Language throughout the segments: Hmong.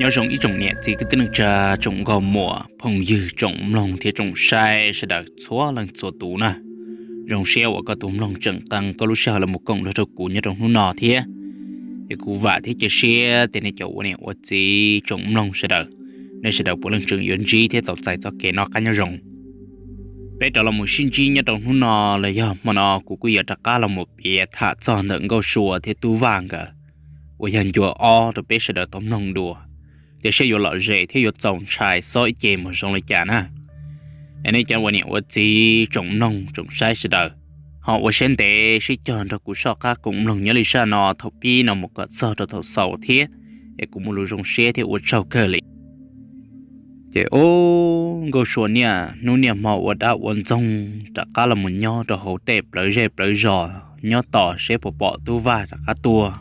Nyob zoo ib tsoom niam txiv kwv tij neej tsa, tsoom nkauj muam phooj ywg, tsoom mloog thiab tsoom saib sawv daws txhua leej txhua tus na. Zoo siab uas koj tus mloog tseem qee koj lub sij hawm los mus koom nrog rau kuv nyob rau hnub no thiab. Es kuv vam thiab cia siab tias nej cov ua niam ua txiv tsoom mloog sawv daws, nej sawv daws puav leej tseem yuav ntsib thiab tau txais txoj kev noj qab nyob zoo. Peb rov los mus sib ntsib nyob rau hnub no los yog hmo no kuv kuj yuav rov qab los mus piav tham txog ntawm Nkauj Sua thiab Tub Vaj nkawd uas yog ncua ob rau peb sawv daws tau mloog dua, tias saib yuav lom zem thiab yuav txaus ntshai xob ib ce mus zoo li cas na. Es nej cov ua niam ua txiv tsoom mloog tsoom saib sawv daws, ho ua siab ntev sib cog nrog kuv soj qab koom mloog nyob li zaj no thaum pib no mus kom txog rau thaum xaus thiab, es kuv muaj lus zoo siab thiab ua tsaug kawg li. Ces ub, Nkauj Sua niaj hnub niaj hmo ua dab ua ntxoog rov qab los mus nyob rau hauv tej plawv zej plawv zos nyob tos seb puas pom Tub Vaj rov qab tuaj.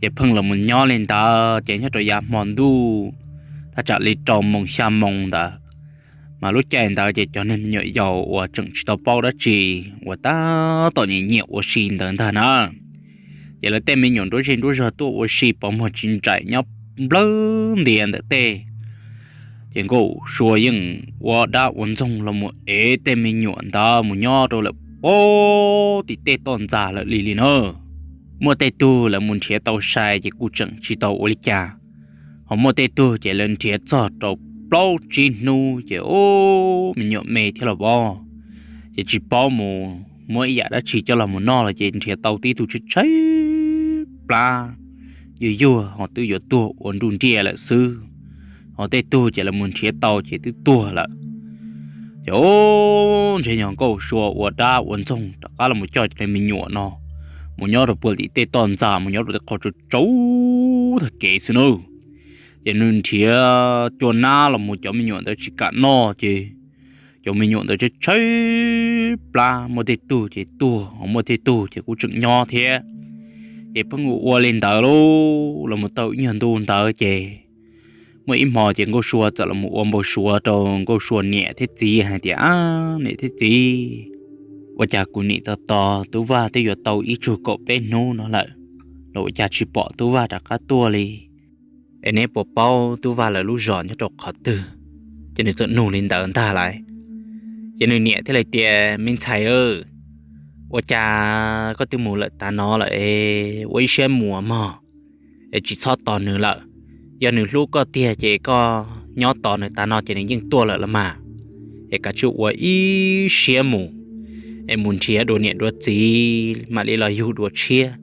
Ces pheej los mus nyob li ntawd ces nyob rau yav hmo ntuj thaj tsam li rau moos xya moos ntawd, mas lub caij ntawd ces cov neeg me nyuam yaus uas tseem tsis tau paub dab tsi uas tab tom nyiam nyiam ua si ntawd ntag na, ces lawv tej me nyuam nruab zej nruab zog tuaj ua si pov muag tsis nraim nyob nplawg ntias ntawm tej. Ces Nkauj Sua yeej ua dab ua ntxoog los mus ev tej me nyuam ntawd mus nyob rau lawm pem tim tej toj ntxas lawm li li na. Muaj tej tug lawv mus nrhiav tau sai ces kuj tseem tsis tau ua li cas, ho muaj tej tug ces lawv nrhiav txog rau plaub tsib hnub ces ub, me nyuam me thiab los vov, ces tsis paub mus muab ib yam dab tsi coj los mus noj los ces nrhiav tau tib tug tshaib tshaib plab, yuag yuag ho twb yuav tuag ua nruj nriaj lawm xwb, ho tej tug ces lawv mus nrhiav tau ces twb tuag lawm. Ces ub, ntshe yog Nkauj Sua ua dab ua ntxoog rov qab los mus coj cov me nyuam no mus nyob rau puag tim tej toj ntxas, mus nyob rau tej qhov tsaus tsaus tag kev xwb na. Ces nws nrhiav cua nab los mus cov me nyuam ntawd tsis kam noj ces cov me nyuam ntawd tshaib tshaib plab, muaj tej tug ces tuag, ho muaj tej tug ces kuj tseem nyob thiab. Ces pheej ua ua li ntawd lauj, los mus tau ib nyuag ntu ntawd ces muaj ib hmo ces Nkauj Sua txawm los mus ua npau suav rau Nkauj Sua niam thiab txiv hais tias, Ab, niam thiab txiv, ua cas kuv nim tos tos Tub Vaj twb yuav tau ib tsug kaum peb hnub no lawm, los ua cas tsis pom Tub Vaj rov qab tuaj li? Es neb puas paub Tub Vaj lawv lub zos nyob rau qhov twg? Ces nws txawm nug li ntawd ntag lauj. Ces nws niam thiaj li tias, Me ntxhais, ua cas koj twb mus lawm tav no lawm es ua ib siab mus mog, es tsis txhob tos nws lawm. Yog nws hlub koj tiag ces koj nyob tos nws tav no ces nws yeej tuaj lawm los mas. Es kav tsij ua ib siab mus, es mus nrhiav dua niam dua txiv mam li los yug dua tshiab,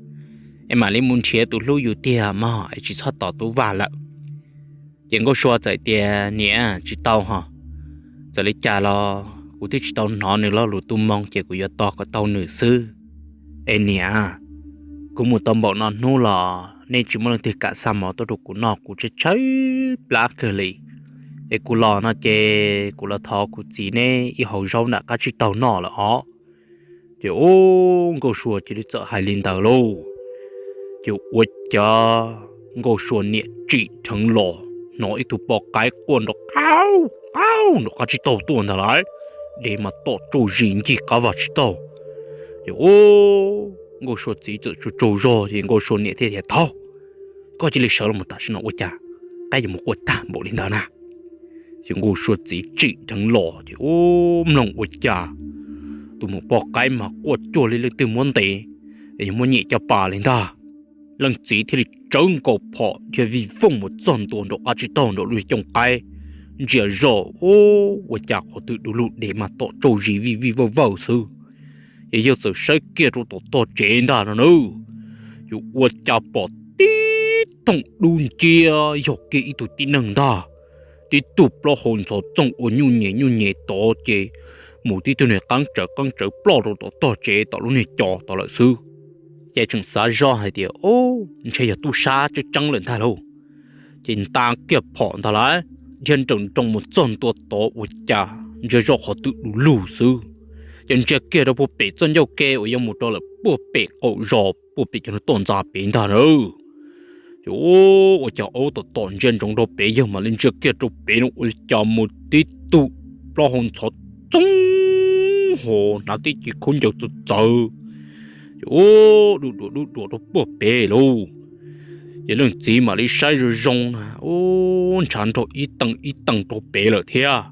es mam li mus nrhiav tus hlub yus tiag mog, es tsis txhob tos Tub Vaj lawm. Ces Nkauj Sua txawm tias, Niam, tsis tau hos, txawm li cas los kuv twb tsis tau hnov nws lo lus tu moo ces kuv yuav tos kom tau nws xwb. Es niam, kuv mus tau npaum no hnub los nej tsis muaj leej twg kam xa mov tuaj rau kuv noj, kuv tshaib tshaib plab kawg li. Es kuv los no ces kuv los thov kuv txiv neb ib hauv zaub nram qab tsib taug noj lawm os. Ces ub, Nkauj Sua cia li txawm hais li ntawd lauj. Ces ua cas Nkauj Sua niam tsim dheev los hnov ib tug poj qaib quaj nrov qauj qauj nrov qab tsib taug tuaj ntag lauj. Dev mas tom tsauj zis ncig qab vag tsib taug. Ces ub, Nkauj Sua txiv txawm tsaug tsaug zog ces Nkauj Sua niam thiaj tias, Thaub, koj cia li sawv los mus tam sim no, ua cas qaib yuav mus quaj tag npaum li ntawd na? Ces Nkauj Sua txiv tsim dheev los ces ub, mloog ua cas tus maum poj qaib mas quaj cuag li leej twg muab ntes, es yog muab nyem caj pas li ntag. Leej txiv thiaj li tsawv nkaus phom dhia vij voog mus txog ntua nram qab tsib taug nram lub cooj qaib, ntsia zoj ub, ua cas qhov twg du lug dev mas tom tsauj zis vij vij vawj vawj xwb. Ces yawg txawm saib kiag rau tom tog tsev ntag no na, ces ua cas pom tib thooj dub nciab yog kiag ib tug tib neeg ntag, tib tug plaub hau ntxhov txooj ua nyuj nyem nyuj nyem tod ces mus tib tug niag qeeb tsawv qeeb tsawv ploj rau tom tog tsev tom lub niag co tod lawm xwb. Ces tseem xav zoj hais tias, Ub, ntshe yog tub sab tseeb tseeb lawm ntag lauj. Ces nta kiag phom ntag lauj, dhia nrawm nroos mus txog ntua tod ua cas ntsia zoj qhov twg du lug xwb. Ces ntsia kiag rau puag pem txoj ncauj ke uas yuav mus rau lawm puag pem qaum zos puag pem cov toj ntxas pem ntag na. Ces ua cas aub tom tom ntsia ntsoov rau pem, yawg mam li ntsia kiag rau pem no ua cas mus tib tug plaub hau ntxhov txooj ho hnav tib ce khaub ncaws txawv txawv, ces ub, dub duav dub duav rau puag pem lauj. Ces leej txiv mam li saib zoo zoo na, ub, ntshav nrog ib teej ib teej rau pem lawm thiab.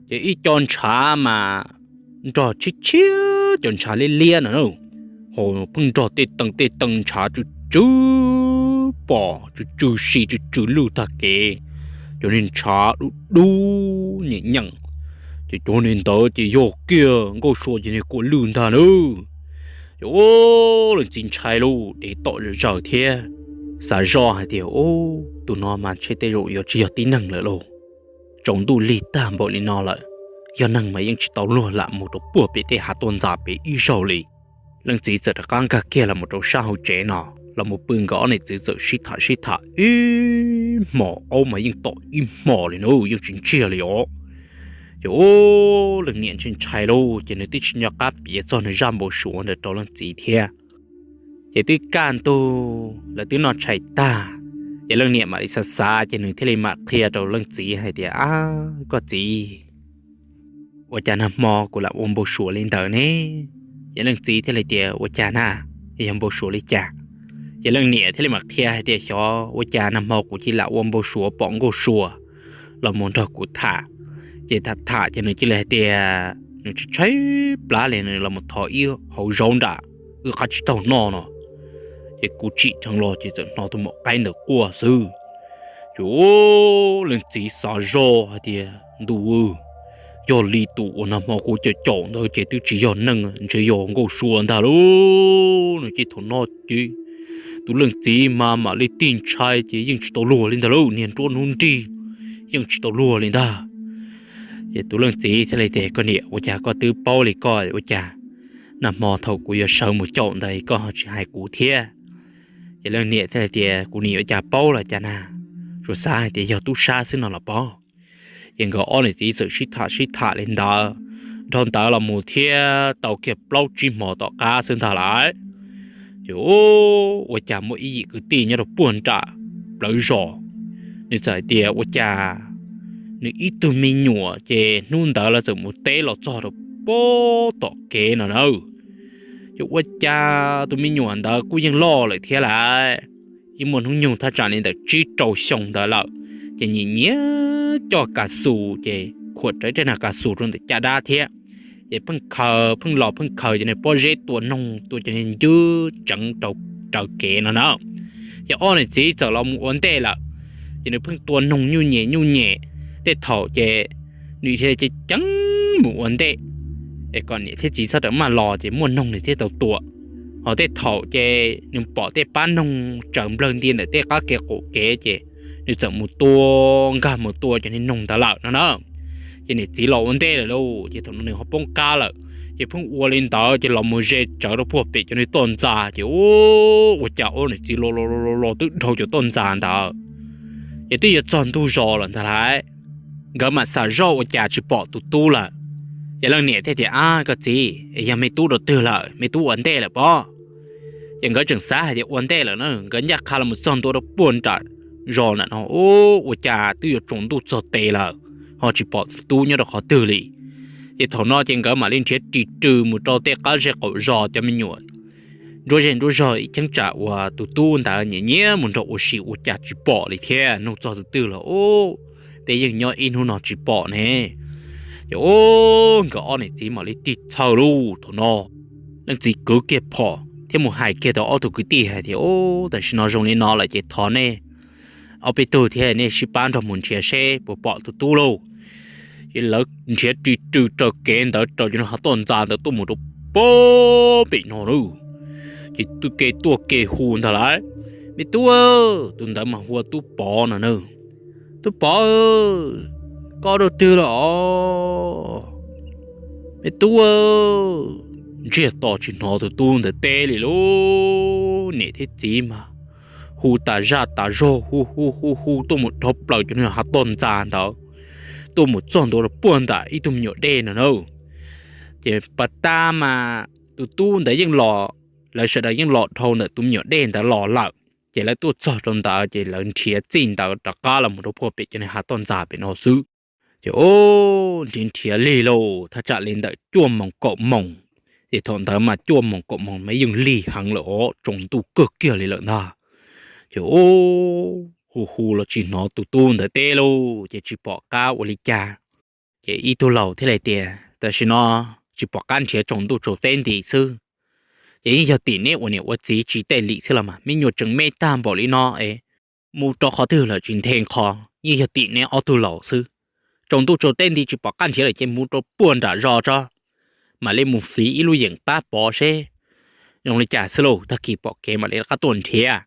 Ces ib co ntshav mas nrog tshiab tshiab cov ntshav liab liab no na, ho pheej nrog tej teej tej teej ntshav tsw tsw pom tsw tsw si tsw tsw lwj tag kev, cov niag ntshav dub dub nyeem nyeem. Ces cov niag ntawd ces yog kiag nkauj sua ces niag kua lwj ntag na. Ces ub, leej txiv ntshai lauj, dev tom zom zaws thiab, xav zoj hais tias, ub, tus no mas ntshe tej zaum yuav tsis yog tib neeg lawm lauj. Tsaus ntuj lig tag npaum li no lawm, yog neeg mas yeej tsis tau luag lam mus rau puag pem tej hav tuaj ntxas pem ib zaug li. Leej txiv txawm rov qab nkag kiag los mus rau sab hauv tsev no, los mus pw nkawd ob niam txiv txawm sib tham sib tham ib hmos, aub mas yeej tom ib hmos li na, yeej tsis ntsiag li os. Ces ub, leej niam ntshai ntshai lauj, ces nws twb tsis nco qab piav txog nws zaj npau suav ntawd rau leej txiv thiab. Ces twb kaj ntug lawv twb noj tshais tag, ces leej niam mam li xav xav ces nws thiaj li mam qhia rau leej txiv hais tias, a, koj txiv, ua cas nag hmo kuv lam ua npau suav li ntawd ne? Ces leej txiv thiaj li tias, ua cas na, yog npau suav li cas? Ces leej niam thiaj li mam qhia hais tias, xyov ua cas nag hmo kuv cia li lam ua npau suav pom nkauj sua los mus nrog kuv tham. Ces tham tham ces nws cia li hais tias nws tshaib tshaib plab li, nws los mus thov ib hauv zaub nram wb qab tsib taug noj no, ces kuv tsim dheev los ces txawm hnov tus maum qaib ntawd quaj xwb. Ces leej txiv xav zoj hais tias, ntuj, yog li tus uas nag hmo kuv caum caum ntawd ces twb tsis yog neeg, ntshe yog nkauj sua ntag lauj. Nws ces thaum no ces tus leej txiv mas mam li tig ntshai ces yeej tsis tau luag li ntag lauj, niag nruab hnub nrig yeej tsis tau luag li ntag. Ces tus leej txiv thiaj li tias, koj niam, ua cas koj twb paub li koj, ua cas nag hmo thaum kuv yuav sawv mus caum ntawd koj ho tsis hais kuv thiab? Ces leej niam thiaj li tias, kuv niam ua cas paub los cas na, tsuas xav hais tias yog tub sab xwb no los paub. Ces nkawd ob niam txiv txawm sib tham sib tham li ntawd, dhau ntawd los mus thiab tau kiag plaub tsib hmo tom qab xwb ntag lawm. Ces ua cas muaj ib yim kwv tij nyob rau puag nram plawv zos, nws txawm hais tias ua cas nws ib tug me nyuam ces hnub ntawd lawv txawm mus teb los txog rau puag tom kev no na. Ces ua cas tus me nyuam ntawd kuj yeej loj lawm thiab lawm, yeej muaj hnub nyoog thaj tsam li ntawm tsib rau xyoo ntawd lawm. Ces nyiam nyiam coj kas xus ces khuam rawv tej nag kas xus rau ntawm caj dab thiab. Ces pheej khaws, pheej los pheej khaws cov niag pob zeb tua noog tua cov niag ncwb tseev rau raws kev no na. Ces ob niam txiv txawm los mus ua ntej lawm, ces nws pheej tua noog nyuj nyem nyuj nyem. Tej thaum ces nws thiaj ceev ceev mus ua ntej, es kom niam thiab txiv txhob rawm maj los ces muaj noog nws thiaj tau tua. Ho tej thaum ces nws pom tej pab noog tsaws nplawg ntia ntawm tej qab kev qaum kev ces nws txawm mus tua, nkag mus tua cov niag noog ntawd lawm no na. Ces niam txiv los ua ntej lawm lauj, ces thaum no nws ho poob qab lawm, ces pheej ua li ntawd ces los mus ze tsawv rau puag pem cov niag toj ntxas ces ua cas ob niam txiv los los los los twb dhau cov toj ntxas ntawd, ces twb yuav txog ntug zos lawm ntag lauj. Nkawd mam xam zoj ua cas tsis pom tus tub lawm. Ces leej niam thiaj tias, ab, koj txiv, es yog me tub rau twg lawm, me tub ua ntej lawm pob? Ces nkawd tseem xav hais tias ua ntej lawm na, nkawd ncaj qha los mus txog ntua rau puag nram zos ntawm no, ua cas twb yuav tsaus ntuj txog tes lawm, ho tsis pom tus tub nyob rau qhov twg li. Ces thaum no ces nkawd mam li nrhiav ris rws mus rau tej qab zej qaum zos, cov me nyuam nruab zej nruab zog ib cheeb tsam uas tus tub ntawd nyiam nyiam mus nrog ua si ua cas tsis pom li thiab, nug txog tus twg los, peb yeej nyob ib hnub no tsis pom ne. Ces nkawd ob niam txiv mam li tig txhawj lauj. Thaum no leej txiv kwv kiag phom thiab mus hais kiag rau ob tug kwv tij hais tias, tam sim no zoo li no lawm ces thov nej ob peb tug thiab nej sib pab nrog mus nrhiav seb puas pom tus tub lauj. Ces lawv nrhiav ris rws raws kev ntawd rau cov niag hav toj ntxas ntawd tuaj mus rau puag pem no na. Ces tus ke tuaj ke hu ntag lauj, me tub, tus ntawd mas hu ua Tub Pov no na. Tub Pov, koj rau twg lawm os? Me tub, ntsiag to tsis hnov tus tub ntawd teb li lauj. Niam thiab txiv mas hu tas zaj tas zog, hu hu hu hu tuaj mus dhau plaws cov niag hav toj ntxas ntawd, tuaj mus txog ntua rau puag nram ib tug me nyuam dej no na. Ces pas tas mas tus tub ntawd yeej los, lawv sawv daws yeej los dhau ntawm tus me nyuam dej ntawd los lawm. Ces lawv tuaj txog rau ntawd ces lawv nrhiav txij ntawd rov qab los mus rau puag pem cov niag hav toj ntxas pem no xwb. Ces nrhiav nrhiav lig lauj, thaj tsam li ntawm cuaj moos kaum moos. Ces thaum ntawd mas cuaj moos kaum moos mas yeej lig heev lawm os, tsaus ntuj kawg kiag li lawm ntag. Ces ub, hu hu los tsis hnov tus tub ntawd teb lauj, ces tsis pom qab ua li cas. Ces ib tug laus thiaj li tias, tam sim no tsis pom qab nrhiav tsaus ntuj tsaus teb nti xwb. Ces yeej yog tim neb ua niam ua txiv tsis tej lim xwb los mas, me nyuam tseem me tag npaum li no es mus rau qhov twg lawm tsis nthe nqho, yeej yog tim neb ob tug laus xwb. Tsaus ntuj tsaus teb nti tsis pom qab nrhiav lawm ces mus rau puag nram zos tso, mam li mus fiv ib lub yeem pab pov seb zoo li cas xwb lauj, tag kis pom kev mam li rov qab tuaj nrhiav.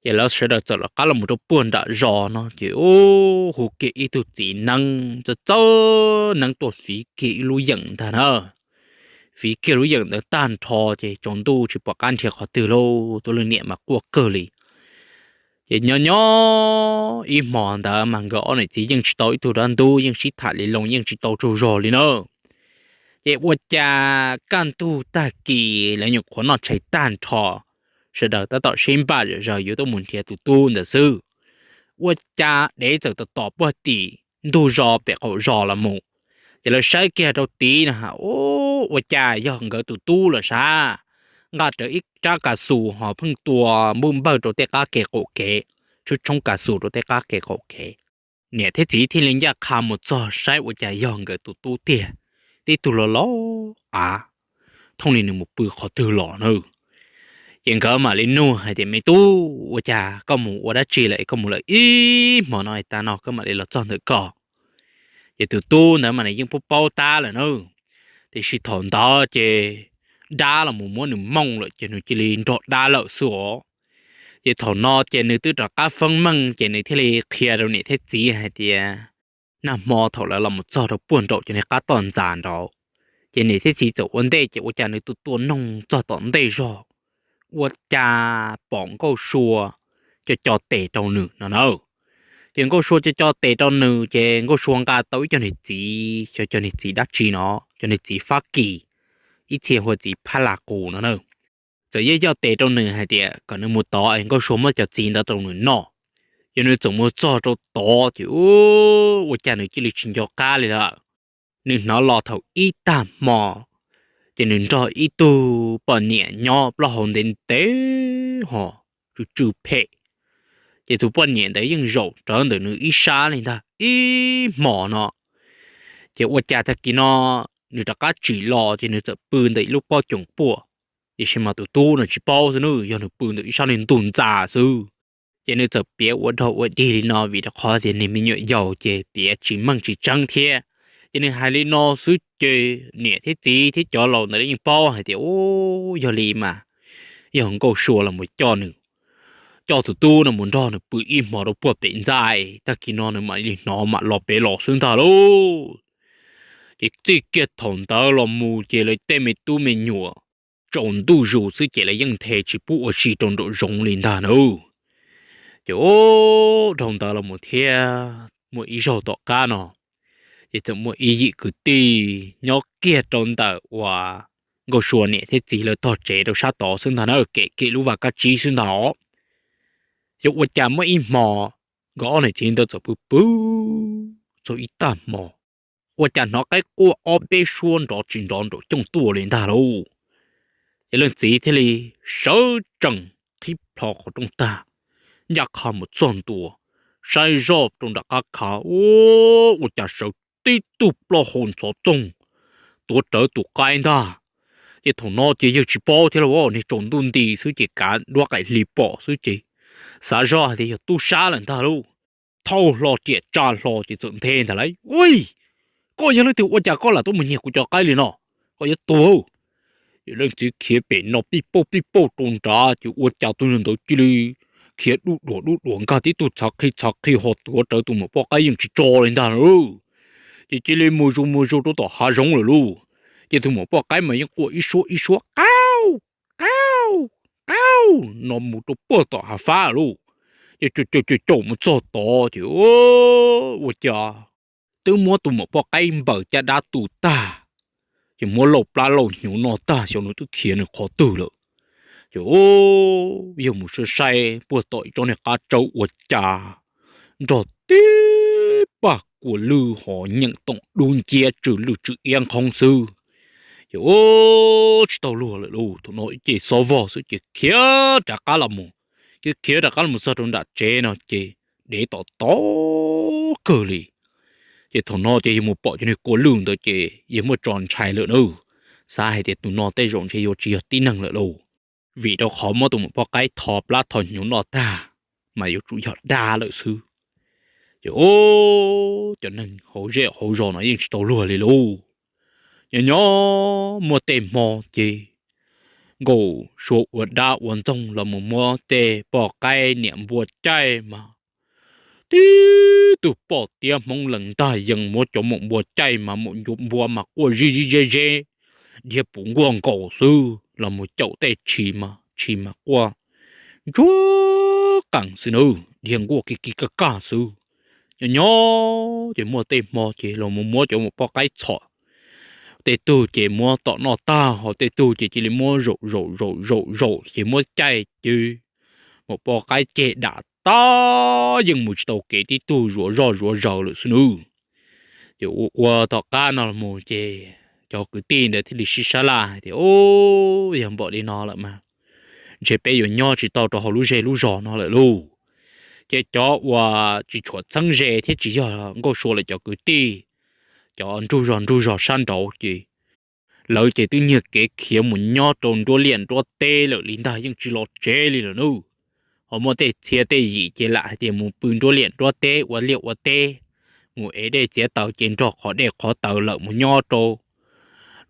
Ces lawv sawv daws txawm rov qab los mus rau puag nram zos no ces ub, hu kiag ib tug txiv neeb txawj txawj neeb tuaj fiv kiag ib lub yeem ntag na. Fiv kiag lub yeem ntawd tag nrho ces tsaus ntuj tsis pom qab nrhiav qhov twg lauj, tus leej niam mas quaj kawg li. Ces nyob nyob ib hmo ntawd mas nkawd ob niam txiv yeej tsis tau ib tug dab ntub, yeej sib tham li loo yeej tsis tau tsaug zog li na. Ces ua cas kaj ntug tag kis lawv nyuam qhuav noj tshais tag nrho, sawv daws tab tom sib npaj zom zaws yuav tuaj mus nrhiav tus tub ntawd xwb, ua cas dev txawm tos tos puag tim ntug zos pem qaum zos los mus. Ces lawv saib kiag rau tid no, ua cas yog nkawd tus tub lawm sav, nqa rawv ib rab kas xus ho pheej tua npwj npawj rau tej qab kev qaum kev, tshoob tshoob kas xus rau tej qab kev qaum kev. Niam thiab txiv thiaj li ncaj qha mus txog saib ua cas yog nkawd tus tub tiag, tib tug los los av, thooj li nws mus pw qhov twg los na. Ces nkawd mam li nug hais tias, me tub, ua cas koj mus ua dab tsi lawm es koj mus lawm ib hmo no es tas no koj mam li los txog ntawm ko? Ces tus tub ntawd mas nws yeej paub paub tab lawm na, tiam sis thaum ntawd ces dab los mus muab nws mooj lawm ces nws cia li nrog dab lawm xwb os. Ces thaum no ces nws twb rov qab feeb meej ces nws thiaj li qhia rau niam thiab txiv hais tias, nag hmo thaum lawv los mus txog rau puag nraum cov niag qab toj ntxas nraud, ces niam thiab txiv txawm ua ntej ces ua cas nws tus tua noog txog tom ntej zog, ua cas pom Nkauj Sua co co tes rau nws no na. Ces Nkauj Sua co co tes rau nws ces Nkauj Sua nqa tau ib co niag txiv, xyov cov niag txiv dab tsi no, cov niag txiv Fab Kis, ib txhia hu ua txiv Phab Las Qus no na. Txawm yoj yoj tes rau nws hais tias kom nws mus tod es Nkauj Sua muab cov txiv ntawd rau nws noj. Ces nws txawm mus txog rau tod ces ua cas nws cia li tsis nco qab li lawm. Nws hnov los thaum ib tag hmo, ces nws nrog ib tug poj niam nyob plaub hau ntev ntev ho tsw tsw phem. Ces tus poj niam ntawd yeej zaum rawv ntawm nws ib sab li ntag ib hmo no. Ces ua cas tag kis no nws rov qab tsim los ces nws txawm pw ntawm ib lub pob coom puaj. Tiam sis mas tus tub no tsis paub xwb na, yog nws pw ntawm ib sab niag ntug ntxa xwb. Ces nws txawm piav ua dog ua dig li no vim rau qhov tias niag me nyuam yaus ces piav tsis meej tsis tseeb thiab. Ces nws hais li no xwb ces niam thiab txiv thiab cov laus ntawd yeej paub hais tias, u, yog li mas yog Nkauj Sua los mus coj nws, coj tus tub no mus nrog nws pw ib hmo rau puag pem ntxaij, tag kis no nws mam li hnov mam los pem los xwb ntag lauj. Ces txij kiag thaum ntawd los mus ces lawv tej me tub me nyuam tsaus ntuj zus xwb ces lawv yeej nthe tsis pub ua si rau nraum zoov li ntag na. Ces dhau ntawd los mus thiab muaj ib zaug tom qab no, ces txawm muaj ib yim kwv tij nyob kiag rau ntawm uas Nkauj Sua niam thiab txiv lawv tog tsev rau sab tod xwb ntag na, kem kiag lub vaj kab tsib xwb ntag os. Ces ua cas muaj ib hmo nkawd ob niam txiv ntawd txawm pw pw txog ib tag hmo, ua cas hnov qaib quaj ob peb suab nrov tsis nrov nraum cooj tuaj li ntag lauj. Ces leej txiv thiaj li sawv tsees qhib plho qhov rooj tag, ncaj qha mus txog ntua, saib zoj rau nram qab khav, u, ua cas sawv tib tug plaub hau ntxhov txoog tuav rawv tus qaib ntag. Ces thaum no ces yawg tsis paub thiab lauj, niag tsaus ntuj nti xwb ces kav duab qaim hli pom xwb ces xav zoj hais tias yog tub sab lawm ntag lauj. Thauj hlo riam tsa hlo ces txawm nthe ntag lauj, ui, koj yog leej twg ua cas koj lam tuaj mus nyiag kuv cov qaib li no, koj yuav tuag. Ces leej txiv khiav pem no pij pauj pij pauj rau nrad ces ua cas tus ntawd cia li khiav duj duam duj duam nkag tib tug txhav qhi txhav qhi ho tuav rawv tus muam poj qaib yeej tsis tso li ntag na. Ces cia li mus zus mus zus rau tom hav zoov lawm lauj. Ces tus muam poj qaib mas yeej quaj ib suab ib suab, qauj, qauj, qauj no mus rau puag tom hav fab lauj. Ces caum caum caum mus txog tod ces ua cas twb muab tus muam poj qaib npaws caj dab tu tag, ces muab lauj plab lauj hnyuv noj tag xyov nws twb khiav nws qhov twg lawm. Ces yawg mus saib saib puag tom ib tsob niag qab tsawb ua cas nrog tib paj kua lwj ho nyeem toom dub nciab tsw lwj tsw iab nqhoob xwb. Ces tsis tau luag lawm lauj, thaum no ib ce xob vog xwb ces khiav rov qab los mus khiav khiav rov qab los txog rau nram tsev no ces dev tom tod kawg li. Ces thaum no ces yog mus pom cov niag kua lwj ntawd ces yog muaj tso ntshai lawm na. Xav hais tias tus no tej zaum ntshe yuav tsis yog tib neeg lawm lauj, vim rau qhov muab tus maum poj qaib tho plab tho hnyuv noj tag mas yuav tsum yog dab lawm xwb. Ces cov neeg hauv zej hauv zos no yeej tsis tau luag li lauj. Nyob nyob muaj tej hmo ces Nkauj Sua ua dab ua ntxoog los mus muab tej poj qaib niam npua caij mas tib tug poj tiab Hmoob lees ntag yees muab cov maum npua caij mas maum npua mas quaj zib zib zeb zeb, dhia puv nkuaj nkaus xwb los mus caum tej tshis mas tshis mas quaj ntsuag qees xwb na, dhia nkuaj ki ki kaj kaj xwb. Nyob nyob ces muaj tej hmo ces los mus muab cov maum poj qaib txhom, tej tug ces muab tom noj tag ho tej tug ces cia li muab zaum zaum zaum zaum zaum ces muab caij ces maum poj qaib ceg dam tag yeej mus tsis tau kev, tib tug zuav zoj zuav zaws lawm xwb nawb. Ces ua ua tom qab no los mus ces cov kwv tij ntawd thiaj li sib sab laj hais tias, Ub, yog npaum li no lawm mas ntshe peb yuav nyob tsis tau rau hauv lub zej lub zos no lawm lauj. Ces cov uas tsis tshua txheeb ze thiab tsis yog Nkauj Sua lawv cov kwv tij, cov nruj zog nruj zog sab nraud ces lawv ces twb nyiag kev khiav mus nyob rau nruab liaj nruab teb lawm li ntag, yeej tsis los tsev li lawm nawb. Ho muaj tej txhia tej yim ces lam hais tias mus pw nruab liaj nruab teb ua liaj ua teb, mus ev dej txiav taws ces nrog qhov dej qhov taws lawm mus nyob rau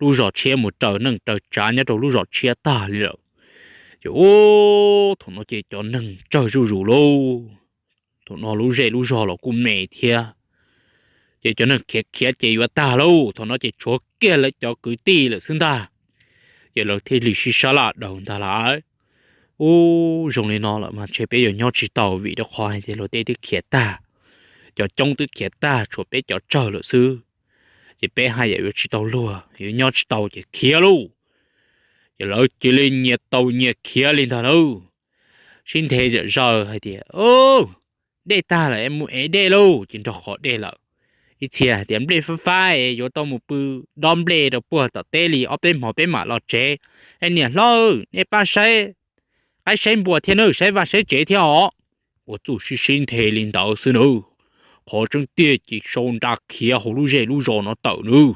lub zos tshiab mus raws neej raws tsav nyob rau lub zos tshiab tag li lawm. Ces ub, thaum no ces cov neeg tsawg zuj zus lauj. Thaum no lub zej lub zog los kuj me thiab, ces cov neeg khiav khiav ces yuav tag lauj, thaum no ces tshuav kiag lawv cov kwv tij lawm xwb ntag. Ces lawv thiaj li sib sab laj daws ntag lawm. Ub, zoo li no lawm mas ntshe peb yuav nyob tsis tau vim rau qhov hais tias luag tej twb khiav tag, cov coob twb khiav tag tshuav peb cov tsawg lawm xwb. Ces peb haj yam yuav tsis tau luag, yuav nyob tsis tau ces khiav lauj. Ces lawv cia li nyias tau nyias khiav li ntag lauj. Sib nthe zam zaws hais tias, Dej tag lawm, mus ev dej lauj, ces nrog qhov dej lawm. Ib txhia hais tias, Nplej fab fab es yuav tau mus pw dob nplej rau puag tom teb li ob peb hmo peb mam los tsev. Es niam hlob, nej pab saib qaib saib npua thiab nawb, saib vaj saib tsev thiab os. Ua txuj sib sib nthe li ntawd xwb nawb. Qhov tseeb tiag ces sau nra khiav hauv lub zej lub zos no tawm nawb.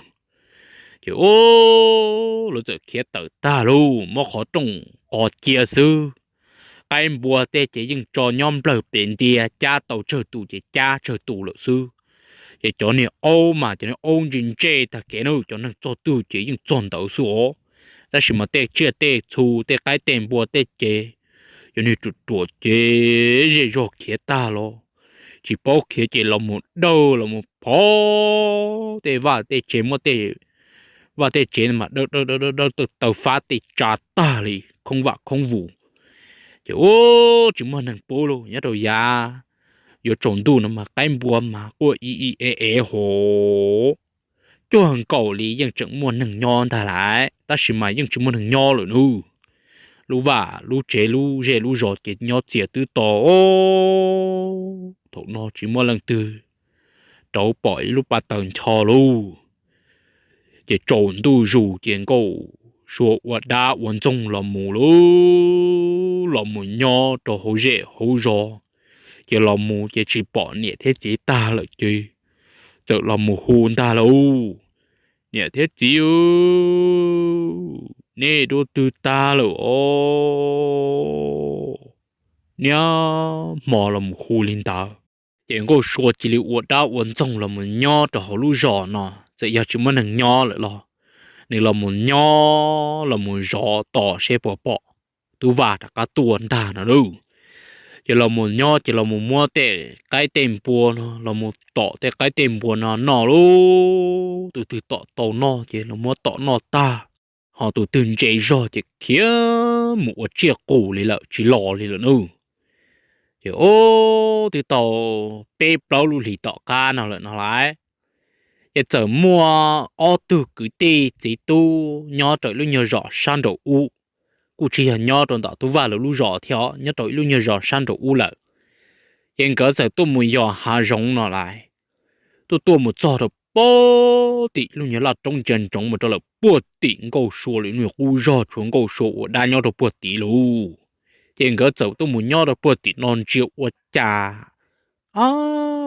Ces lawv txawm khiav tawm tag lauj, muab qhov rooj qos cia xwb. Qaib npua tej ces yeej tso nyob nplawg pem ntia, cab tau tsawg tus ces cab tsawg tus lawm xwb. Ces cov niag aub mas cov niag aub ntse ntse tag kev na, cov neeg txog twg ces yeej txog ntawd xwb os. Tab sis mas tej tsiaj tej txhu tej qaib tej npua tej ces cov niag ruam ruam ces zej zog khiav tag los tsis paub khiav ces los mus dawj los mus phov tej vaj tej tsev, muab tej vaj tej tsev mas dawj dawj dawj dawj taw fab tej tsa tag li khoob vam khoob vus. Ces ub, tsis muaj neeg pub lauj, nyob rau yav yuav tsaus ntuj no mas qaib npua mas quaj i i ev ev hos. Cuag nkaus li yeej tseem muaj neeg nyob ntag lawm, tab sis mas yeej tsis muaj neeg nyob lawm nawb. Lub vaj lub tsev lub zej lub zos ces nyob txias twb to. Thaum no tsis muaj leej twg rauv pom ib lub paj taws ncho lauj. Ces tsaus ntuj zus ces Nkauj Sua ua dab ua ntxoog los mus lauj, los mus nyob rau hauv zej hauv zos. Ces los mus ces tsis pom niam thiab txiv tag lawm ces txawm los mus hu ntag lauj, Niam thiab txiv, nej dua twg tag lawm os? Niaj hmo los mus hu li ntawd. Ces Nkauj Sua cia li ua dab ua ntxoog los mus nyob rau hauv lub zos no, txawm yog tsis muaj neeg nyob lawm los nws los mus nyob los mus zov tos seb puas pom tub Vaj rov qab tuaj ntag no lauj. Ces los mus nyob ces los mus muab tej qaib tej npua no los mus tom tej qaib tej npua no noj lauj. Tus twg tom tau noj ces los muab tom noj tag, ho tus twg ntse zog ces khiav mus ua tsiaj qus li lawm tsis los li lawm nawb. Ces ub, twb tau peb plaub lub hlis tom qab no lawm no lauj, ces txawm muaj ob tug kwv tij txiv tub nyob rau ib lub nyuag zos sab nraum ub, kuj tsis yog nyob rau ntawm tub Vaj lawv lub zos thiab os, nyob rau ib lub nyuag zos sab nraum ub lawm. Ces nkawd txawm tuaj mus yos hav zoov no lauj, tuaj tuaj mus txog rau puag tim lub nyuag laj roob ntsia ntsoov mus rau lawm puag tim Nkauj Sua lawv lub nyuag qub zog, tshuav Nkauj Sua ua dab nyob rau puag tim lauj. Ces nkawd txawm tuaj mus nyob rau puag tim no ntsia ua cas,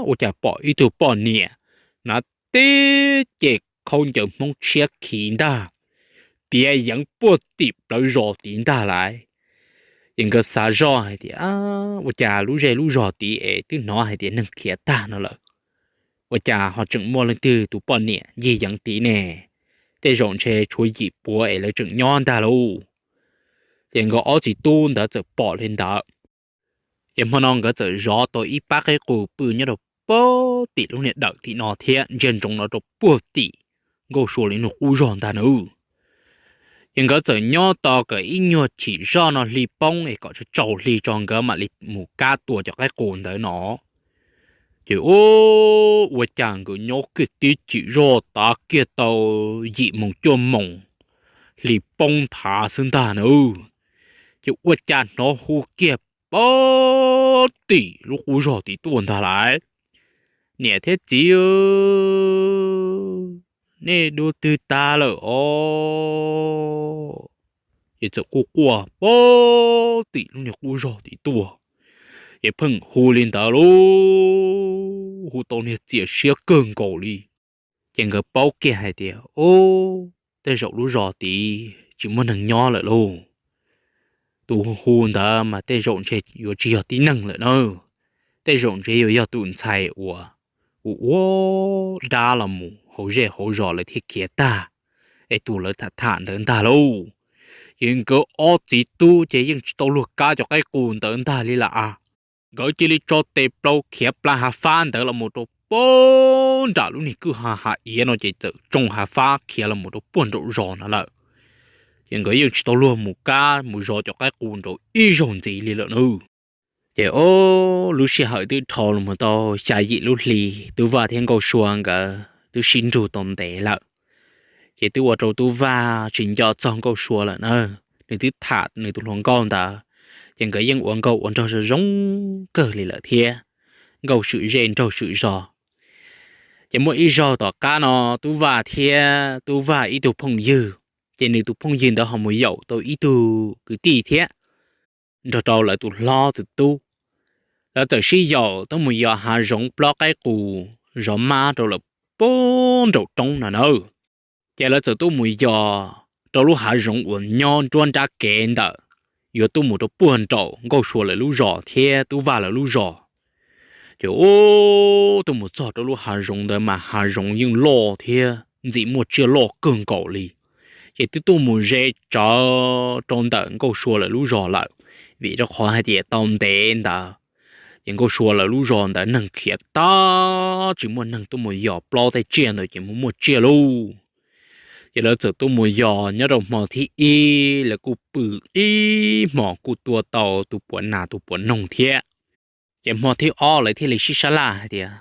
ua cas pom ib tug poj niam hnav tib ce khaub ncaws Hmoob tshiab khiv ntag, piav yeev puag tim plawv zos tid ntag lauj. Ces nkawd xav zoj hais tias, ua cas lub zej lub zos tid es twb hnov hais tias neeg khiav tag no lawm, ua cas ho tseem muaj leej twg tus poj niam ncig yeev tid ne? Tej zaum ntshe tshuav yim puav es lawv tseem nyob ntag lauj. Ces nkawd ob txiv tub ntawd txawm pom li ntawd. Ces hmo no nkawd txawm zov tau ib pab qaib qus pw nyob rau puag tim lub niag dawm tim no thiab ntsia ntsoov no rau puag tim Nkauj Sua lawv niag qub zog ntag nawb. Ces nkawd txawm nyob tos kom ib nyuag chim zoj no hli poob es kom tsaus hli tso nkawd mam li mus kab tua cov qaib qus ntawd no. Ces ua cas nkawd nyob kiag tib chim zoj tav kiag tau yim moos cuaj moos hli poob nthav xwb ntag nawb. Ces ua cas hnov hu kiag puag tim lub qub zog tid tuaj ntag lauj, niam thiab txiv, nej dua twg tag lawm os? Ces txawm quaj quaj puag tim lub niag qub zog tid tuaj. Ces pheej hu li ntawd lauj, hu tau niag txias siab kawg nkaus li. Ces nkawd paub kiag hais tias, u, tej zaum lub zos tid tsis muaj neeg nyob lawm lauj. Tus hu ntawd mas tej zaum ntshe yuav tsis yog tib neeg lawm na, tej zaum ntshe yuav yog tus ntxhais uas ua ua dab los mus hauv zej hauv zos lawv thiaj khiav tag, es tus lawv tham tham ntawd ntag lauj. Ces nkawd ob txiv tub ces yeej tsis tau luag kab cov qaib qus ntawd ntag li lawm a. Nkawd cia li tso tes plaub khiav plaws hav fab ntawd los mus rau puag nram lub niag kwj ha hav iav no ces txawm tsoo hav fab khiav los mus rau puag nraum zos no lawm. Ces nkawd yeej tsis tau luag mus kab mus zov cov qaib qus nraud ib zaug ntxiv li lawm nawb. Ces o, lub sij hawm twb dhau los mus tau xya yim lub hli, Tub Vaj thiab Nkauj Sua nkawd twb sib nrug tau ntev lawm. Ces twb ua rau Tub Vaj tsis nco txog Nkauj Sua lawm na, nws twb tham nws tus hluas nkauj ntawd, ces nkawd yeej ua nkauj ua nraug zoo zoo kawg li lawm thiab, nkauj swm zej nraug swm zos. Ces muaj ib zaug tom qab no, Tub Vaj thiab Tub Vaj ib tug phooj ywg, ces nws tus phooj ywg ntawd ho mus yaum tau ib tug kwv tij thiab, nrog rau lawv tus hlob tus tub, lawv txawm sib yaum tuaj mus yos hav zoov plob qaib qus zov mab rau lawm puag nraum roob no nawb. Ces lawv txawm tuaj mus yos rau lub hav zoov uas nyob nruab nrab kev ntawm, yuav tuaj mus rau puag nraum Nkauj Sua lawv lub zos thiab Tub Vaj lawv lub zos. Ces o, tuaj mus txog rau lub hav zoov ntawd mas hav zoov yeej loj thiab ntxim muaj tsiaj loj kawg nkaus li. Ces twb tuaj mus ze tsawv rau ntawm Nkauj Sua lawv lub zos lawm, vim rau qhov hais tias tau ntev ntawd, ces Nkauj Sua lawv lub zos ntawd neeg khiav tag, tsis muaj neeg tuaj mus yos plob tej tsiaj ntawd ces mus muaj tsiaj lauj. Ces lawv txawm tuaj mus yos nyob rau hmo thib ib, lawv kuj pw ib hmos kuj tua tau tus puav nas tus puav noog thiab. Ces hmo thib ob lawv thiaj li sib sab laj hais tias,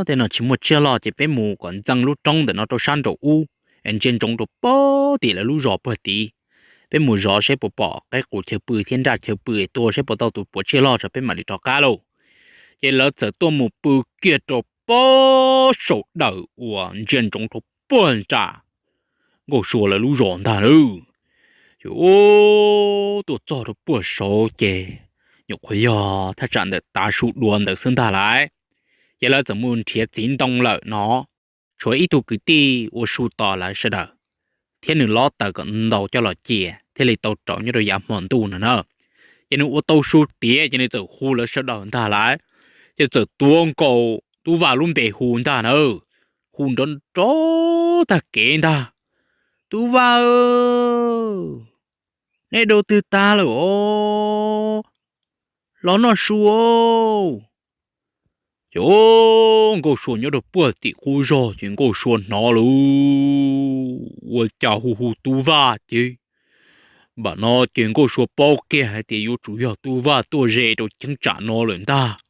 tej no tsis muaj tsiaj loj ces peb mus kom ntxeev lub roob ntawm no rau sab nraum ub, es ntsia ntsoov rau puag tim lawv lub zos puag tid. Peb mus zov seb puas pom qaib qus chaw pw thiab nraj chaw pw, tua seb puas tau tus puav tsiaj loj tso peb mam li rov qab lauj. Ces lawv txawm tuaj mus pw kiag rau puag saum dawm uas ntsia ntsoov rau puag nram Nkauj Sua lawv lub zos ntag lauj. Ces tuaj txog rau puag saud ces nyuam qhuav yog thaj tsam ntawm tav su dua ntawd xwb ntag lauj. Ces lawv txawm mus nrhiav txiv ntoo lawm no, tshuav ib tug kwv tij ua su tos lawv sawv daws, thiab nws lob taws kom ntau coj los cia thiaj li tau rauv nyob rau yav hmo ntuj no na. Ces nws ua tau su tiav ces nws txawm hu lawv sawv daws ntag lauj. Ces txawm tuav nkaus Tub Vaj lub npe hu ntag na, hu nrov nrov tag kev ntag, Tub Vaj, nej dua twg tag lawm os? Los noj su. Ces Nkauj Sua nyob rau puag tim qub zog ces Nkauj Sua hnov lauj, ua cas hu hu Tub Vaj ces, npam no ces Nkauj Sua paub kiag hais tias yuav tsum yog Tub Vaj tuaj ze rau cheeb tsam no lawm ntag.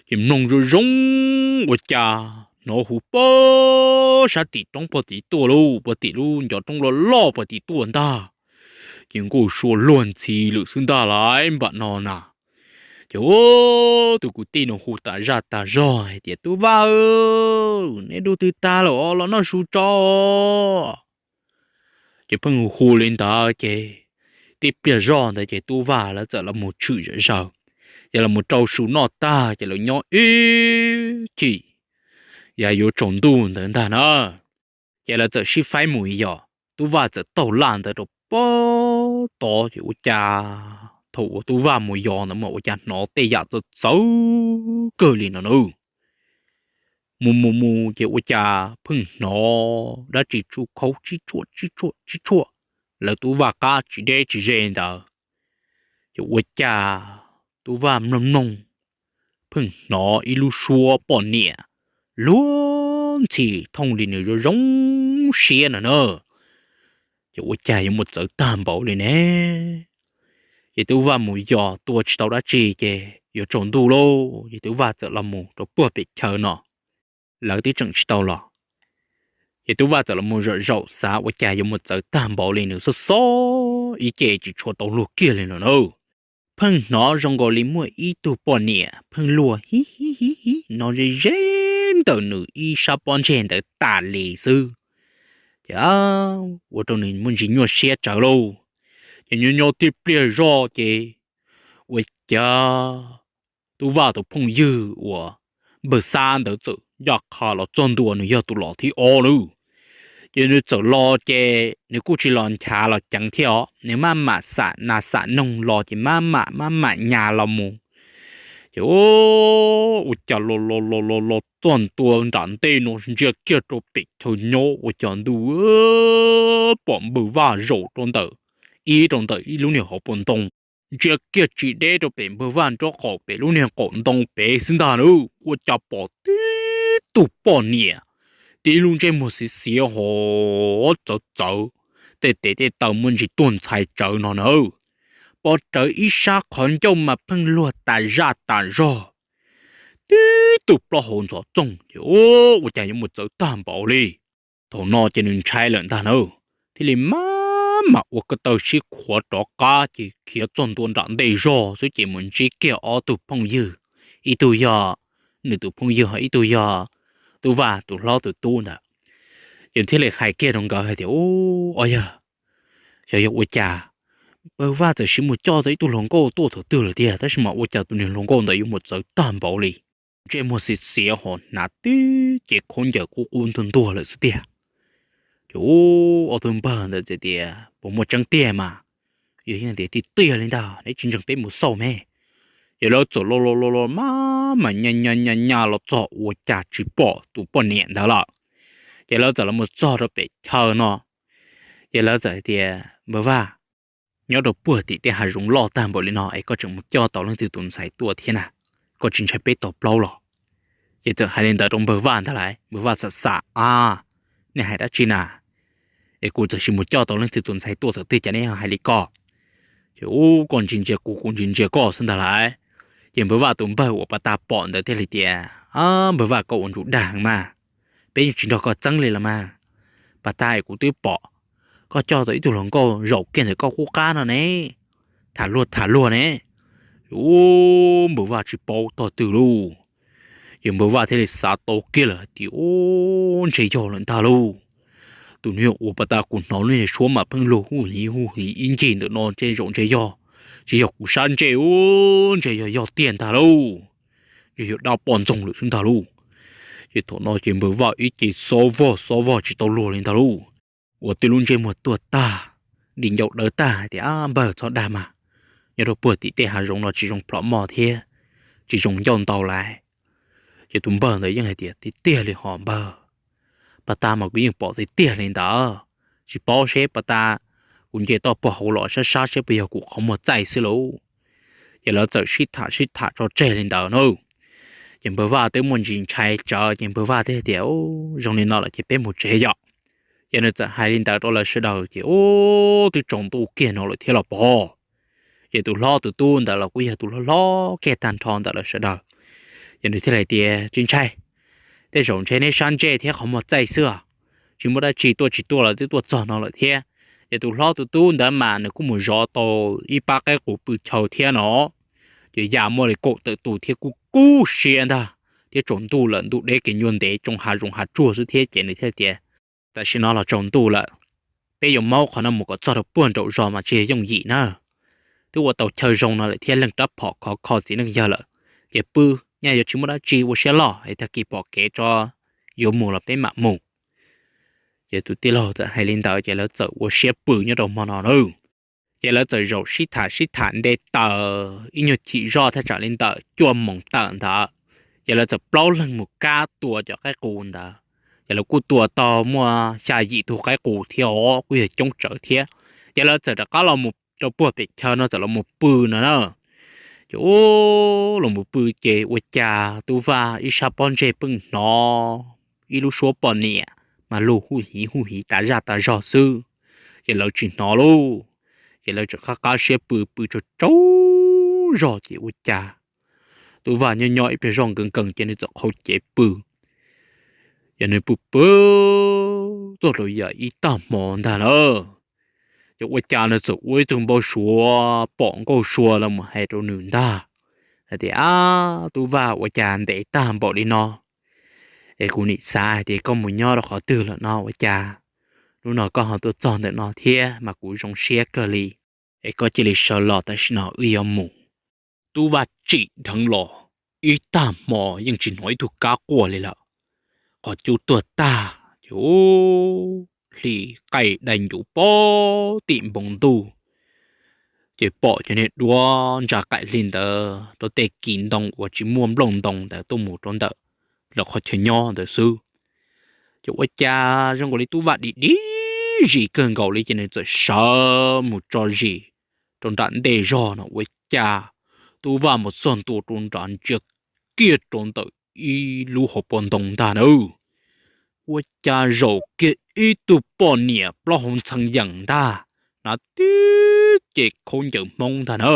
Ces mloog zoo zoo, ua cas hnov hu puag sab tim roob puag tim tuaj lauj, puag tim lub ncov roob loj loj puag tim tuaj ntag. Ces Nkauj Sua luag ntxhi lawm xwb ntag lauj npam no na. Ces tus kwv tij no hu tas zaj tas zog hais tias, Tub Vaj, nej dua twg tag lawm os, los noj su tso. Ces pheej hu hu li ntawd ces tib pliag zoj ntawd ces Tub Vaj lawv txawm los mus tshwm zom zaws, ces los mus rau su noj tag ces lawv nyob ib chim, yog yuav tsaus ntuj ntawd ntag na, ces lawv txawm sib faib mus yos. Tub Vaj txawm taug laj ntawd rau pem tod ces ua cas thaum uas Tub Vaj mus yos ntawd mas ua cas hnov tej yam txawv txawv kawg li no na. Mus mus mus ces ua cas pheej hnov dab tsi tsuj khau tsib tshuaj tsib tshuaj tsib tshuaj, lawv Tub Vaj qab tsis deb tsis ze ntawd. Ces ua cas Tub Vaj mloog mloog, pheej hnov ib lub suab poj niam luag ntxhi thooj li nws zoo zoo siab no na. Ces ua cas yuav mus txawv tag npaum li ne? Ces Tub Vaj mus yos tua tsis tau dab tsi ces yuav tsaus ntuj lauj, ces Tub Vaj txawm los mus rau puag pem chaw no, lawv twb tseem tsis tau los. Ces Tub Vaj txawm los mus zaum zaum xav ua cas yuav mus txawv tag npaum li, nws xob xob ib ce tsis tshua tau luag kiag li no na. Pheej hnov zoo nkaus li muaj ib tug poj niam pheej luag hib hib hib hib no ze ze ntawm nws ib sab pob ntseg ntawd tas li xwb. Ces ua rau nws muaj ntsis nyuaj siab tsawv lauj. Ces nyob nyob tib pliag zoj ces ua cas Tub Vaj tus phooj ywg uas npawg Xab ntawd txawm ncaj qha los txog ntua, nws yog tus los thib ob lawm. Ces nws txawm los ces nws kuj tsis los nchav los ceev thiab os, nws maj mam xam nas xam noog los ces maj mam maj mam nyas los mus. Ces ua cas los los los los los txog ntua nram ntej no ntsia kiag rau pem chaw nyob ua cas ntuj pom npawg Vaj zaum rau ntawm ib rau ntawm ib lub niag hauv paus ntoo. Ntsia kiag tsis deb rau pem npawg Vaj nraub qaum pem lub niag qaum ntoo pem xwb ntag na, ua cas pom tib tug poj niam, tib lub ntsej muag xiv xiav ho txawv txawv, tej tes tej taw muaj ntsis tuag ntxhais tsawv no na. Pom rawv ib sab qhov ncauj mas pheej luag tas zaj tas zog, tib tug plaub hau ntxhov txooj ces ua cas yuav mus txawv tag npaum li. Thaum no ces nws ntshai lawm ntag na, thiaj li maj mam ua ko taw sib khuav rov qab ces khiav txog ntua nram ntej zog xwb ces mus ntsib kiag ob tug phooj ywg, ib tug yog nws tus phooj ywg ho ib tug yog Tub Vaj tus hlob tus tub ntawd. Ces thiaj li hais kiag rau nkawd hais tias, Ub, ob yawg, xyov yog ua cas npawg Vaj txawm siv mus coj tau ib tug hluas nkauj tuaj thaum twg lawm tiag, tab sis mas ua cas tus niag hluas nkauj ntawd yuav mus txawv tag npaum li, ntsej muag xiv xiav ho hnav tib ce khaub ncaws qub qub ntuag ntuag lawm xwb tiag. Ces ub, ob tug npawg ntawd txawm tias, Puas muaj tseeb tiag mas? Yog yeej tias tiag tiag li ntag, neb tsis ntseeg peb mus xauj me. Ces lawv txawm los los los los maj mam nyas nyas nyas los txog ua cas tsis pom tus poj niam ntawd lawm. Ces lawv txawm los mus txog rau pem chaw no, ces lawv txawm hais tias, Npawg Vaj, nyob rau puag tim tej hav zoov loj tag npaum li no es koj tseem mus coj tau leej twg tus ntxhais tuaj thiab na? Koj tsis ntshai peb tau plaub los? Ces txawm hais li ntawd rau npawg Vaj ntag lauj. Npawg Vaj xam xam, A, nej hais dab tsi na? Es kuv txawm sis mus coj tau leej twg tus ntxhais tuaj thaum twg cas nej hais li ko? Ces ub, koj ntsia ntsia kuv, kuv ntsia ntsia koj xwb ntag lauj. Ces npawg Vaj tus npawg uas pas tas pom ntawd thiaj li tias, Npawg Vaj, koj ua ntsuj dag heev mas, peb yeej tsis nrog koj txeeb li los mas. Pas tas es kuv twb pom koj coj tau ib tug hluas nkauj zaum kiag ntawm koj qub qab no ne, tham luag tham luag ne. Ub, npawg Vaj tsis paub tog twg lauj. Ces npawg Vaj thiaj li xav tau kiag lawm hais tias, Ub, ntshe yog lawm ntag lauj. Tus niag uas pas tas kuv hnov lub niag suab mas pheej luag huj hiv huj hiv ib ncig ntawm no ntshe zaum ntshe yog, tsis yog kuv sab ntsej, ub, ntshe yog yog tiag ntag lauj. Yog yog dab poj ntxoog lawm xwb ntag lauj. Ces thaum no ces npawg Vaj ib ce xob vog xob vog tsis tau luag li ntag lauj. Ua tib lub ntsej muag tuag tag, di ncauj dawb tag hais tias, Ab npawg, txhob dag mas, nyob rau puag tim tej hav zoov no tsis zoo plhom moj thiab tsis zoo ncauj ntau lauj. Ces tus npawg ntawd yeej hais tias, Tiag tiag li hos npawg, pas tas mas kuv yeej pom tiag tiag li ntawd. Tsis paub seb pas tas kuv nce toj puag hauv los sab sab seb puas yog kuv qhov muag txaij xwb lauj. Ces lawv txawm sib tham sib tham tso tseg li ntawd na. Ces npawg Vaj twb muaj ntsis ntshai tsawv ces npawg Vaj thiaj tias, Ub, zoo li no lawm ces peb mus tsev yom. Ces nws txawm hais li ntawd rau lawv sawv daws ces ub, twb tsaus ntuj kiag no lawm thiab los pog. Ces tus hlob tus tub ntawd los kuj yog tus hlob hlob kiag tag nrho ntawm lawv sawv daws. Ces nws thiaj li tias, Tsis ntshai, tej zaum ntshe neb sab ntsej thiab qhov muag txaij xwb, tsis muaj dab tsi, tuaj tsis tuaj los twb tuaj txog no lawm thiab. Ces tus hlob tus tub ntawd mas nws kuj mus zov tau ib pab qaib qus pw chaw thiab no. Ces ya muaj li kaum tawm tus thiab, kuj kub siab ntag, thiab tsaus ntuj lawm, ntuj deb kev ncua ntev tsoo hav zoov hav tsuag xwb thiab ces nws thiaj tias, Tam sim no los tsaus ntuj lawm, peb yuav maub qhov no mus kom txog rau puag nraum zos mas tsis yog yooj yim na. Twb ua tau chaw zoo no lawm thiab leej rab phom khov kho txiv neej yawg lawm, ces pw, nyaj yuav tsis muaj dab tsi ua siab loj es tag kis pom kev tso, yuav mus los peb mam mus. Ces tus tij laug txawm hais li ntawd ces lawv txawm ua siab pw nyob rau hmo no na. Ces lawv txawm zaum sib tham sib tham nte taws ib nyuag chim zoj thaj tsam li ntawm cuaj moos tawm ntawd, ces lawv txawm plaub leeg mus kab tua cov qaib qus ntawd. Ces lawv kuj tua tau muaj xya yim tug qaib qus thiab os, kuj yog coob tsawv thiab. Ces lawv txawm rov qab los mus rau puag pem chaw no txawm los mus pw no na. Ces ua los mus pw ces ua cas Tub Vaj ib sab pob ntseg pheej hnov ib lub suab poj niam mas lug huj hiv huj hiv tas zaj tas zog xwb, ces lawv tsis hnov lauj. Ces lawv tseem qab qab siab pw pw tsaug tsaug zog ces ua cas Tub Vaj nyob nyob ib pliag zoj nkees nkees ces nws txawm qhau cev pw. Ces nws pw pw tuaj rau yam ib tag hmo ntag na, ces ua cas nws txawm ua ib tug npau suav pom Nkauj Sua los mus hais rau nws ntag, hais tias, Ab, Tub Vaj, ua cas ntev tag npaum li no es kuv nim xav hais tias koj mus nyob rau qhov twg lawm no, ua cas hnub no koj ho tuaj txog ntawm no thiab mas kuv zoo siab kawg li. Es koj cia li sawv los tam sim no wb yuav mus. Tub Vaj tsim dheev los ib tag hmo yeej tsis hnov ib tug kab quaj li lawm. Qhov cub tuag tag ces hli qaij dai ncuv pem tim npoo ntuj, ces pom cov niag duab ntsa qaim hli ntawd rau tej kis ntoo uas tsis muaj nplooj ntoo ntawd tuaj mus rau ntawm lawv qhov chaw nyob ntawd xwb. Ces ua cas zoo nkaus li Tub Vaj dim dib zis kawg nkaus li ces nws txawm sawv mus tso zis rau nram ntej zog no ua cas Tub Vaj mus txog ntua rau nrad ntsia kiag rau ntawm ib lub hauv paus ntoo ntag na, ua cas zaum kiag ib tug poj niam plaub hau ntxhee yees ntag, hnav tib ce khaub ncaws Hmoob ntag na,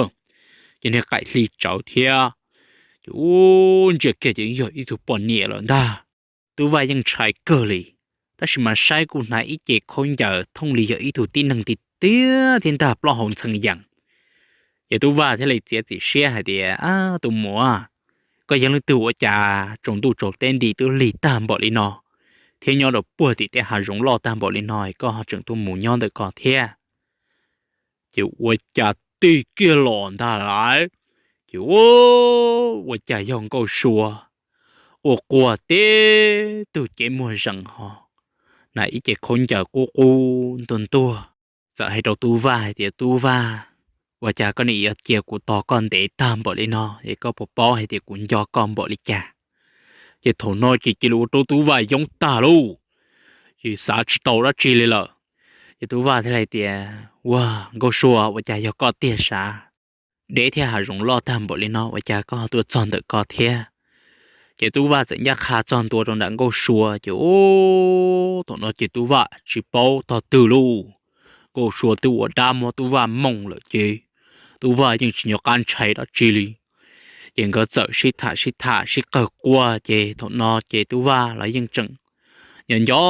ces niag qaim hli tsawv thiab. Ces ua ntsia kiag ces yog ib tug poj niam lawm ntag. Tub Vaj yeej ntshai kawg li, tab sis mas saib kuj hnav ib ce khaub ncaws thooj li yog ib tug tib neeg tiag tiag thiab ntag, plaub hau ntxhee yees. Ces Tub Vaj thiaj li txiav txim siab hais tias, Ab, tus muam, koj yog leej twg ua cas tsaus ntuj tsaus teb nti twb lig tag npaum li no thiab nyob rau puag tim tej hav zoov loj tag npaum li no koj ho tseem tuaj mus nyob ntawm ko thiab? Ces ua cas tig kiag los ntag lauj, ces ua cas yog Nkauj Sua ua quag tib tug cev muag zees ho hnav ib ce khaub ncaws qub qub ntuag ntuag, txawm hais rau Tub Vaj hais tias, Tub Vaj, ua cas koj nim yuav cia kuv tos koj ntev tag npaum li no es koj puas paub hais tias kuv nco koj npaum li cas? Ces thaum no ces cia li ua rau Tub Vaj yoob tag lauj, ces xav tsis tau dab tsi li lawm. Ces Tub Vaj thiaj li tias, Ua, Nkauj Sua, ua cas yog koj tiag sav? Deb thiab hav zoov loj tag npaum li no ua cas koj tuaj txog ntawm ko thiab? Ces Tub Vaj txawm ncaj qha txog ntua rau nram Nkauj Sua ces ub, thaum no ces Tub Vaj tsis paub tog twg lauj. Nkauj Sua twb ua dab muab Tub Vaj mooj lawm ces Tub Vaj yeej tsis nco qab ntshai dab tsi li. Ces nkawd txawm sib tham sib tham sib qawg quaj ces thaum no ces Tub Vaj los yeej tseem nco nco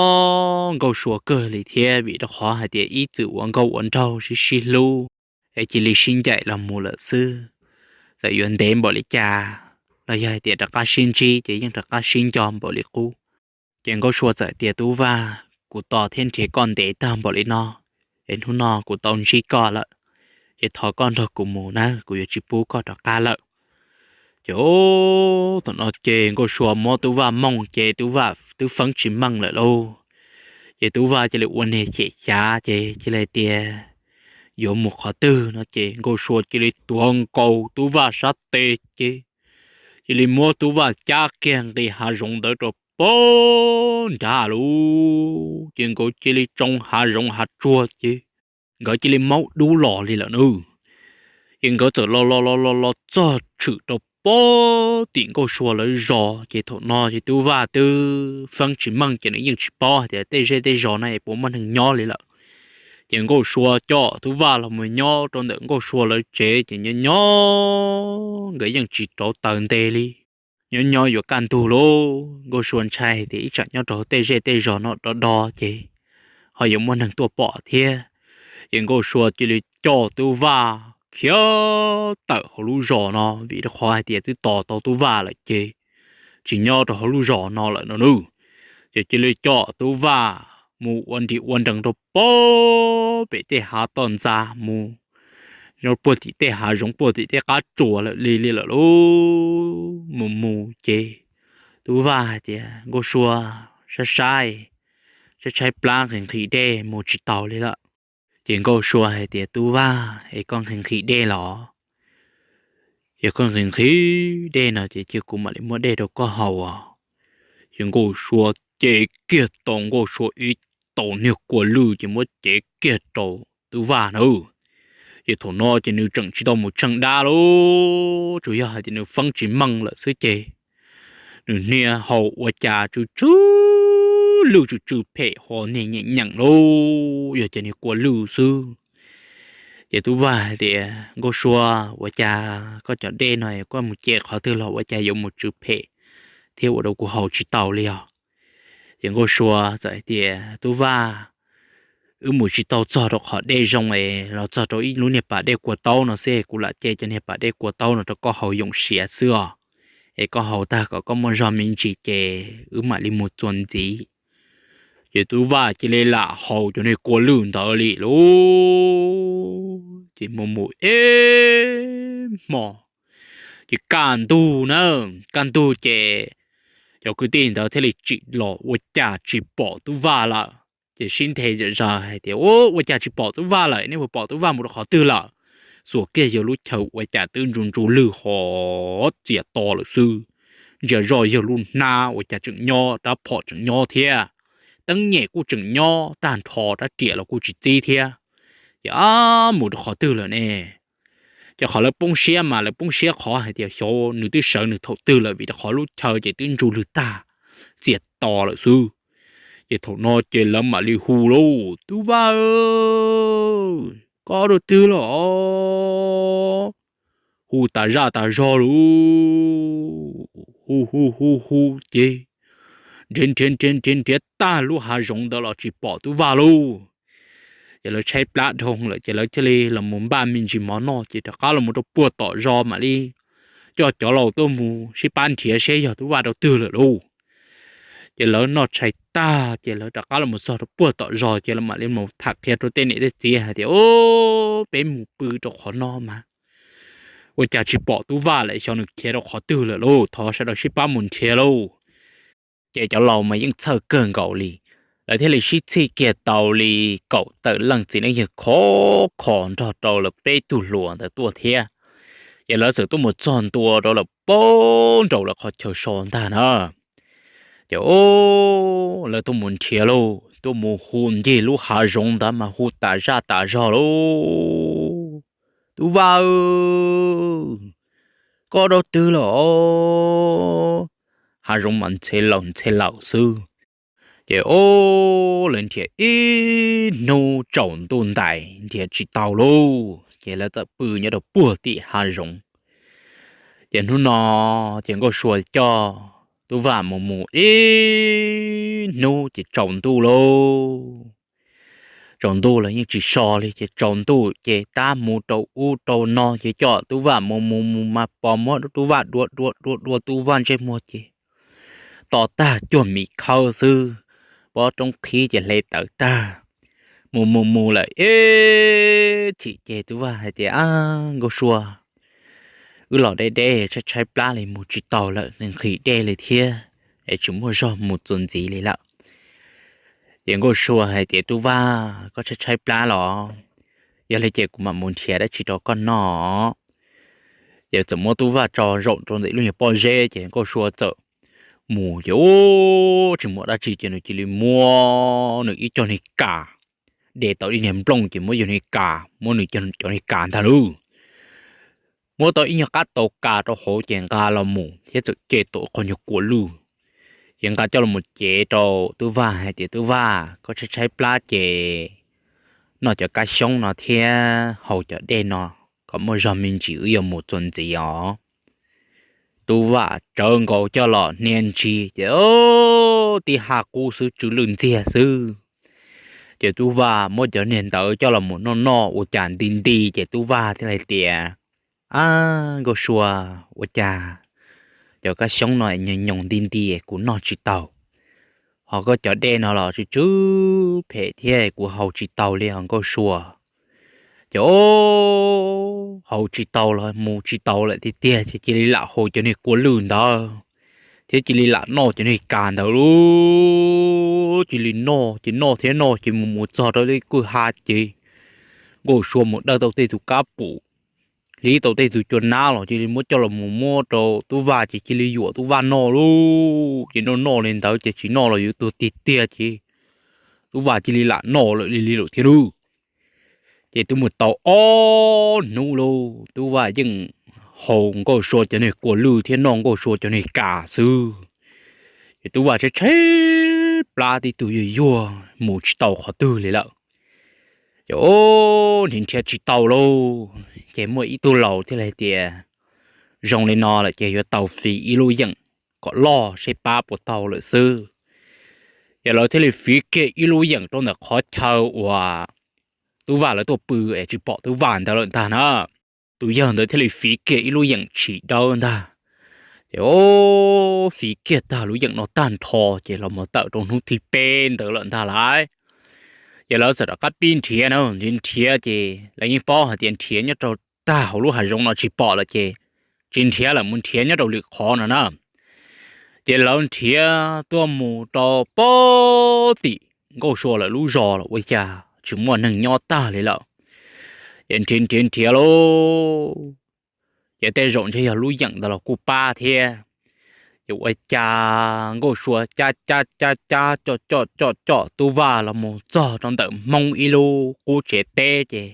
Nkauj Sua kawg li thiab, vim rau qhov hais tias ib txwm ua nkauj ua nraug sib sib hlub es cia li sib ncaim los mus lawm xwb. Txawm yuav ntev npaum li cas los yog hais tias rov qab sib ntsib ces yeej rov qab sib nco npaum li qub. Ces Nkauj Sua txawm tias, Tub Vaj, kuv tos thiab nrhiav koj ntev tag npaum li no, es hnub no kuv tau ntsib koj lawm, ces thov koj nrog kuv mus nawb, kuv yuav tsis pub koj rov qab lawm. Ces thaum no ces Nkauj Sua muab Tub Vaj mooj ces Tub Vaj twb feeb tsis meej lawm lauj. Ces Tub Vaj cia li ua niag xyem xyav ces cia li tias yuav mus qhov twg no ces Nkauj Sua cia li tuav nkaus Tub Vaj sab tes ces cia li muab Tub Vaj cab kiag nqis hav zoov ntawd rau pem nrad lauj. Ces nkawd cia li tsoo hav zoov hav tsuag ces nkawd cia li maub dub los li lawm nawb. Ces nkawd txawm los los los los los txog tshwm rau pem tim Nkauj Sua lawv zos ces thaum no ces Tub Vaj twb feeb tsis meej ces nws yeej tsis paub hais tias tej zej tej zos no es puas muaj neeg nyob li lawm. Ces Nkauj Sua coj Tub Vaj los mus nyob rau ntawm Nkauj Sua lawv tsev ces nyob nyob nkawd yeej tsis rauv taws nte li. Nyob nyob yuav kaj ntug lauj, Nkauj Sua ntshai hais tias ib tsam nyob rau hauv tej zej tej zos no do do ces ho yuav muaj neeg tuaj pom thiab. Ces Nkauj Sua cia li coj Tub Vaj khiav tawm hauv lub zos no vim rau qhov hais tias twb tos tau Tub Vaj lawm ces tsis nyob rau hauv lub zos no lawm no nawb. Ces cia li coj Tub Vaj mus ua nrim ua nrees rau pem tej hav toj ntxas mus, puag tim tej hav zoov puag tim tej qab tsuas lawm li li lawm lauj. Mus mus ces Tub Vaj hais tias, Nkauj Sua, saib saib, tshaib tshaib plab nqhis nqhis dej mus tsis taus li lawm. Ces Nkauj Sua hais tias, Tub Vaj, es koj nqhis nqhis dej los? Yog koj nqhis nqhis dej no ces cia kuv mam li muab dej rau koj haus os. Ces Nkauj Sua cev kiag tau Nkauj Sua ib tau niag kua lwj ces muab cev kiag rau Tub Vaj na. Ces thaum no ces nws tseem tsis tau mus tsheej dab lauj, tsuas yog hais tias nws feeb tsis meej lawm xwb ces nws niag haus ua cas tsw tsw lwj tsw tsw phem ho niag nyeem nyeem lauj, yog ces niag kua lwj xwb. Ces Tub Vaj hais tias, Nkauj Sua, ua cas koj cov dej no koj mus ce qhov twg los ua cas yuav mus tsw phem thiab ua rau kuv haus tsis tau li os? Ces Nkauj Sua txawm hais tias, Tub Vaj, wb mus tsis tau txog rau qhov dej zoo es los txog rau ib lub niag pas dej kua taub no xwb, kuv lam ce cov niag pas dej kua taub no rau koj haus yoom siav xwb os. Es koj haus tag kom koj muaj zog me ntsis ces wb mam li mus txuas ntxiv. Ces Tub Vaj cia li lam haus cov niag kua lwj ntawd li lauj. Ces mus mus ib hmo ces kaj ntug na, kaj ntug ces cov kwv tij ntawd thiaj li tsim los ua cas tsis pom Tub Vaj lawm. Ces sib nthe zam zaws hais tias, Ua cas tsis pom Tub Vaj lawm? Nej puas pom Tub Vaj mus rau qhov twg lawm? Xuas kiag yawg lub chaw ua cas twb ntsu ntsu lwj ho txias to lawm xwb. Ntsia zoj yawg lub hnab ua cas tseem nyob, rab phom tseem nyob thiab, teeb nyem kuj tseem nyob tag nrho, rab riam los kuj tsis txib thiab. Ces ab, mus rau qhov twg lawm ne? Ces qhov lawv poob siab mas lawv poob siab qhov hais tias xyov nws twb sawv nws thaum twg lawm, vim rau qhov lub chaw ces twb ntsu lwj tag, txias to lawm xwb. Ces thaum no ces lawv mam li hu lauj, Tub Vaj, koj rau twg lawm? Hu tas zaj tas zog lauj, hu hu hu hu ces nrhiav nrhiav nrhiav nrhiav nrhiav tag lub hav zoov ntawd los tsis pom Tub Vaj lauj. Ces lawv tshaib plab dhau lawm ces lawv thiaj li los mus npaj me ntsis mov noj ces rov qab los mus rau puag tom zos mam li coj cov laus tuaj mus sib pab nrhiav seb yog Tub Vaj rau twg lawm lauj. Ces lawv noj tshais tag ces lawv rov qab los mus txog rau puag tom zos ces lawv mam li mus tham qhia rau tej niam tej txiv hais tias, Au, peb mus pw rau qhov no mas ua cas tsis pom Tub Vaj lawm, xyov nws khiav rau qhov twg lawm lauj, thov sawv daws sib pab mus nrhiav lauj. Ces cov laus mas yeej txhawj kawg nkaus li, lawv thiaj li sib txhij kiag tau li kaum tawm leej txiv neej yawg khov kho nrog rau lawv peb tug hluas ntawd tuaj thiab. Ces lawv txawm tuaj mus txog ntua rau lawm paub nraum lawv qhov chaw so ntag na. Ces lawv tuaj mus nrhiav lauj, tuaj mus hu ncig lub hav zoov ntawd mas hu tas zaj tas zog lauj, Tub Vaj, koj rau twg lawm? Hav zoov mas ntxhe laus ntxhe laus xwb. Ces o, lawv nrhiav ib hnub tsaus ntuj ntais nrhiav tsis tau lauj, ces lawv txawm pw nyob rau puag tim hav zoov. Ces hnub no ces Nkauj Sua coj Tub Vaj mus mus ib hnub ces tsaus ntuj lauj. Tsaus ntuj los yeej tsis so li ces tsaus ntuj ces tab mus rau ub rau no ces coj Tub Vaj mus mus mus mas pos muab Tub Vaj dua dua dua dua Tub Vaj ntsej muag ces to tag cuag miv khawb xwb, pob roob qhib ces hle tawv tag. Mus mus mus lawm ib chim ces Tub Vaj hais tias, Ab Nkauj Sua, wb los deb deb tshaib tshaib plab li mus tsis tau lawm, nqhis dej li thiab es tsis muaj zog mus txuas ntxiv li lawm. Ces Nkauj Sua hais tias, Tub Vaj, koj tshaib tshaib plab los? Yog li ces kuv mam mus nrhiav dab tsi rau koj noj. Ces txawm muab Tub Vaj tso zaum rau ntawm lub nyuag pob zeb ces Nkauj Sua txawm mus ces tsis muaj dab tsi ces nws cia li muab nws ib co niag kas, de tau ib niag nplooj ces muab yawg niag kas, muab nws cov niag kas ntag lauj. Muab tau ib nyuag qab tau kas rau hauv ces nqa los mus thiab txawm ce tau qhov nyuag kua lwj. Ces nqa coj los mus cev rau Tub Vaj hais tias, Tub Vaj, koj tshaib tshaib plab ces noj cov kab xyoob no thiab haus cov dej no kom muaj zog me ntsis wb yuav mus txuas ntxiv os. Tub Vaj tsawv nkaus coj los hnia ntsis ces tib ha qub xwb tsw lwj ntxiag xwb. Ces Tub Vaj muab cov niag ntawd coj los mus noj noj ua cas nti nti ces Tub Vaj thiaj li tias, Ab Nkauj Sua, ua cas cov kab xyoob no nyoos nyoos nti nti kuv noj tsis tau, Ho koj cov dej no los tsw tsw phem thiab, kuv haus tsis tau li os Nkauj Sua. Ces o, haus tsis tau los mus tsis tau lawm tiag tiag ces cia li lam haus cov niag kua lwj ntawd thiab cia li lam noj cov niag kas ntawd lauj. Cia li noj ces noj thiab noj ces mus mus txog rau lub kwj ha ces Nkauj Sua mus dawj tau tej tus kab pum, hlib tau tej tus cua nab los cia li muab coj los mus muab rau Tub Vaj ces cia li yuam Tub Vaj noj lauj. Ces noj noj li ntawd ces tsis noj los yuav tuag tiag tiag ces Tub Vaj cia li lam noj lawm li li lawm thiab lauj. Ces twb mus tau ob hnub lauj, Tub Vaj yeej haus Nkauj Sua cov niag kua lwj thiab noj Nkauj Sua cov niag kas xwb. Ces Tub Vaj tshaib tshaib plab tib tug yuag yuag mus tsis tau qhov twg li lawm. Ces o, nrhiav nrhiav tsis tau lauj, ces muaj ib tug laus thiaj li hais tias zoo li no lawm ces yuav tau fiv ib lub yeem kom loj seb pab puas tau lawm xwb. Ces lawv thiaj li fiv kiag ib lub yeem rau ntawm qhov chaw uas Tub Vaj lawv tuaj pw es tsis pom Tub Vaj ntawd lawm ntag na. Tus yawg ntawd thiaj li fiv kiag ib lub yeem tshis dawb ntag. Ces o, fiv kiag tag lub yeem no tag nrho ces los mus tawm rau hnub thib peb ntawd lawm ntag lauj. Ces lawv txawm rov qab pib nrhiav na, nrhiav nrhiav ces lawv yeej paub hais tias nrhiav nyob rau tag hauv lub hav zoov no tsis pom lawm ces tsis nrhiav lawm, mus nrhiav nyob rau lwm qhov no na. Ces lawv nrhiav tuaj mus rau pem tim Nkauj Sua lawv lub zos los ua cas tsis muaj neeg nyob tag li lawm. Ces nrhiav nrhiav nrhiav lauj, ces tej zaum ntshe yog lub yeem ntawd los kuj pab thiab. Ces ua cas Nkauj Sua cab cab cab cab coj coj coj coj Tub Vaj los mus txog rau ntawm Hmoob ib lub qub tsev teb ces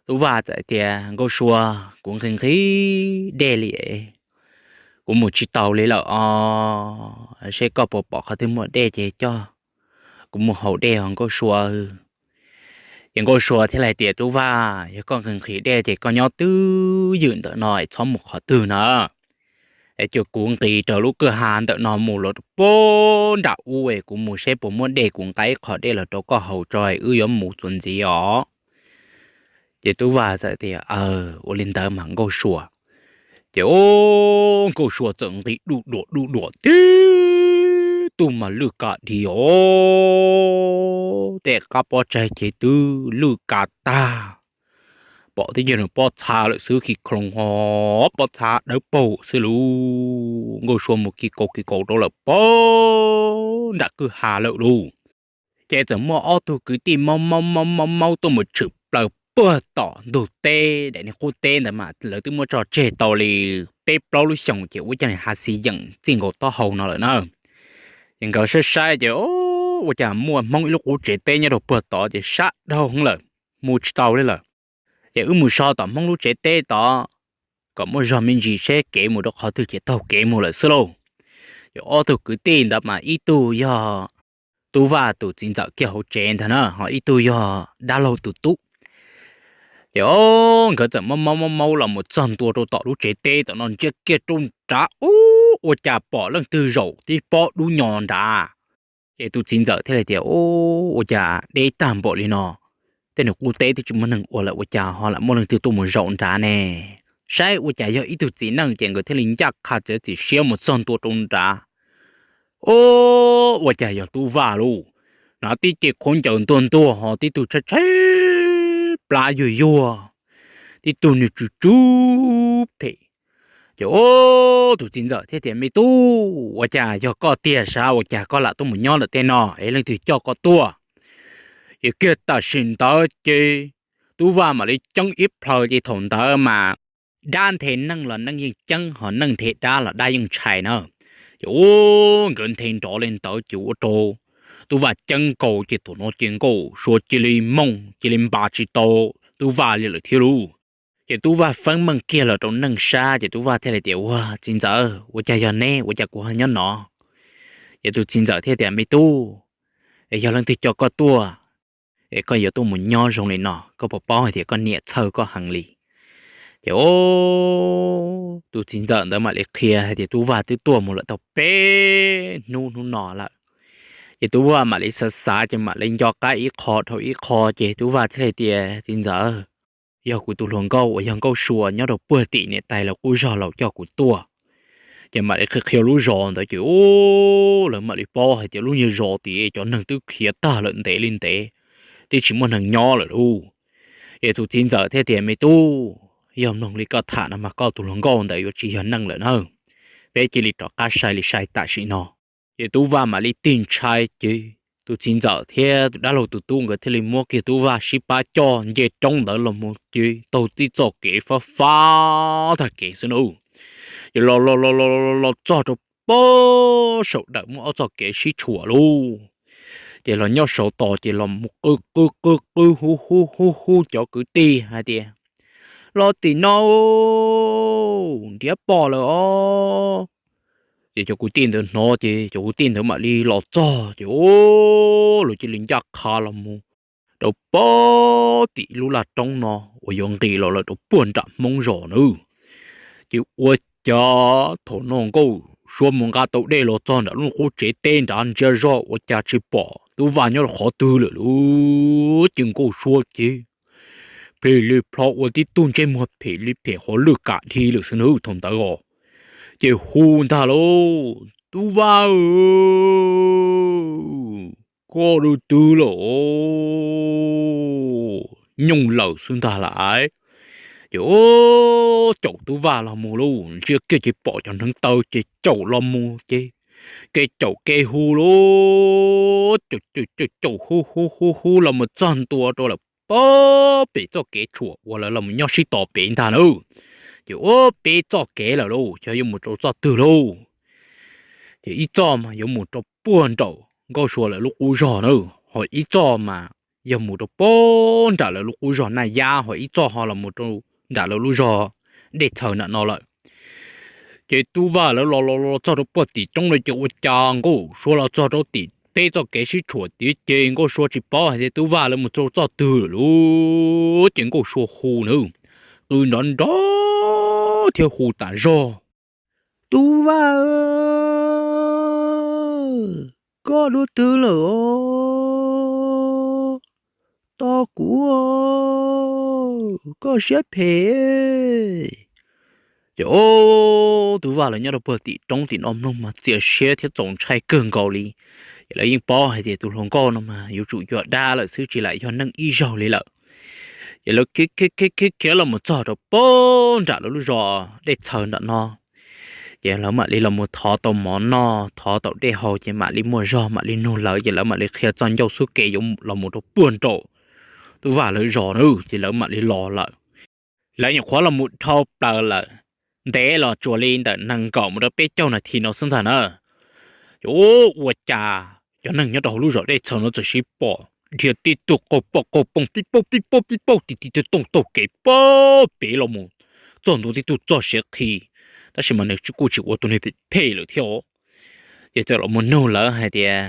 Tub Vaj txawm tias, Nkauj Sua, kuv nqhis nqhis dej li, kuv mus tsis taus li lawm os, seb koj puas pom qhov twg muaj dej ces coj kuv mus haus dej os Nkauj Sua. Ces Nkauj Sua thiaj li hais tias, Tub Vaj, yog koj nqhis nqhis dej ces koj nyob twj ywm ntawm no es txhob mus qhov twg na. Es cia kuv nqis raws lub kwj ha ntawm no mus los rau pem nram ub es kuv mus seb puas muaj dej, kuv nqa ib qho dej los rau koj haus tso es wb yuav mus txuas ntxiv os. Ces Tub Vaj txawm tias, Aws, ua li ntawd mas Nkauj Sua. Ces o, Nkauj Sua txawm nqis duj duam duj duam tib tug mas lwj ka dhia os, tej qab pob tsaig ces twb lwj ka tag, pom tib co nws pob txha lawm xwb, khi khloos ho pob txha dawb paug xwb lauj. Nkauj Sua mus khi kaus khi kaus rau lawm pem nram kwj ha lawm lauj. Ces txawm muaj ob tug kwv tij maub maub maub maub maub tuaj mus tshwm plaws puag tom ntug teb daim niag qub teb ntawd mas lawv twb muab tso tseg tau li peb plaub lub xyoos ces ua cas ha xis yeem txij nkaus taub hau no lawm na. Ces nkawd saib saib ces ua cas muaj Hmoob ib lub qub tsev teb nyob rau puag tod ces sab dhau lawm, mus tsis tau li lawm. Ces wb mus so tom Hmoob lub tsev teb tod kom muaj zog me ntsis seb kev mus rau qhov twg ces taug kev mus lawm xwb lauj. Ces ob tug kwv tij ntawd mas ib tug yog Tub Vaj tus txiv ntxawm kiag hauv tsev ntag na, ho ib tug yog dab laug tus tub. Ces o, nkawd txawm maub maub maub maub los mus txog ntua rau tom lub tsev teb tom no ntsia kiag rau nrad ub, ua cas pom leej twg zaum tib pob dub nyo nrad. Ces tus txiv ntxawm thiaj li tias, Ua cas deb tag npaum li no, tej nws qub teb twb tsis muaj neeg ua lawm ua cas ho lam muaj leej twg tuaj mus zaum nrad ne? Saib ua cas yog ib tug txiv neej ces nkawd thiaj li ncaj qha txiav txim siab mus txog ntua rau nrad. O, ua cas yog Tub Vaj lauj, hnav tib ce khaub ncaws ntuag ntuag ho tib tug tshaib tshaib plab yuag yuag, tib tug nws tsw tsw phem. Ces o, tus txiv ntxawm thiaj tias, Me tub, ua cas yog koj tiag sav, ua cas koj lam tuaj mus nyob ntawm tej no es leej twg coj koj tuaj? Ces kiag tam sim ntawd ces Tub Vaj mam li ceeb ib plhaw ces thaum ntawd mas dab nthe neeg los neeg yeej ceeb ho neeg nthe dab los dab yeej ntshai na. Ces u, nkawd nthe nrov li ntawd ces ua rau Tub Vaj ceeb nkaus ces thaum no ces Nkauj Sua cia li mooj cia li npa tsis tau Tub Vaj li lawm thiab lauj. Ces Tub Vaj feeb meej kiag los rau neej sab ces Tub Vaj thiaj li tias, Ua txiv ntxawm, ua cas yog neb, ua cas kuv ho nyob no? Ces tus txiv ntxawm thiaj tias, Me tub, es yog leej twg coj koj tuaj es koj yuav tuaj mus nyob zoo li no, koj puas paub hais tias koj niam txhawj koj heev li? Ces o, tus txiv ntxawm ntawd mam li qhia hais tias Tub Vaj twb tuaj mus lawm tau peb hnub hnub no lawm. Ces Tub Vaj mam li xav xav ces mam li nco qab ib qho dhau ib qho ces Tub Vaj thiaj li tias, Txiv ntxawm, yog kuv tus hluas nkauj uas yog Nkauj Sua nyob rau puag tim niam tais lawv qub zog laus coj kuv tuaj. Ces mam li qhia qhia lub zos ntawd ces ub, lawv mam li paub hais tias lub niag zos tias cov neeg twb khiav tag lawm ntev li ntev, twb tsis muaj neeg nyob lawm lauj. Es tus txiv ntxawm thiaj tias, Me tub, yog mloog li koj tham no mas koj tus hluas nkauj ntawd yuav tsis yog neeg lawm na. Peb cia li rov qab sai li sai tam sim no. Ces Tub Vaj mam li tig ntshai ces tus txiv ntxawm thiab tus dab laug tus tub nkawd thiaj li muab kiag Tub Vaj sib pab coj nce roob ntawd los mus ces taug tib txoj kev fab fab tag kev xwb na. Ces los los los los los txog rau pem saum dawm muaj ob txoj kev sib tshuam lauj. Ces los nyob saud tos ces los mus qw qw qw qw hu hu hu hu cov kwv tij hais tias, Los tim no, nrhiav pom lawm os. Ces cov kwv tij ntawd hnov ces cov kwv tij ntawd mam li los txog ces lawv cia li ncaj qha los mus rau pem tim lub laj roob no uas yuav nqis los lawm rau puag nram Hmoob zos na. Ces ua cas thaum no Nkauj Sua mus nqa tau dej los txog nram lub qub tsev teb nrad ntsia zog ua cas tsis pom Tub Vaj nyob rau qhov twg lawm lauj. Ces Nkauj Sua ces plig li plho ua tib tug ntsej muag phem li phem qhov lwj kam dhi lawm xwb na thaum ntawd os. Ces hu ntag lauj, Tub Vaj, koj dua twg lawm? Nyooj lawm xwb ntag lauj. Ces caum Tub Vaj los mus lauj, ntsia kiag ces pom cov hneev taw ces caum los mus ces kev caum kev hu lauj, caum caum caum hu hu hu hu los mus txog ntua rau lawm pem txoj kev tshuam uas lawv los mus nyob sib tos pem ntag na. Ces ua peb txoj kev lawm lauj, xyov yuav mus rau txoj twg lauj. Ces ib txoj mas yuav mus rau puag nraum Nkauj Sua lawv lub qub zog na, ho ib txoj mas yog mus rau puag nram lawv lub qub zog Naj Yab, ho ib txoj ho los mus rau nram lawv lub zog Dej Txhaws nram no lawm. Ces Tub Vaj lawv los los los txog rau puag tim roob no ces ua cas Nkauj Sua los txog rau tim peb txoj kev sib tshuam tid ces Nkauj Sua tsis paub hais tias Tub Vaj lawv mus rau txoj twg lawm lauj. Ces Nkauj Sua hu na, qw nrov nrov thiab hu tas zog, Tub Vaj, koj dua twg lawm os? Tos kuv, koj siab phem. Ces Tub Vaj lawv nyob rau puag tim roob tim no mloog mas txias siab thiab txaus ntshai kawg nkaus li. Ces lawv yeej paub hais tias tus hluas nkauj no mas yuav tsum yog dab lawm xwb tsis lam yog neeg ib zaug li lawm. Ces lawv khiav khiav khiav khiav khiav los mus txog rau puag nram lawv lub zos Dej Txhaws nram no. Ces lawv mam li los mus thov tau mov noj, thov tau dej haus ces mam li muaj zog mam li nug lawv, ces lawv mam li qhia txoj ncauj xub ke yuav los mus rau puag nraum Tub Vaj lawv zos na, ces lawv mam li los lawm. Lawv nyuam qhuav los mus dhau plaws lawm, ntev los tsuas li ntawm nees nkaum mus rau peb caug nas this no xwb ntag na. Ces ua cas cov neeg nyob rau hauv lub zos Dej Txhaws no txawm sib pom dhia tib tug qaug poj qaug poog pib paug pib paug pib paug ti ti tooj taug kev pag pem los mus txog ntua tib tug txoj siav qhi, tab sis mas nws kuj tsis ua tus neeg phem phem lawm thiab os. Ces txawm los mus nug lawv hais tias,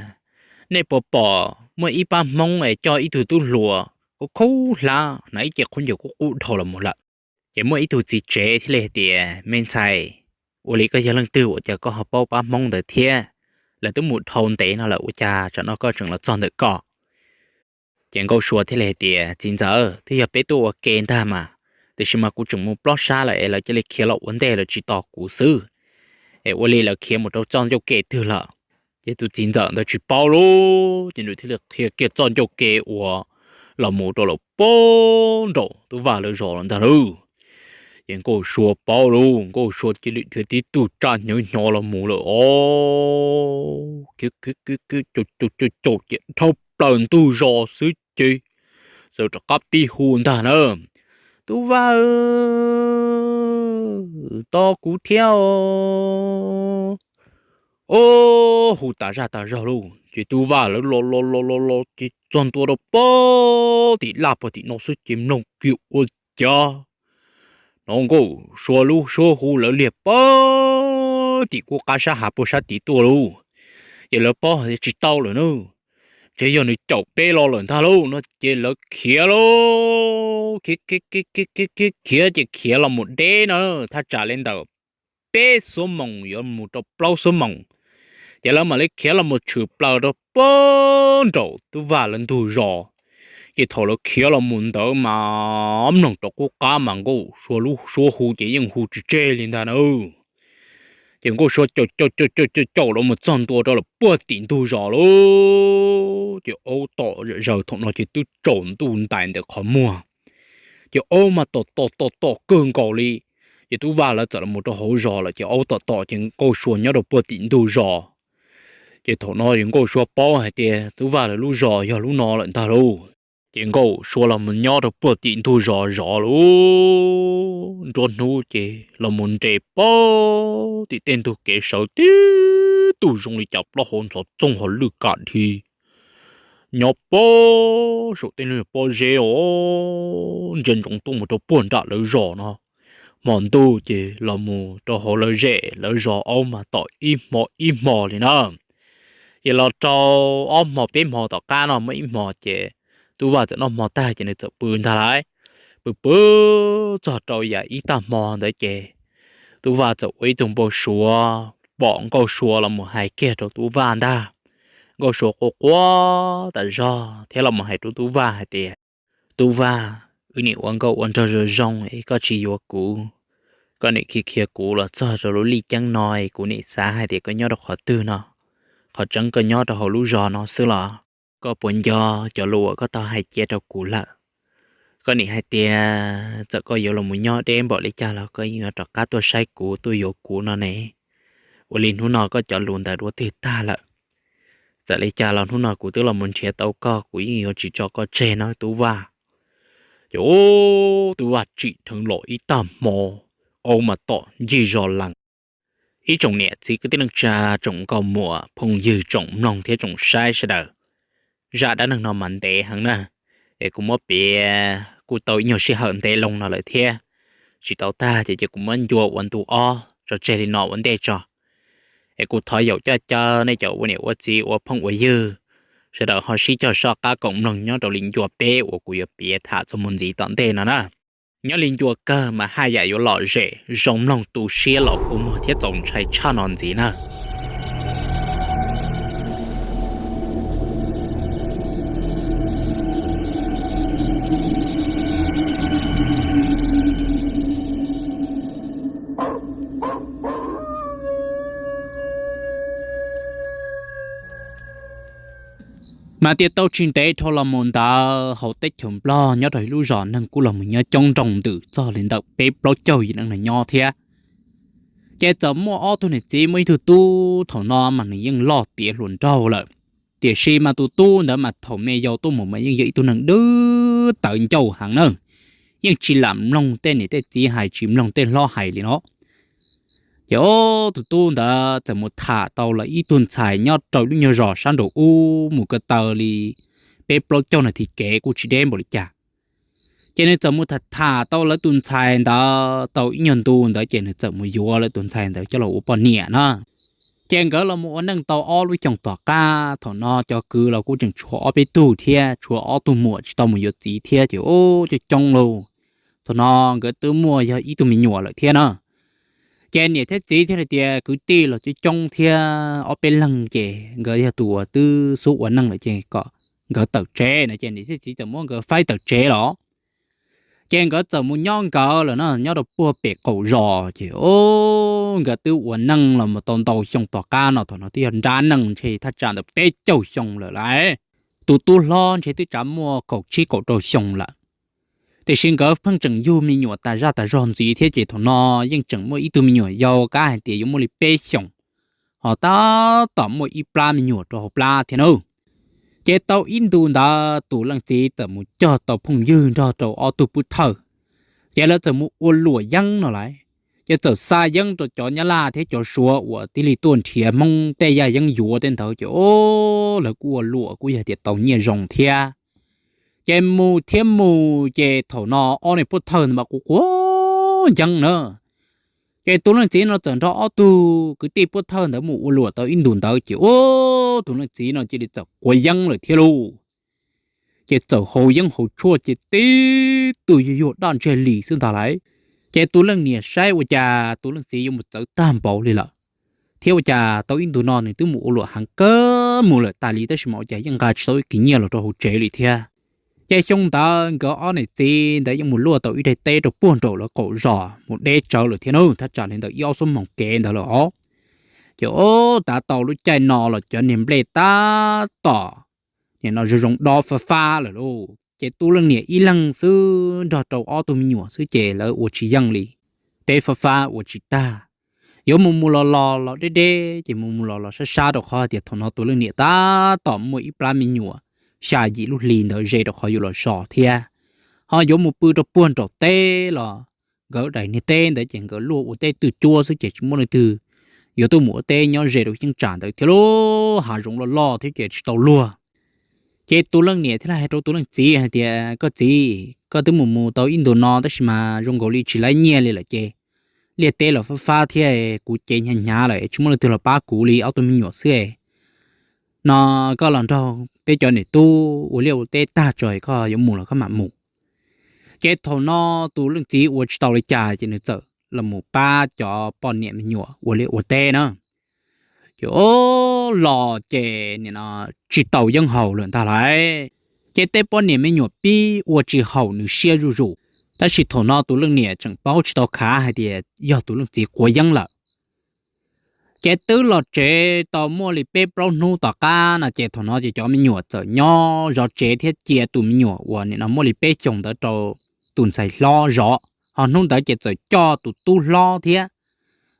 Nej puas pom muaj ib pab Hmoob es coj ib tug tub hluas khaub khaub hlab hnav ib ce khaub ncaws kub qub dhau los mus lawm? Ces muaj ib tug txiv tsev thiaj li hais tias, Me ntxhais, ua li koj yog leej twg ua cas koj ho paub pab Hmoob ntawd thiab? Lawv twb mus dhau ntev no lawm ua cas tsam no koj tseem los txog ntawm ko? Ces Nkauj Sua thiaj li hais tias, Txiv ntxawm, twb yog peb tuaj ua ke ntag mas, tiam sis mas kuv tseem mus plob sab lawm es lawv cia li khiav los ua ntej lawv tsis tos kuv xwb. Es ua li lawv khiav mus rau txoj ncauj ke twg lawm? Ces tus txiv ntxawm ntawd tsis paub lauj, ces nws thiaj li qhia kiag txoj ncauj ke uas los mus rau lawm puag nraum Tub Vaj lawv zos lawm ntag lauj. Ces Nkauj Sua paub lauj, Nkauj Sua cia li dhia tib tug tsa hnyav hnyo los mus lawm os. Khiav khiav khiav khiav caum caum caum caum ces dhau plaws ntug zos xwb ces txawm rov qab pib hu ntag na, Tub Vaj, tos kuv thiab os. Ub, hu tas zaj tas zog lauj, ces Tub Vaj lawv los los los los los ces txog ntua rau puag tim laj puag tim no xwb ces mloog kiag ua cas hnov Nkauj Sua lub suab hu lawv liag puag tim kuv qab sab hav puag sab tid tuaj lauj. Ces lawv paub hais tias tsis tau lawm na, ntshe yog nws caum peb los lawm ntag lauj no ces lawv khiav lauj, khiav khiav khiav khiav khiav khiav khiav ces khiav los mus deb no thaj tsam li ntawm peb xuab moos yuav mus rau plaub xuab moos. Ces lawv mam li khiav los mus tshwm plaws rau puag nraum Tub Vaj lawv ntug zos. Ces thaum lawv khiav los mus ntawd mas mloog rau qub qab mas Nkauj Sua lub suab hu ces yeej hu tsis tseg li ntag na. Ces Nkauj Sua caum caum caum caum caum los mus txog ntua rau lawm puag tim ntug zos lauj. Ces aub tom zaws thaum no ces twb tsaus ntuj ntais ntawm qhov muag. Ces aub mas tom tom tom tom kawg nkaus li. Ces Tub Vaj lawv txawm los mus rau hauv zos lawm ces aub tom tom ces Nkauj Sua nyob rau puag tim ntug zos. Ces thaum no ces Nkauj Sua paub hais tias Tub Vaj lawv lub zos yog lub no lawm ntag lauj. Ces Nkauj Sua los mus nyob rau puag tim ntug zos zov lauj. Nruab hnub ces los mus nres puag tim tej ntug kev sawv tib tug zoo li cas plaub hau ntxhov txooj hauv lwj kam dhi nyob puag saum tej pob zeb os, ntsia ntsoov tuaj mus rau puag nram lawv zos no. Hmo ntuj ces los mus rau hauv lawv zej lawv zos aub mas tom ib hmo ib hmo li na. Ces los rau ob hmo peb hmo tom qab no muaj ib hmo ces Tub Vaj txawm noj hmo tag ces nws txawm pw ntag lauj. Pw pw txog rau yam ib tag hmo ntawd ces Tub Vaj txawm ua ib tug npau suav pom Nkauj Sua los mus hais kiag rau Tub Vaj ntag. Nkauj Sua quaj quaj tas zog thiab los mus hais rau Tub Vaj hais tias, Tub Vaj, wb niam ua nkauj ua nraug zoo zoo es koj tsis yuav kuv, koj niam khiav khiav kuv los txog rau lub lij ceeb no es kuv niam xav hais tias koj nyob rau qhov twg no, qhov tseeb koj nyob rau hauv lub zos no xwb los? Koj puas nco cov lus uas koj tau hais cia rau kuv lawm? Koj niam hais tias txawm koj yuav los mus nyob deb npaum li cas los koj yeej yuav rov qab tuaj saib kuv tuaj yuav kuv no ne. Ua li hnub no koj cov lus ntawd dua twg tag lawm? Txawm li cas los hnub no kuv twb los mus nrhiav tau koj, kuv yeej yuav tsis tso koj tseg no Tub Vaj. Ces Tub Vaj tsim dheev los ib tag hmo, aub mas tom ncig zos lees. Ib tsoom niam txiv kwv tij neej tsa, tsoom nkauj muam phooj ywg, tsoom mloog thiab tsoom saib sawv daws, zaj dab neeg no mas ntev heev na, es kuv muab piav kuj tau ib nyuag sij hawm ntev loo no lawm thiab. Tsis tau tag ces cia kuv muab ncua ua ntu ob tso tseg li no ua ntej tso. Es kuv thov yaum coj caw nej cov ua niam ua txiv ua phooj ua ywg sawv daws ho sib cog soj qab koom mloog nyob rau li ncua peb uas kuv yuav piav tham txuas mus ntxiv tom ntej no na. Nyob li ncua kawg mas haj yam yuav lom zem zoo mloog tu siab los kua muag thiab txaus ntshai tshaj no ntxiv na. Mas tias tau tsis ntev dhau los mus ntawd hauv teb chaws Nplog nyob rau ib lub zos neeg kuj los mus nyob coob nroo ntws txog li ntawm peb plaub caug yim leej neeg nyob thiab. Ces txawm muaj ob tug niam txiv muaj ib tug tub, thaum no mas nws yeej loj tiav hluas nraug lawm. Tiam sis mas tus tub ntawd mas thaum me yau tuaj mus mas yeej yog ib tug neeg dwb tawv ncauj heev na, yeej tsis lam mloog tej niam tej txiv hais, tsis mloog tej hlob hais li no. Ces tus tub ntawd txawm mus tham tau lawm ib tug ntxhais nyob rau lub nyuag zos sab nraum ub mus ko taw li peb plaub caug nas this kev kuj tsis deb npaum li cas. Ces nws txawm mus tham tham tau lawv tus ntxhais ntawd tau ib nyuag ntu ntawd ces nws txawm mus yuav lawv tus ntxhais ntawd coj los ua poj niam na. Ces nkawd los mus ua neej tau ob lub xyoos tom qab, thaum no cov kwv los kuj tseem tshuav ob peb tug thiab, tshuav ob tug muam tsis tau mus yuav txiv thiab ces coob coob lauj. Thaum no nkawd twb muaj yog ib tug me nyuam lawm thiab na. Ces niam thiab txiv thiaj li tias kwv tij los coob coob thiab ob peb leeg ces nkawd yog tus uas twb xub ua neej lawm ces kom nkawd tawm tsev no ces niam thiab txiv txawm muab nkawd faib tawm tsev los. Ces nkawd txawm mus nyob nkawd lawm na, nyob rau puag pem qaum zos ces nkawd twb ua neej los mus tau ntau xyoo tom qab no, thaum no twb yog nrab neej ntshe thaj tsam ntawm peb caug xyoo lawm lauj. Tus tub hlob ntshe twb tsam muaj kaum tsib kaum rau xyoo lawm. Tiam sis nkawd pheej tseem yug me nyuam tas zaj tas zog ntxiv thiab ces thaum no yeej tseem muaj ib tug me nyuam yau kab hais tias yuav muaj li peb xyoos, ho tab tom muaj ib plab me nyuam rau hauv plab thiab na. Ces tau ib ntu ntawd tus leej txiv txawm mus cog tau phooj ywg nrog rau ob tug pub thawj, ces lawv txawm mus ua luam yeeb no lauj. Ces txawm xa yeeb rau cov nyab laj thiab cov suav uas thiaj li tuaj nrhiav hmoob tej yaj yeeb yuav tej ntawd ces o, lawv kuj ua luam kuj yog tias tau nyiaj zoo thiab. Ces mus thiab mus ces thaum no ob niag pub thawj ntawd mas quav quav yeeb na. Ces tus leej txiv no txawm nrog ob tug kwv tij pub thawj ntawd mus ua luam tau ib ntus ntawd ces tus leej txiv no cia li txawm quav yeeb lawm thiab lauj. Ces txawm haus yeeb haus tshuaj ces tib tug yuag yuag daj ntseg li xwb ntag lauj. Ces tus leej niam saib ua cas tus leej txiv yuav mus txawv tag npaum li lawm, thiab ua cas tau ib ntus no nws twb mus ua luam heev kawg mus lawm tas li tab sis mas ua cas yeej nqa tsis tau ib kis nyiaj los rau hauv tsev li thiab. Ces xyoo ntawd nkawd ob niam txiv ntawd yeej mus luaj tau ib daim teb rau puag nraum lawv qaum zos mus deb tsawv lawm thiab na, thaj tsam li ntawm ib ob xuab moos kev ntawd lawm os. Ces ub, tav tau lub caij no los cov niag nplej tab tom nim no zoo zoo dob fab fab lawm lauj. Ces tub leej niam ib leeg xwb nrog rau ob tug me nyuam xwb ces lawv ua tsis yeej li. Teb fab fab ua tsis tag, yuav mus mus los los los deb deb ces mus mus los los sab sab rau qhov tias thaum no tus leej niam tab tom muaj ib plab me nyuam xya yim lub hli ntawd ze rau qhov yuav los so thiab. Ho yuav mus pw rau puag nraum teb los nkawd daim niag teb ntawd ces nkawd luaj ua teb twj cuab xwb ces tsis muaj leej twg yuav tuaj mus ua teb nyob ze rau yeeb tsam ntawd thiab lauj. Hav zoov loj loj thiab ces tsis tau luag. Ces tus leej niam thiaj li hais rau tus leej txiv hais tias, koj txiv, koj twb mus mus tau ib ntus no tab sis mas zoo nkaus li tsis laib nyiaj li lawm ces liaj teb los fab fab thiab, kuv cev hnyav hnyav lawm tsis muaj leej twg los pab kuv li, ob tug me nyuam xwb no, koj los nrog peb cov niam tub ua liaj ua teb tag tso, koj yuav mus los koj mam mus. Ces thaum no tus leej txiv ua tsis tau li cas ces nws txawm los mus pab cov poj niam me nyuam ua liaj ua teb na. Ces ub, los ces nim no tsis tau yeeb haus lawm ntag lauj. Ces tej poj niam me nyuam pib ua tsis haum nws siab zuj zus. Tab sis thaum no tus leej niam tseem paub tsis tau khav hais tias yog tus leej txiv quav yeeb lawm. Ces twb los tsev tau muaj li peb plaub hnub tom qab no ces thaum no ces cov me nyuam txawm nyob zov tsev thiab cia tus me nyuam uas nim no muaj li peb xyoos ntawd rau tus ntxhais hlob zov. Ho hnub ntawd ces txawm coj tus tub hlob thiab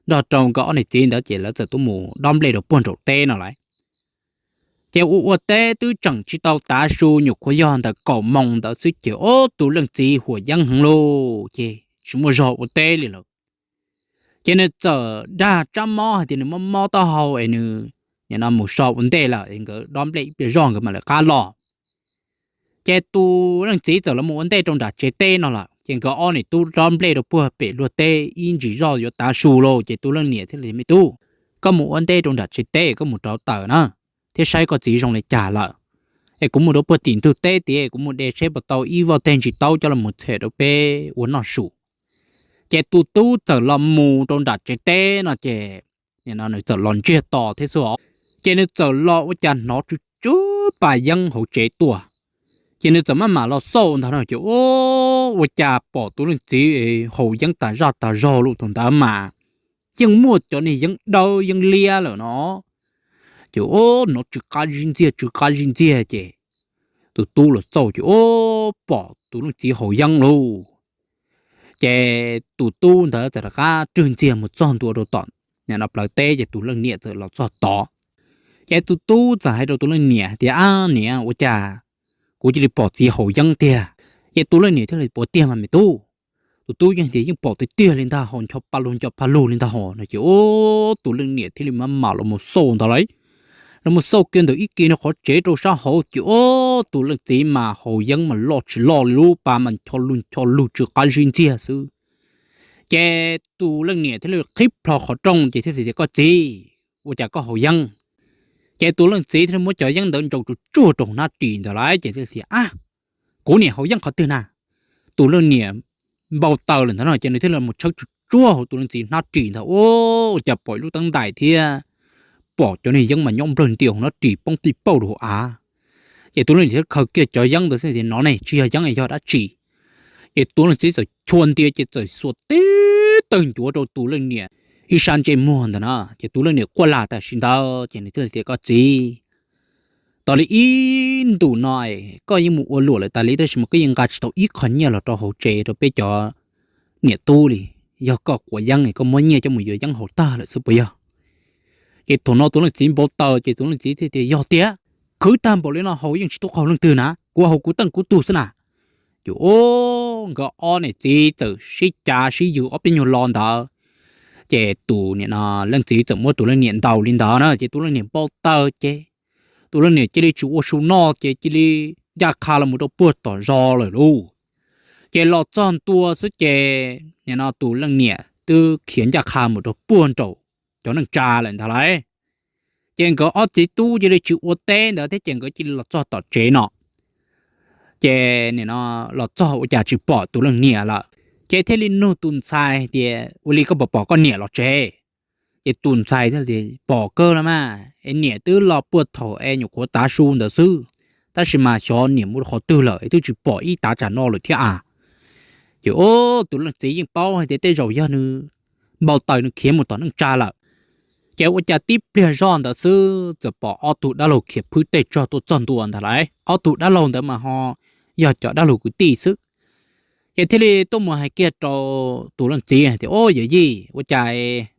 nrog rau nkawd ob niam txiv ntawd ces lawv txawm tuaj mus dob nplej rau puag nraum teb no lawm. Ces ua ua teb twb tseem tsis tau tav su, nyuam qhuav yog ntawm kaum moos ntawd xwb ces ub, tus leej txiv huam yeeb heev lauj, ces tsis muaj zog ua teb li lawm. Ces nws txawm dag tsab mob hais tias nws mob mob taub hau es nws nim no mus so ua ntej lawm es nkawd dob nplej ib pliag zog nkawd mam lawv qab los. Ces tus leej txiv txawm los mus ua ntej rau nram tsev teb no lawm ces nkawd ob niam tub dob nplej rau puag pem luag teb ib ntsis zog yuav tav su lauj ces tus leej niam thiaj li, me tub, koj mus ua ntej rau nram tsev teb, koj mus rauv taws na, thiab saib koj txiv zoo li cas lawm, es kuv mus rau puag tim ntug teb tiav, kuv mus de seb puas tau ib voj teg ntsis taub coj los mus txhem rau peb ua noj su. Ces tus tub txawm los mus rau nram tsev teb no ces nim no nws txawm los ntsiag to thiab xwb os. Ces nws txawm los ua cas hnov tsw tsw pas yeeb hauv tsev tuaj. Ces nws txawm maj mam los xauj ntag no ces ub, ua cas pom tus leej txiv haus yeeb tas zaj tas zog lawm. Thaum ntawd mas yeej muaj cov niag yeeb dawb yeeb liab lawm no. Ces ub, hnov tsw qab zib ntxiag tsw qab zib ntxiag ces tus tub los xauj ces ub, pom tus leej txiv haus yeeb lauj. Ces tus tub ntawd txawm rov qab rwg ntxiag mus txog ntua rau tom nim no plawv teb ces tus leej niam txawm los txog tod. Ces tus tub txawm hais rau tus leej niam tias, ab niam, ua cas kuv cia li pom txiv haus yeeb tiag? Ces tus leej niam thiaj li, puas tiag mas me tub? Tus tub yeej tias yeej pom tiag tiag li ntag, haus ncho pa lug ncho pa lug li ntag hos no ces ub, tus leej niam thiaj li maj mam los mus xauj ntag lauj. Los mus xauj kiag ntawm ib kis no qhov tsev rau sab hauv ces ub, tus leej txiv mas haus yeeb mas loj tsis loj li, lub pas mas ncho lug ncho lug tsw qab zib ntxiag xwb. Ces tus leej niam thiaj li qhib plho qhov rooj ces thiaj li tias, koj txiv, ua cas koj haus yeeb? Ces tus leej txiv thiaj li muab cov yeeb ntawd ntsaus tsuag tsuag rau hnab ris ntawd lauj ces thiaj li tias, ab, kuv niam haus yeeb qhov twg na? Tus leej niam npau taws lawm ntag no ces nws thiaj li mus tshawb tsuag tsuag hauv tus leej txiv hnab ris ntawd, ua cas pom ib lub teeb ntais thiab pom cov niag yeeb mas nyob nplawg ntias hauv hnab ris poob pij pauj rau hauv av. Ces tus leej niam thiaj khaws kiag cov yeeb ntawd thiaj tias, no ne tsis yog yeeb es yog dab tsi? Ces tus leej txiv txawm chua ntia ces txawm xuas tib tawg ncuav rau tus leej niam ib sab ntsej muag ntawd na ces tus leej niam quaj lag tam sim ntawd ces nws thiaj tias, koj txiv, tas li ib ntus no koj yeej mus ua luam lawm tas li tab sis mas koj yeej nqa tsis tau ib qho nyiaj los rau hauv tsev rau peb cov niam tub li. Yog koj quav yeeb es koj muab nyiaj coj mus yuav yeeb haus tag lawm xwb puas yog? Ces thaum no tus leej txiv npau taws ces tus leej txiv thiaj tias, yog tiag, khwv tag npaum li no haus yeej tsis tau qaug leej twg na, kuv haus kuv teej kuv tug xwb na. Ces ub, nkawd ob niam txiv txawm sib cav sib yws ob peb nyuag lo ntawd, ces tus nim no leej txiv txawm muab tus leej niam ntaus li ntawd na ces tus leej niam npau taws ces tus leej niam cia li tsis ua su noj ces cia li ncaj qha los mus rau puag tom zos lawm lauj. Ces los txog ntua xwb ces nim no tus leej niam twb khiav ncaj qha mus rau puag nraum cov neej tsa lawm ntag lauj. Ces nkawd ob txiv tub cia li tsis ua teb ntawd thiab ces nkawd cia li los txog tom tsev no. Ces nim no los txog ua cas tsis pom tus leej niam lawm, ces thiaj li nug tus ntxhais tias, ua li koj puas pom koj niam los tsev? Ces tus ntxhais thiaj tias, pom kawg los mas es niam twb los puag thaum es nyuam qhuav tav su ntawd xwb, tab sis mas xyov niam mus rau qhov twg lawm es twb tsis pom ib tav tsam no lawm thiab a. Ces ub, tus leej txiv yeej paub hais tias tej zaum yog nws npau taws nws khiav mus tom neej tsa lawm. Ces ua cas tib pliag zoj ntawd xwb txawm pom ob tug dab laug khiav phwb tej tsog tuaj txog ntua ntag lauj. Ob tug dab laug ntawd mas ho yog cov dab laug kwv tij xwb. Ces thiaj li tuaj mus hais kiag rau tus leej txiv hais tias, Au yawm yij, ua cas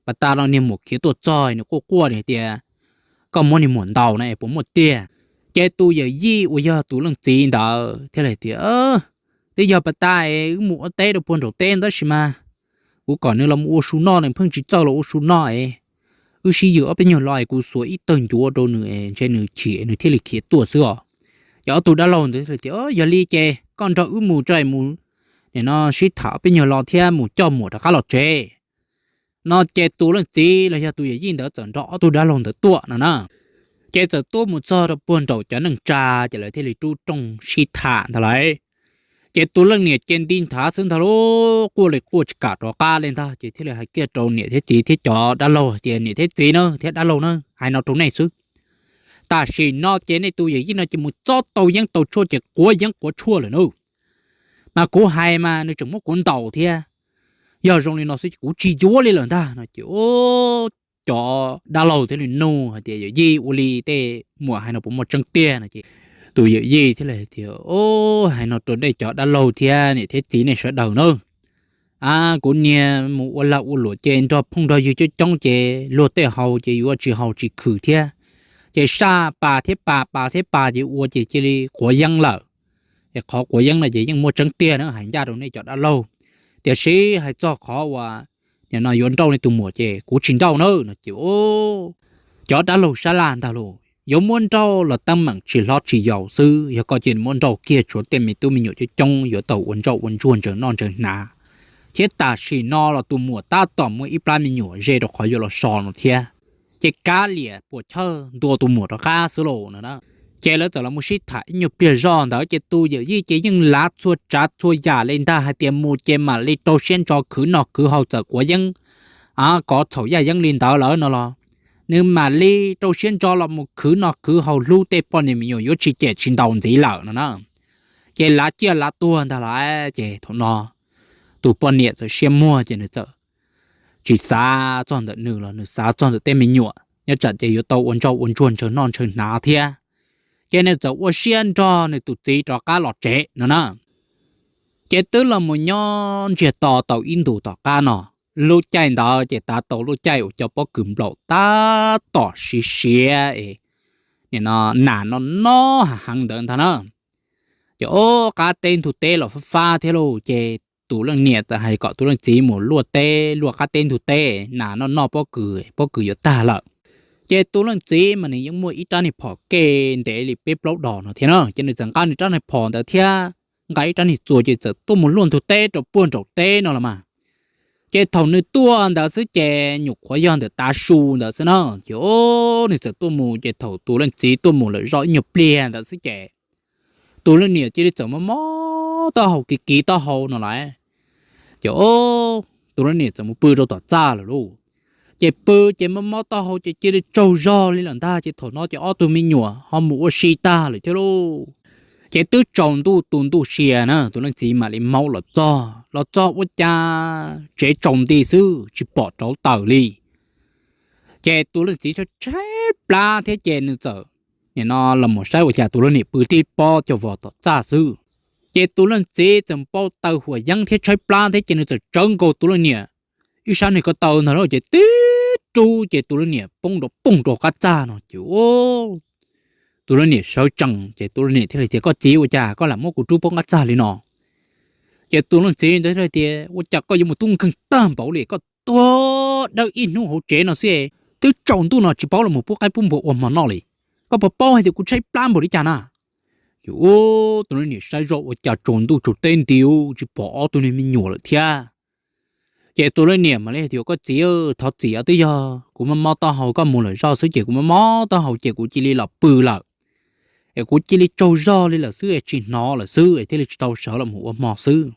pas tas no niag muam khiav tuaj txog nws quaj quaj hais tias koj muab niag muam ntaus na es puas muaj tiag? Ces tus yawm yij uas yog tus leej txiv ntawd thiaj li tias, Twb yog pas tas es wb mus ua teb rau puag nraum teb ntawd tab sis mas kuv kom nws los mus ua su noj, nws pheej tsis txawj los ua su noj es wb sib ywm ob peb nyuag lo es kuv xuas ib tawg ncuav rau nws es ntshe nws chim nws thiaj li khiav tuaj xwb os. Ces ob tug dab laug ntawd tias, Yog li ces koj nrog wb mus tso mus, nim no sib tham ob peb nyuag lo thiab mus coj muam rov qab los tsev. No ces tus leej txiv los yog tus yawm yij ntawd txawm nrog ob tug dab laug ntawd tuaj no na. Ces txawm tuaj mus txog rau puag nraum cov neej tsa, ces lawv thiaj li rub rooj sib tham ntag lauj. Ces tus leej niam ces nti nthav xwb ntag lauj, quaj li quaj tsis kam rov qab li ntag. Ces thiaj li hais kiag rau niam thiab txiv thiab cov dab laug hais tias, Niam thiab txiv na thiab dab laug na, hais no rau nej xwb, tam sim no ces nej tus yawm yij no ces mus txob tau yeeb tau tshuaj ces quav yeeb quav tshuaj lawm na. Mas kuv hais mas nws tseem muab kuv ntaus thiab. Yog zoo li no xwb ces kuv tsis yuav li lawm ntag no ces cov dab laug thiaj li nug hais tias, Yawm yij, ua li tej muam hais no puas muaj tseeb tiag no ces tus yawm yij thiaj li tias, Hais no rau nej cov dab laug thiab niam thiab txiv nej sawv daws na, a, kuv niag mus ua lag ua luam ces nrog phooj nrog ywg coob coob ces luag tej haus ces yuav tsis haus tsis khwm thiab. Ces saj pas thiab pas, pas thiab pas ces ua ces cia li quav yeeb lawm. Es qhov quav yeeb no ces yeej muaj tseeb tiag na, hais ncaj rau nej cov dab laug. Tiam sis hais txog qhov uas nim no yuav nrauj nej tus muam ces kuv tsis nrauj na no ces cov dab laug sab laj ntag lauj, yuav muab nrauj los teeb meem tsis hlob tsis yau xwb, yog koj cia li muab nrauj kiag tshuav tej me tub me nyuam coob coob yuav tau ua ntsauj ua ntsuag ntsaws noj ntsaws hnav, thiab tam sim no los tus muam tab tom muaj ib plab me nyuam ze rau qhov yuav los so no thiab. Ces kav liam puas chawj ntua tus muam rov qab xwb lauj no. Ces lawv txawm los mus sib tham ib nyuag pliag zoj ntawd ces tus yawm yij ces yeej lav txhua tsav txhua yam li ntag hais tias mus ces mam li rau siab ntso khwv noj khwv haus txawm quav yeeb, a, kov txhaum yaj yeeb li ntawd lawm no los nws mam li rau siab ntso los mus khwv noj khwv haus hlub tej poj niam me nyuam yuav tsis cem tsis ntaus ntxiv lawm no na. Ces lav ciaj lav tuag ntag lauj. Ces thaum no tus poj niam txawm siab muag ces nws txawm tsis xav txog ntawm nws los nws xav txog ntawm tej me nyuam nyob tsam ces yuav tau ua ntsauj ua ntsuag ntshaw noj ntshaw hnav thiab. Ces nws txawm ua siab nrog nws tus txiv rov qab los tsev no na. Ces twb los mus nyob ntsiag to tau ib ntus tom qab no, lub caij ntawd ces tav tau lub caij uas cov pob kws nplaum tab tom siav siav es nim no nas noj noj heev ntawd ntag na. Ces ob qab teb ntug teb los fab fab thiab lauj, ces tus leej niam txawm hais kom tus leej txiv mus luaj teb luaj qab teb ntug teb, nas noj noj pob kws, pob kws yuav tag lawm. Ces tus leej txiv mas nws yeej muaj ib rab niag phom kev ntev li peb plaub dos no thiab na, ces nws txawm nqa nws rab niag phom ntawd thiab nqa ib rab niag txuas ces txawm tuaj mus luaj ntug teb rau puag nraum teb no los mas. Ces thaum nws tuaj ntawd xwb ces nyuam qhuav yog ntawm tav su ntawd xwb na, ces nws txawm tuaj mus ces thaum tus leej txiv tuaj mus lawm zoj ib nyuag pliag ntawd xwb ces tus leej niam cia li txawm mob mob taub hau kiv kiv taub hau no lauj. Ces tus leej niam txawm mus pw rau tom txaj lawm lauj. Ces pw ces mob mob taub hau ces cia li tsaug zog li lawm ntag, ces thaum no ces ob tug me nyuam ho mus ua si tag lawm thiab lauj. Ces twb tsaus ntuj tu ntuj sia na, tus leej txiv mam li maub los txog, los txog ua cas tsev tsaus nti xwb tsis pom rauv taws li. Ces tus leej txiv tshaib tshaib plab thiab ces nws txawm nim no los mus saib ua cas tus leej niam pw tib pob cog vos tom txaj xwb. Ces tus leej txiv txawm npau taws huam yeeb thiab tshaib plab thiab ces nws txawm tsawv nkaus tus leej niam ib sab niag ko taw ntag lauj, ces tib rub ces tus leej niam poob rau poog rau qab txaj no ces tus leej niam sawv tsees ces tus leej niam thiaj li tias, Koj txiv, ua cas koj lam muab kuv rub poob qab txaj li no? Ces tus leej txiv ntawd hais tias, Ua cas koj yuav mus tub nkeeg tag npaum li, koj tuag dawb ib hnub hauv tsev no xwb, twb tsaus ntuj no tsis paub los mus pub qaib pub npua ua hmo noj li. Koj puas paub hais tias kuv tshaib plab npaum li cas na? Ces tus leej niam saib zoj ua cas tsaus ntuj tsaus teb nti tsis pom ob tug niag me nyuam lawm thiab. Ces tus leej niam mam li hais tias, Koj txiv, thov txim, twb yog kuv mob mob taub hau, koj mus lawm zoj xwb ces kuv mob mob taub hau ces kuv cia li los pw lawm, es kuv cia li tsaug zog li lawm xwb es tsis hnov lawm xwb es thiaj li tsis tau sawv los mus ua hmo xwb.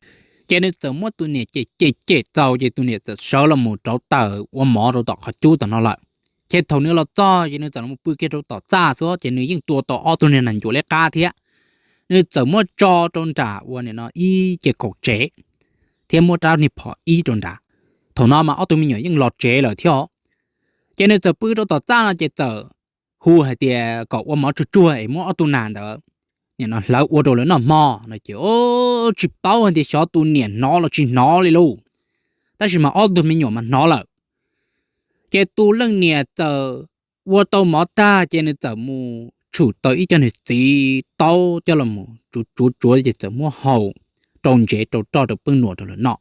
Ces nws txawm muab tus niam cem cem cem txaus ces tus niam txawm sawv los mus rauv taws ua mov rau tom qhov cub tom no lawm. Ces thaum nws los txog ces nws txawm los pw kiag rau tom txaj xwb ces nws yeej tua tau ob tug niag nas ncuav liab qab thiab. Nws txawm muab tso rau nram ua nim no ib ce kaum tsev thiab muab rab niag phom ib rau nrad. Thaum no mas ob tug me nyuam yeej los tsev lawm thiab os. Ces nws txawm pw rau tom txaj no ces txawm hu hais tias kom ua mov tsuag tsuag es muab ob tug nas ntawd nim no hlawv ua rau lawv noj hmo no ces tsis paub hais tias xyov tus niam hnov los tsis hnov li lauj, tab sis mas ob tug me nyuam mas hnov lawm. Ces tus leej niam txawm ua tau mov tag ces nws txawm mus tshum tau ib co niag txiv taub coj los tsuav tsuav tsuav ces txawm muab hau rau ntsev rau roj rau peb nuam rau lawv noj.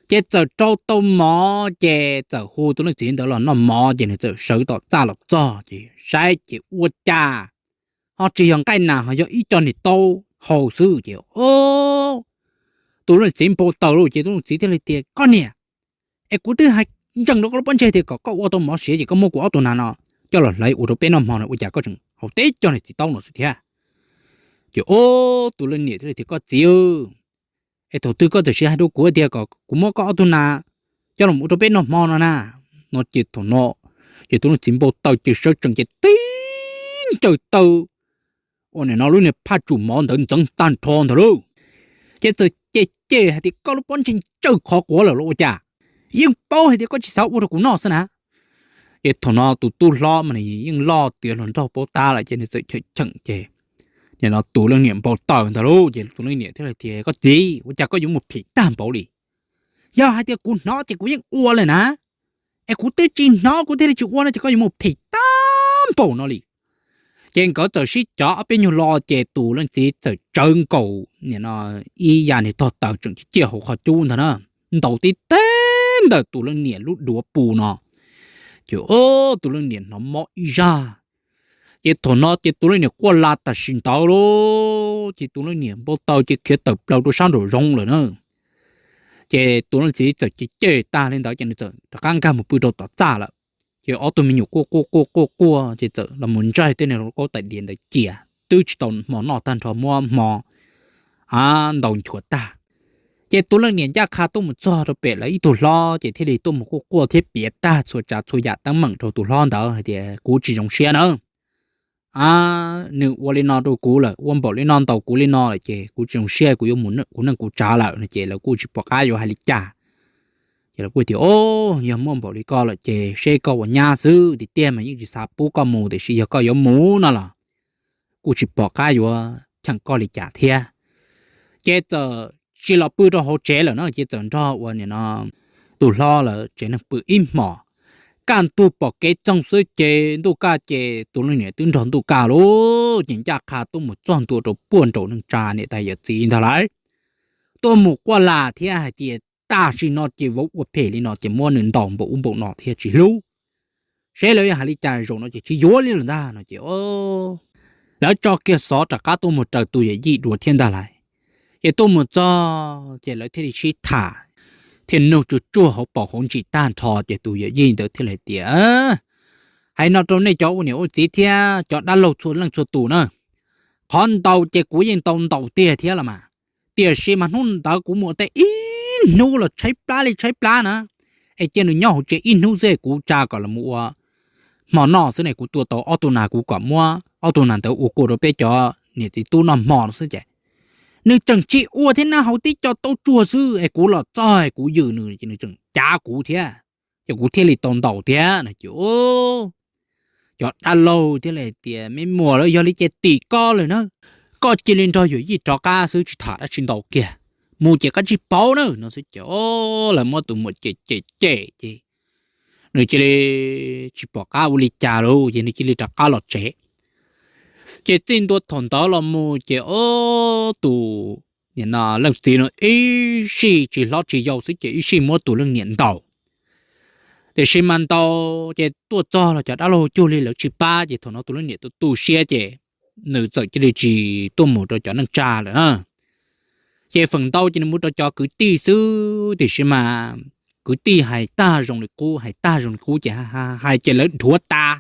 Ces txawm rau tau mov ces txawm hu tus leej txiv ntawd los noj mov ces nws txawm sawv tom txaj los txog ces saib ces ua cas ho tsis yog nqaij nas ho yog ib co niag taub hau xwb ces tus leej txiv npau taws lawm ces tus leej txiv thiaj li tias, Koj niam, es kuv twb hais ntsees rau koj lub pob ntseg tias kom koj ua tau mov siav ces koj muab kuv ob tug nas no coj los hlawv ua rau peb noj hmo no ua cas koj tseem hau teb cov niag txiv taub no xwb thiab? Ces tus leej niam thiaj li tias, Koj txiv, es thaum twg koj txawm siv hais rau kuv tias kom kuv muab koj ob tug nas coj los ua rau peb noj hmo no na? No ces thaum no ces tus leej txiv npau taws ces sawv tsees ces tib ncaws taw ua nim no lub niag phaj tsum mov ntawd ntxeev tag nrho ntag lauj. Ces txawm cem cem hais tias, Koj lub pob ntseg ntsawj qhov quav lawm los ua cas? Yeej paub hais tias koj tsis xav ua rau kuv noj xwb na. Ces thaum no tus tub hlob mas nws yeej loj tiav hluas nraug paub tab lawm ces nws txawm cheem cheem ces nim no tus leej niam npau taws ntag lauj ces tus leej niam thiaj li tias, Koj txiv, ua cas koj yuav mus phim tag npaum li? Yog hais tias kuv hnov ces kuv yeej ua lawm na, es kuv twb tsis hnov kuv thiaj li tsis ua no ces koj yuav mus phim tag npaum no li. Ces nkawd txawm sib cov ob peb nyuag lo ces tus leej txiv txawm tsawv nkaus nim no ib yam niag tog taws tseem ciaj hauv qhov cub ntag na, ntaus tib teg ntawm tus leej niam lub duav pus no. Ces tus leej niam hnov mob ib zaj. Ces thaum no ces tus leej niam quaj la tam sim ntawd lauj, ces tus leej niam npau taws ces khiav tawm plaws rau sab nraum zoov lawm na. Ces tus leej txiv txawm cem cem tag li ntawd ces nws txawm rov qab nkag mus pw rau tom txaj lawm. Ces ob tug me nyuam quaj quaj quaj quaj quaj ces txawm los mus ntsaj tej niag lauj kaub tais diav ntawd cia, twb tsis tau hmo noj tag nrho muab hmo a ntaus nchuav tag. Ces tus leej niam ncaj qha tuaj mus txog rau pem lawv ib tug hlob ces thiaj li tuaj mus quaj quaj thiab piav tag txhua tsav txhua yam teeb meem rau tus hlob ntawd hais tias, Kuv tsis zoo siab na. A, nws ua li no rau kuv lawm, ua npaum li no ntaus kuv li no lawm ces kuv tsis zoo siab, kuv yuav mus kuv neej kuv tsav lawm no ces lawv kuj tsis pom qab yuav hais li cas. Ces lawv kuj tias, O, yog muaj npaum li ko lawm ces seb koj ua nyab xwb tiag tiag mas yeej tsis xav pub koj mus, tiam sis yog koj yuav mus no los kuj tsis pom qab yuav cheem koj li cas thiab. Ces txawm tsis los pw rau hauv tsev lawm no ces txawm nrog ua nim no tus hlob lawv tsev neeg pw ib hmos. Kaj ntug pom kev txoog xwb ces ntuj kaj ces tus leej niam twb nrog ntuj kaj lauj, ces ncaj qha tuaj mus txog ntua rau puag nraum neej tsa niam tais yawm txiv ntag lauj. Tuaj mus quaj lam thiab hais tias, Tam sim no ces vauv ua phem li no ces muab nws ntaus npaum ub npaum no thiab tsis hlub, seb lawv yuav hais li cas, zaum no ces tsis yuav li lawm ntag no ces lawv tso kiag xov rov qab tuaj mus raws tus yawm yij dua thiab ntag lauj. Ces tuaj mus txog ces lawv thiaj li sib tham, thiaj nug tsuag tsuag hauv paus hauv ntsis tag nrho ces tus yawm yij ntawd thiaj li hais tias, Hais no rau nej cov ua niam ua txiv thiab cov dab laug txhua leej txhua tus na, qhov ntaus ces kuv yeej tau ntaus tiag thiab los mas, tiam sis mas hnub ntawd kuv mus ua teb ib hnub los tshaib plab li tshaib plab na, es cia nws nyob hauv tsev ib hnub xwb kuv tsa kom los ua hmo noj xwb ne, kuv tua tau ob tug nas kuv kom muab ob tug nas ntawd ua kua rau peb cov niam txiv tub noj hmo no xwb ces nws tseem tsis ua thiab na, hauv tib co taub tsuag xwb es kuv los txog kuv yws nws ces nws tseem cav kuv thiab, ces kuv thiaj li tau ntaus thiab no ces cov dab laug thiaj li hais tias, Me muam, yog li ces tim koj lawm na, koj cia li nrog yawm yij rov qab xwb tsis tham dab tsi ntau kiag, mus ces koj tsis paub na no xwb ces lawv muab tus muam cem cem cem ces nws cia li tsis pom qab ua li cas lauj ces nws cia li rov qab los tsev. Ces txij ntua thaum ntawd los mus ces ob tus leej txiv no ib sij tsis hlob tsis yau xwb ces ib sij muab tus leej niam ntaus. Tiam sis mas ntaus ces tuaj txog los cov dab laug cuag li lawv tsis pab ces thaum no tus leej niam tu tu siab ces nws txawm cia li tsis tuaj mus rau cov neej tsa lawm na. Ces feem ntau ces nws mus rau cov kwv tij xwb, tiam sis mas kwv tij hais tag zoo li qub, hais tag zoo li qub ces hais ces lawv dhuav tas,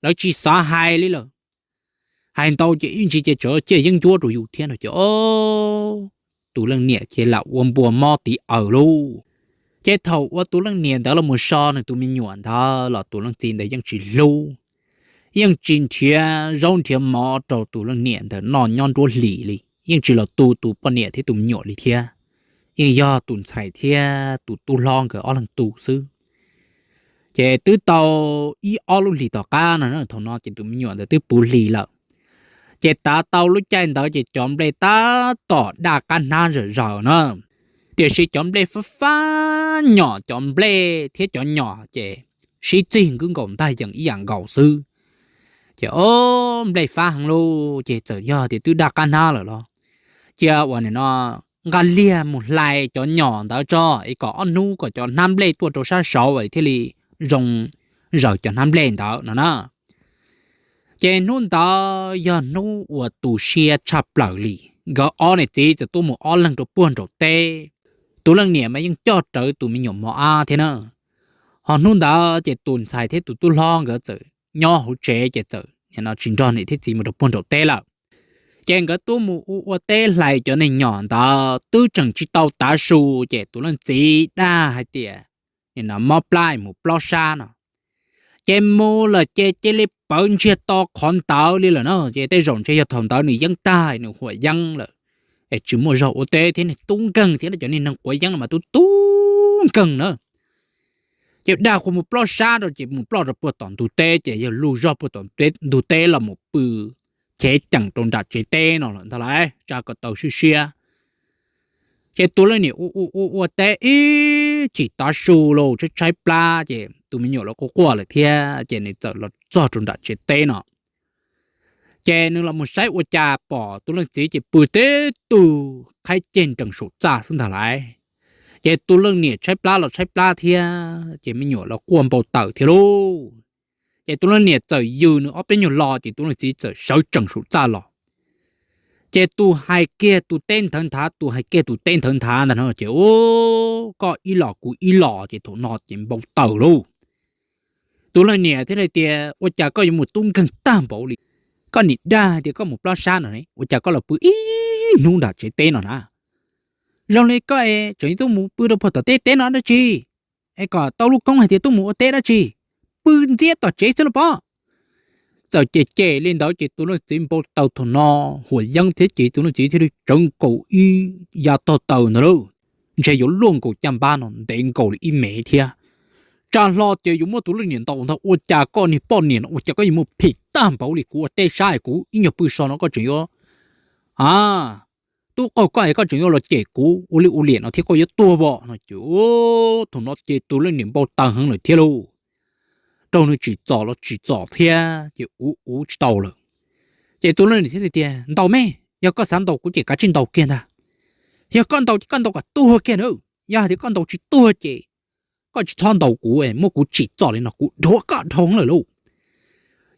lawv tsis xav hais li lawm. Hais ntau ces ib ntsis ces tsov ciaj yeeb ncuab rau yus thiab no ces tus leej niam ces lam ua npua mob tiv aws lauj. Ces thaum uas tus leej niam ntawd los mus so nws tus me nyuam ntawd los tus leej txiv ntawd yeej tsis hlub, yeej tsis nrhiav zaub nrhiav mov rau tus leej niam ntawd noj nyob nruab hlis li, yeej tsis los tu tus poj niam thiab tus me nyuam li thiab, yeej yog tus ntxhais thiab tus tub hlob nkawd ob leeg tu xwb. Ces twb tau ib ob lub hlis tom qab no, thaum no ces tus me nyuam ntawd twb puv hlis lawm. Ces tav tau lub caij ntawd ces cov nplej tab tom daj qab hnab zom zaws na. Tiam sis cov nplej fab fab nyom, cov nplej thiab cov nyom ces sib txig nkaus ntag yees ib yam nkaus xwb. Ces o, nplej fab heev lauj, ces txawm yog tias twb daj qab hnab lawm los cia uas nim no nqa liag mus hlais cov nyom ntawd tso es kom ob hnub kom cov hnab nplej tuaj rau sab saud thiaj li zoo zaws cov hnab nplej ntawd no na. Ces hnub ntawd yog hnub uas tu siab tshaj plaws li. Nkawd ob niam txiv txawm tuaj mus ob leeg rau puag nraum teb. Tus leej niam mas yeej coj rawv tus me nyuam mos ab thiab na. Ho hnub ntawd ces tus ntxhais thiab tus tub hlob nkawd txawm nyob hauv tsev ces txawm nim no tsis nrog niam thiab txiv mus rau puag nraum teb lawm. Ces nkawd tuaj mus ua ua teb hlais cov neeg nyom ntawd twb tseem tsis tau tav su, ces tus leej txiv dag hais tias nim no mob plab mus plob sab no. Ces mus lawm ces cia li pawv ntsiag to qhov ntawd li lawm na. Ces tej zaum ntshe yog thaum ntawd nws yeeb tag nws huam yeeb lawm, es tsis muaj zog ua teb thiab niag tub nkeeg thiab cov niag neeg quav yeeb no mas tub tub nkeeg na. Ces dag qhuas mus plob sab rau ces mus ploj rau puag tom ntug teb, ces yawg luj zog puag tom ntug teb los mus pw chev ceem rau nram tsev teb no lawm ntag lauj, tsa kom tau siab siab. Ces tus leej niam ua ua ua teb ib chim tav su los tshaib tshaib plab, ces tus me nyuam los quaj quaj lawm thiab, ces nws txawm los txog rau nram tsev teb no. Ces nws los mus saib ua cas pom tus leej txiv ces pw tib tug qhaib ceg nrees saum txaj xwb ntag lauj. Ces tus leej niam tshaib plab los tshaib plab thiab, ces me nyuam los quaj npau taws thiab lauj. Ces tus leej niam txawm yws nws ob peb nyuag lo, ces tus leej txiv txawm sawv tsees saum txaj los. Ces tus hais kiag tus teb nthawv nthav, tus hais kiag tus teb nthawv nthav ntag no, ces ub, koj ib los kuv ib los, ces thaum no ces npau taws lauj. Tus leej niam thiaj li tias, ua cas koj yuav mus tub nkeeg tag npaum li? Koj nim dag hais tias koj mus plob sab no ne, ua cas koj los pw ib hnub nram tsev teb no na? Zoo li koj es tseem tuaj mus pw rau puag tom teb teb no dab tsi? Es kom tau lub koob hais tias tuaj mus ua teb dab tsi? Pw ntxiab tom tsev xwb los pob. Txawm cem cem li ntawd ces tus leej txiv npau taws thaum no, huam yeeb thiab ces tus leej txiv thiaj li tsawv nkaus ib yav tog taws ntawd lauj, ntshe yuav luaj nkaus caj npab no ntev nkaus li ib mev thiab. Tsa hlo ces yuav muab tus leej niam ntaus ntag, ua cas koj niag poj niam no ua cas koj yuav muaj phim tag npaum li, kuv ua teb sab kuv ib nyuag pw so no koj tseem yuav, a, tub qaug koj es koj tseem yuav los cem kuv ua li ua liam no thiab koj yuav tuag pom no ces thaum no ces tus leej niam npau taws heev lawm thiab lauj. Raug nws tsim txom los tsim txom thiab ces uv uv tsis tau lawm. Ces tus leej niam thiaj li tias, ntaus me, yog koj xav ntaus kuv ces kav tsij ntaus kiag ntag. Yog koj ntaus ces koj ntaus kom tuag kiag na, yog hais tias koj ntaus tsis tuag ces koj tsis txhob ntaus kuv, muab kuv tsim txom li no kuv dhuav koj dhau lawm lauj.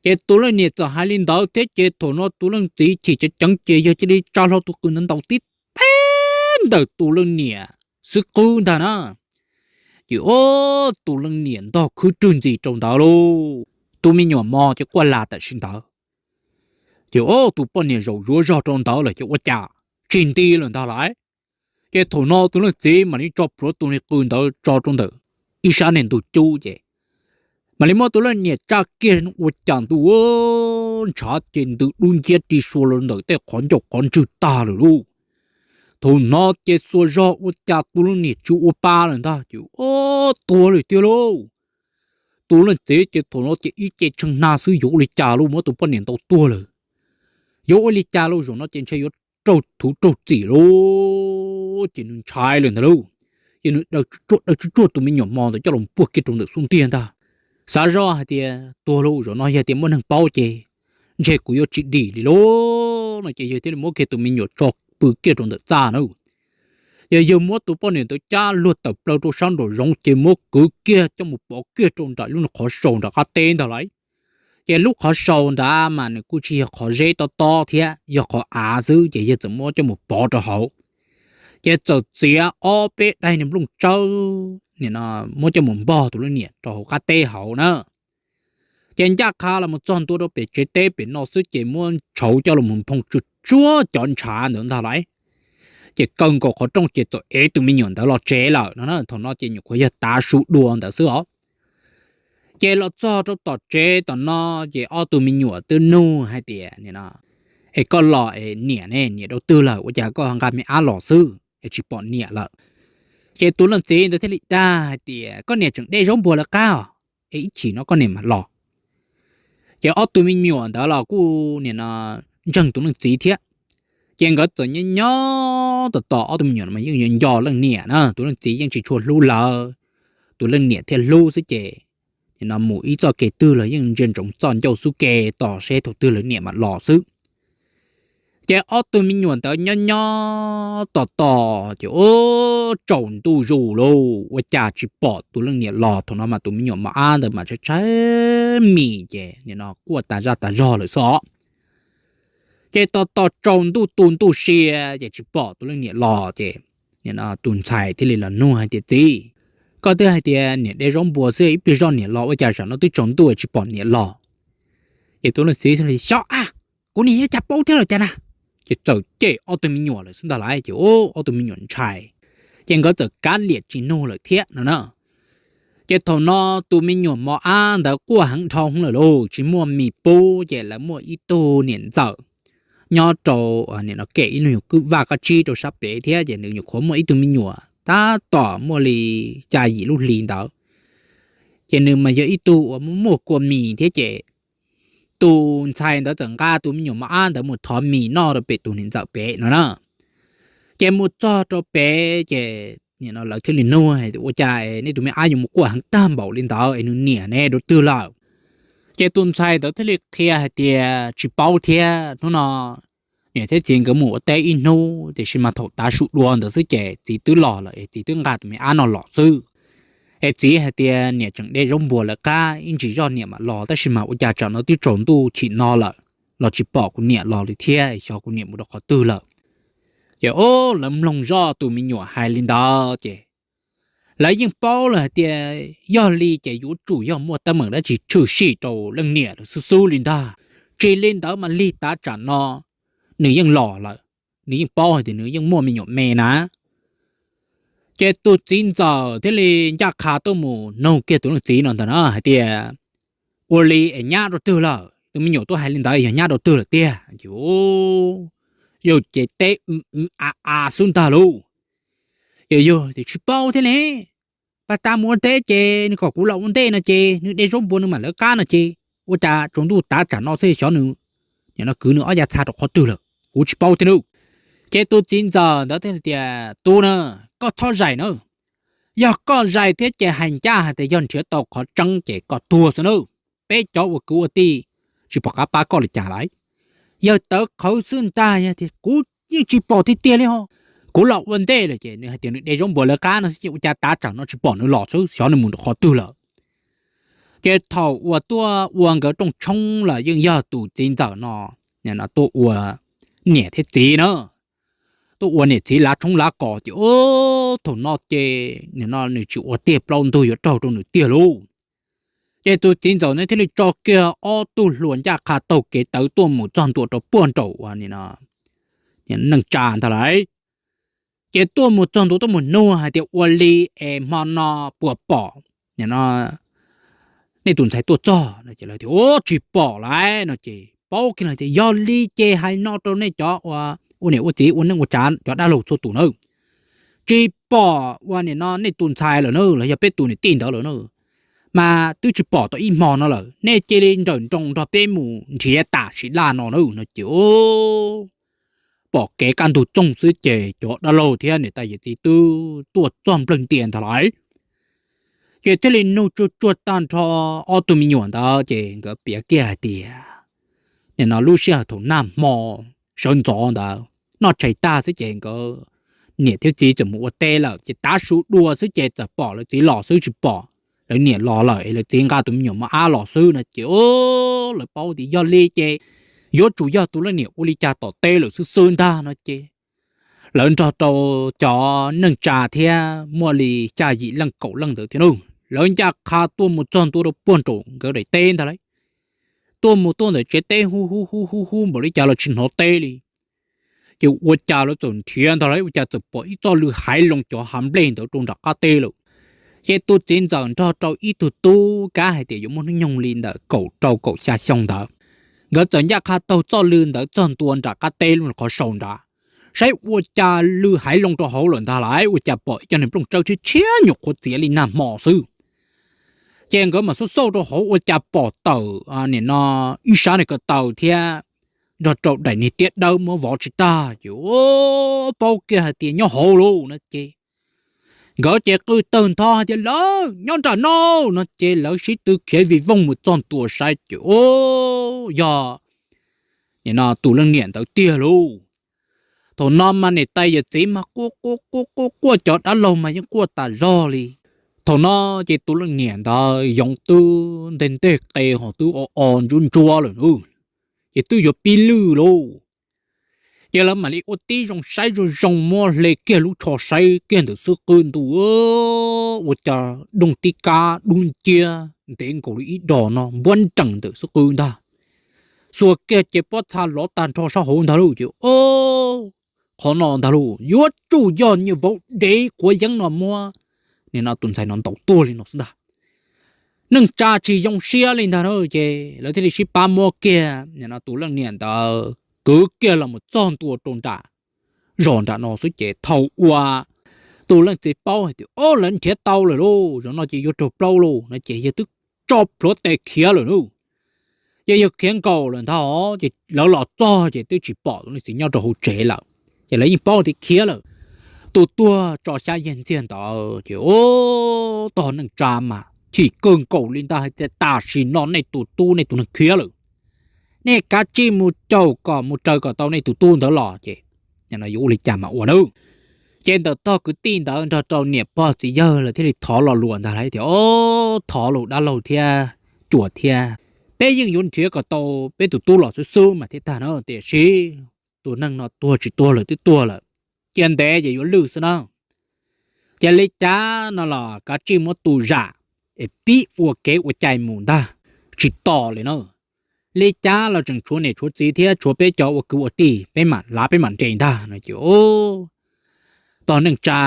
Ces tus leej niam txawm hais li ntawd thiab ces thaum no tus leej txiv chim ceev ceev ces yawg cia li tsa hlo tus qws ntawd ntaus tib teg ntawm tus leej niam xwb qwb ntag na. Ces ub, tus leej niam ntog khwb rwg ntxis rau ntawd lauj, tus me nyuam mos ces quaj lag tam sim ntawd. Ces ub, tus poj niam zaum zuav zog rau ntawd lawm ces ua cas tsis nti lawm ntag lauj. Ces thaum no tus leej txiv mam li tso plhuav tus niag qws ntawd tso rau ntawm ib sab niag ntug cub ces mam li muab tus leej niam tsa kiag ua cas ntuj ntshav ces ntws dub nciab ri sua los ntawm tej qhov ncauj qhov ntswg tag lawm lauj. Thaum no ces xuas zog ua cas tus leej niam tsis ua pa lawm ntag ces ub, tuag lawm tiag lauj. Tus leej txiv ces thaum no ces ib ce tshee hna xwb yuav ua li cas lauj, muab tus poj niam ntaus tuag lawm. Yuav ua li cas lauj, zaum no ces ntshe yuav raug thuv raug txim lauj, ces nws ntshai lawm ntag lauj. Ces nws daws tsuj tsuag daws tsuj tsuag tus me nyuam mos ntawd coj los puag kiag rau ntawm xub ntiag ntag. Xav zoj hais tias tuag lauj, zaum no yog tias muaj neeg paub ces ntshe kuv yuav tsis dim li lauj no ces yawg thiaj li muab kiag tus me nyuam tso pw kiag rau ntawm txaj na. Yog yawg muab tus poj niam ntawd cab luag tawm plaws rau sab nraum zoov ces muab kwv kiag coj mus pov kiag rau nram lub qhov sau nram qab teb ntag lauj. Ces lub qhov sau nrad mas nws kuj tsis yog qhov zeb tob tob thiab, yog qhov av xwb ces yawg txawm muab coj mus pov rau hauv. Ces txawm txiav ob peb daim niag nplooj tsawb, nim no muab coj mus npog tus leej niam rau hauv qab teb hauv na. Ces ncaj qha los mus txog ntua rau pem tsev teb pem no xwb ces muab ntshauv coj los mus nphoo tsuag tsuag cov ntshav ntawd ntag lauj. Ces kaw nkaus qhov rooj ces txawm ev tus me nyuam ntawd los tsev lawm no na. Thaum no ces nyuam qhuav yog tav su dua ntawd xwb os. Ces los txog rau tom tsev tom no ces ob tug me nyuam twb nug hais tias, es koj los es niam ne, niam dau twg lawm ua cas koj nqa me ab los xwb es tsis pom niam lawm? Ces tus leej txiv ntawd thiaj li dag hais tias, koj niam tseem de zaub npua lawv qab os, es ib chim no koj niam mam los. Ces ob tug me nyuam ntawd los kuj nim no ntseeg tus leej txiv thiab. Ces nkawd txawm nyob nyob tos tos, ob tug me nyuam no mas yeej yuav nco leej niam na, tus leej txiv yeej tsis tshua hlub lawv, tus leej niam thiaj hlub xwb ces nim no mus ib txoj kev twg los yeej ntsia ntsoov txoj ncauj xub ke tos seb thaum twg lawv niam mam los xwb. Ces ob tug me nyuam ntawd nyob nyob tos tos ces ub, tsaus ntuj zus lauj, ua cas tsis pom tus leej niam los. Thaum no mas tus me nyuam mos ab ntawd mas tshaib tshaib mis ces nim no quaj tas zaj tas zog lawm xwb os. Ces tos tos tsaus ntuj tu ntuj sia ces tsis pom tus leej niam los ces nim no tus ntxhais thiaj li los nug hais tias, Txiv, koj twb hais tias niam de zaub npua xwb, ib pliag zoj niam los, ua cas tsam no twb tsaus ntuj tsis pom niam los? Ces tus leej txiv thiaj li, Xyov a, kuv niam yuav cas paub thiab los cas na. Ces txawm cem ob tug me nyuam lawm xwb ntag lauj. Ces ub, ob tug me nyuam ntshai, ces nkawd txawm kav liam tsis nug lawm thiab no na. Ces thaum no tus me nyuam mos ab ntawd quaj heev dhau lawm lauj, tsis muaj mis pub, ces lawv muaj ib tug niam ntxawm nyob rau nim no kem ib lub nyuag kwj vaj qab tsib rau sab pem thiab, ces nws nyuam qhuav muaj ib tug me nyuam tab tom muaj li xya yim lub hlis ntawd. Ces nws mas yog ib tug uas muaj muaj kua mis thiab ces tus ntxhais ntawd txawm nqa tus me nyuam mos ab ntawd mus thov mis noj rau pem tus niam ntxawm pem no na. Ces mus txog rau pem ces nim no lawv thiaj li nug, Ua cas nej tus me ab yuav mus quaj heev tag npaum li ntawd es nws niam ne dua twg lawm? Ces tus ntxhais ntawd thiaj li qhia hais tias tsis paub thiab, hnub no niam thiab txiv nkawd mus ua teb ib hnub, tiam sis mas thaum tav su dua ntawd xwb ces txiv twb los lawm es txiv twb nqa tus me ab no los xwb. Es txiv hais tias niam tseem de zaub npua lawv qab, ib ntsis zoj niam mam los, tab sis mas ua cas tsam no twb tsaus ntuj chim no lawm los tsis pom kuv niam los li thiab, xyov kuv niam mus rau qhov twg lawm. Ces o, lawv mloog zoj tus me nyuam hais li ntawd ces lawv yeej paub lawm hais tias yog li ces yuav tsum yog muaj teeb meem dab tsi tshwm sim rau leej niam lawm xub xub li ntag. Tsis li ntawd mas lig tav tsam no nws yeej los lawm, nws yeej paub hais tias nws yeej muaj me nyuam me na. Ces tus txiv ntxawm thiaj li ncaj qha tuaj mus nug kiag tus leej txiv no ntag na hais tias, Ua li es nyab rau twg lawm? Tus me nyuam tuaj hais li ntawd yog nyab rau twg lawm tiag? Yog ces teb w w a a xwb ntag lauj. Yog yog tias tsis paub thiab ne, pas tas mus ua teb ces nws kom kuv los ua ntej no ces nws de zaub npua nws mam lawv qab no ces ua cas tsaus ntuj tav tsam no xwb xyov nws nim no kwv nws ob yav txha rau qhov twg lawm, kuv tsis paub thiab nawb. Ces tus txiv ntxawm ntawd thiaj tias, Tub na, koj txhob zais na. Yog koj zais thiab ces hais ncaj hais tias yog nrhiav tau qhov tseeb ces koj tuag xwb nawb. Peb cov ua kwv ua tij tsis pom qab pab koj li cas lawm. Yawg tawv qhawv xwb ntag, yog tias kuv yeej tsis pom tiag tiag li ho. Kuv los ua ntej lawm ces nws hais tias nws de zaub npua lawv qab no xwb ces ua cas tav tsam no tsis pom nws los xwb, xyov nws mus rau qhov twg lawm. Ces thaum uas tuaj ua nkawd rooj tshoob los yeej yog tus txiv ntxawm no tuaj ua niam thiab txiv na, tuaj ua niam txiv lav tshoob lav kos ces o, thaum no ces nim no nws tsis ua tiag, plaub ntug yuav raug rau nws tiag lauj. Ces tus txiv ntxawm no thiaj li tso kiag ob tug hluas ncaj qha taug kev tawv tuaj mus txog ntua rau puag nraum uas neej tsa ntag lauj. Ces tuaj mus txog ntua tuaj mus nug hais tias, Ua li es hmo no puas pom nej tus ntxhais tuaj txog? No ces lawv tias, Ub, tsis pom lauj. No ces paub kiag lawm tias yog li ces hais no rau nej cov ua niam ua txiv ua neej ua tsav cov dab laug txhua tus nawb, tsis pom ua nim no nej tus ntxhais lawm na, los yog peb tus niam tij ntawd lawm na, mas twb tsis pom tau ib hmo no lawm, nej cia li nrawm nroos nrog peb mus nrhiav tam sim laj no na. No ces pom kev kaj ntug txoog xwb ces cov dab laug thiab niam tais yawm txiv twb tuaj txog nplawg ntias ntag lauj. Ces thiaj li nug tsuag tsuag tag nrho ob tug me nyuam ntawd ces nkawd piav kiag hais tias, nim no lub sij hawm thaum nag hmo sawv ntxov ntawd noj tshais tag xwb ces nkawd niam thiab txiv txawm mus ua teb lawm ces tav su dua xwb ces txawm pom lawv txiv los xwb, tsis pom lawv niam los lawm es lawv txiv nqa tus me nyuam mos ab los xwb. No ces lawv paub tias yog li ces yuav tsum yog tus leej niam ua li cas tom teb lawm xwb xwb ntag. No ces lawv nrog rau cov neej tsa thiab muaj li xya yim leej kaum leej ntawd thiab na, lawv ncaj qha tuaj mus txog ntua rau puag nraum nkawd daim teb ntag lauj. Tuaj mus tuaj ntawm tsev teb hu hu hu hu hu npaum li cas los tsis hnov teb li. Ces ua cas lawv txawm nrhiav ntag lauj, ua cas txawm pom ib txoj lw haiv loo cov hav nplej ntawd rau nram qab teb lawm. Ces tus txiv ntxawm nrog rau ib tug tub kab hais tias yuav muaj hnub nyoog li ntawm kaum rau kaum xya xyoo ntawd, nkawd txawm ncaj qha taug txoj lw ntawd txog ntua nram qab teb lub qhov sau nrad, saib ua cas lw haiv loo rau hauv lawm ntag lauj, ua cas pom ib co niag nplooj tsawb tshiab tshiab nyuam qhuav txiav li nag hmo xwb. Ces nkawd mam xauj xauj rau hauv ua cas pom tawm nim no ib sab niag ko taw thiab nrog rau daim niag tiab dawb muab vov tsis tag ces paub kiag hais tias nyob hauv lauj no ces nkawd ces qw tawg ntho hais tias lawv nyob nram no no ces lawv sib tw khiav vij voog mus txog ntua saib ces o yog nim no tus leej niam ntawd tiag lauj. Thaum no mas niam tais yawm txiv mas quaj quaj quaj quaj quaj cov dab laug mas yeej quaj tas zog li. Thaum no ces tus leej niam ntawd yoov twb nteg nteg qe ho twb o o ntsuab ntsuab lawm na, ces twb yuav pib lwj lauj. Ces lawv mam li ua tib zoo saib zoo zoo muab hle kiag lub tsho saib kiag ntawm xub qwb ntuj ua cas doog tib kab dub nciab ntev nkaus li ib dos no npuab nrees ntawm xub qwb ntag. Xuas kiag ces pob txha lov tag nrho sab hauv ntag lauj ces o qhov no ntag lauj yuav tsum yog niag vauv dev quav yeeb no muab nim no tus ntxhais no ntaus tuag li no xwb ntag. Neej tsa tsis zoo siab li ntag na ces lawv thiaj li sib pab muab kiag nim no tus leej niam ntawd kwv kiag los mus txog ntua rau nram zos nram no xwb ces thaum uas tus leej txiv paub hais tias o lawv nrhiav tau lawm lauj, zaum no ces yuav raug plaub lauj no ces yawg twb tso plhuav tes khiav lawm lauj. Ces yawg khiav nkaum lawm ntag ces lawv los txog ces twb tsis pom tus leej txiv nyob rau hauv tsev lawm, ces lawv yeej paub tias khiav lawm. Tus tuag tso xyab yeeg ntxiag ntawd ces o tog neej tsa mas chim kawg nkaus li ntag hais tias tam sim no nej tus tub nej tus neeg khiav lawm, nej kav tsij mus caum kom mus raws kom tau nej tus tub ntawd los ces yuav ua li cas mas ua na. Ces ntawm tog kwv tij ntawd nrog rau niam pog txiv yawg lawv thiaj li thov lo lus ntag lauj tias o thov lauj dab laug thiab cuas thiab, peb yeej yuav nrhiav kom tau peb tus tub los xwb xwb mas thiaj tag na, tiam sis tus neeg no tuag tsis tuag lawm twb tuag lawm, cia ntev ces yuav lwj xwb na. Ces li cas no los kav tsij muab tu zam es pib ua kev ua cai mus ntag, tsis tos li na. Li cas los tseem tshuav niam tshuav txiv thiab tshuav peb cov ua kwv ua tij peb mam lav peb mam nres ntag no ces tog neej tsa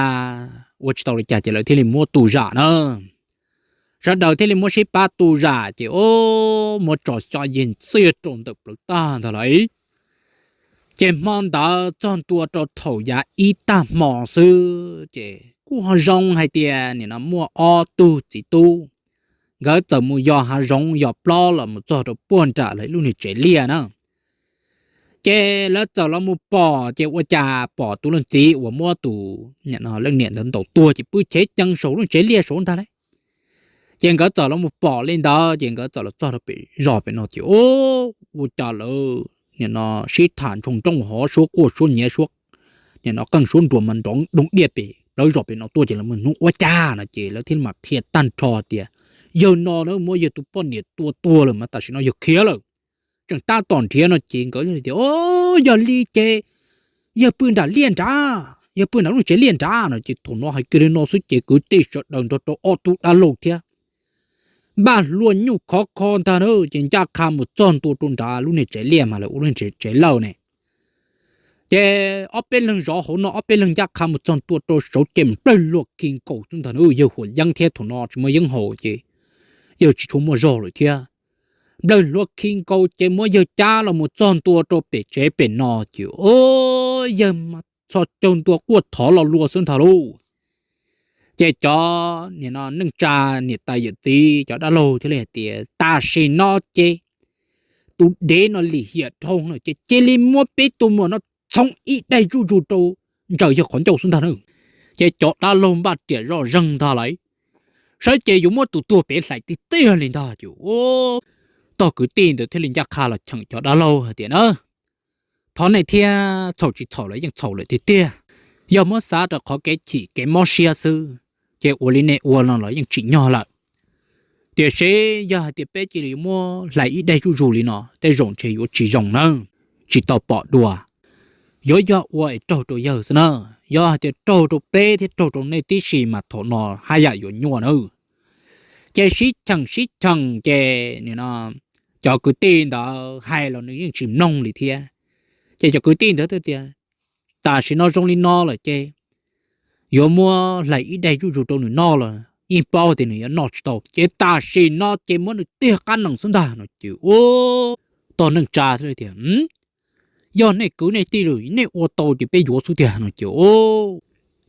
ua tsis tau li cas ces lawv thiaj li muab tu zam na. Sawv daws thiaj li muab sib pab tu zam ces o muab tso xyab yeeg ntxiag rau ntawm plawv tag ntag lauj. Ces hmo ntawd txog ntua rau thaum yav ib tag hmo xwb ces kuj ho zoo hais tias nim no muaj ob tug txiv tub, nkawd txawm mus yos hav zoov yos plob los mus txog rau puag nram lawv lub niag tsev liaj na. Ces lawv txawm los mus pom ces ua cas pom tus leej txiv uas muab tus leej niam ntawd ntaus tuag ces pw chev cees saum lub tsev liaj saud ntag lauj. Ces nkawd txawm los mus pom li ntawd ces nkawd txawm los txog rau pem zos pem no ces ua cas lawv nim no sib tham ntsoog nrooj hov suab quaj suab nyiav suab nim no qeej suab nruas mas nrov doog diaj pem plawv zos pem no tuaj ces lawv mus nug ua cas no ces lawv thiaj li mam qhia tag nrho tias yawg no na muab yawg tus poj niam tua tuag lawm mas tam sim no yawg khiav lawm, tseem tab tom nrhiav no ces nkawd tias o yog li ces yawg pw nram liaj nrad, yawg pw nram lub tsev liaj nrad no ces thaum no hais kiag li no xwb ces kwv tij sawv daws nrog rau ob tug dab laug thiab npaj hlua nyuj khov kho ntag na ces ncaj qha mus txog ntua rau nrad lub niag tsev liaj mas lawv ua lub niag tsev lawj ne. Ces ob peb leeg zov hauv no ob peb leeg ncaj qha mus txog ntua rau saud ces nplawg hlua khi nkaus xwb ntag na, yawg huam yeeb thiab thaum no tsis muaj yeeb haus ces yawg tsis tshua muaj zog lawm thiab. Nplawg hlua khi nkaus ces muab yawg cab los mus txog ntua rau pem tsev pem no ces o yawg mas txhos caug ntua quaj thov lo lua xwb ntag lauj. Ces cov nim no neej tsa niam tais yawm txiv cov dab laug thiaj li hais tias tam sim no ces tus dev no lim hiam dhau no ces cia li muab peb tus muam no txhoov ib daig zuj zus rau ntsaws yawg qhov ncauj xwb ntag na. Ces cov dab laug npaj riam zoj zeeg ntag lauj, saib ces yuav muab tus tuag pem hlais tiag tiag li ntag ces tog kwv tij ntawd thiaj li ncaj qha los cheem cov dab laug hais tias na thov nej thiab, txhaum tsis txhaum los yeej txhaum lawm tiag tiag. Yog muab xav rau qhov kev chim kev mob siab xwb ces ua li nej ua no los yeej tsim nyog lawm. Tiam sis yog hais tias peb cia li yuav muab hlais ib daig zuj zus li no tej zaum ntshe yuav tsis zoo na, tsis tau pom dua. Yuav yog ua es raug rau yawg xwb na, yog hais tias raug rau peb thiab raug rau nej tib si mas thaum no haj yam yuav nyuaj na. Ces sib cheem sib cheem ces nim no cov kwv tij ntawd hais los nws yeej tsis mloog li thiab. Ces cov kwv tij ntawd tias tam sim no zoo li no lawm ces yuav muab hlais ib daig zuj zus rau nws noj los yeej paub tias nws yuav noj tsis tau ces tam sim no ces muab nws tiag qab nees xwb ntag no ces tog neej tsa thiaj tias yog nej kwv nej tij lawm nej ua tau ces peb yuav xwb tiag no ces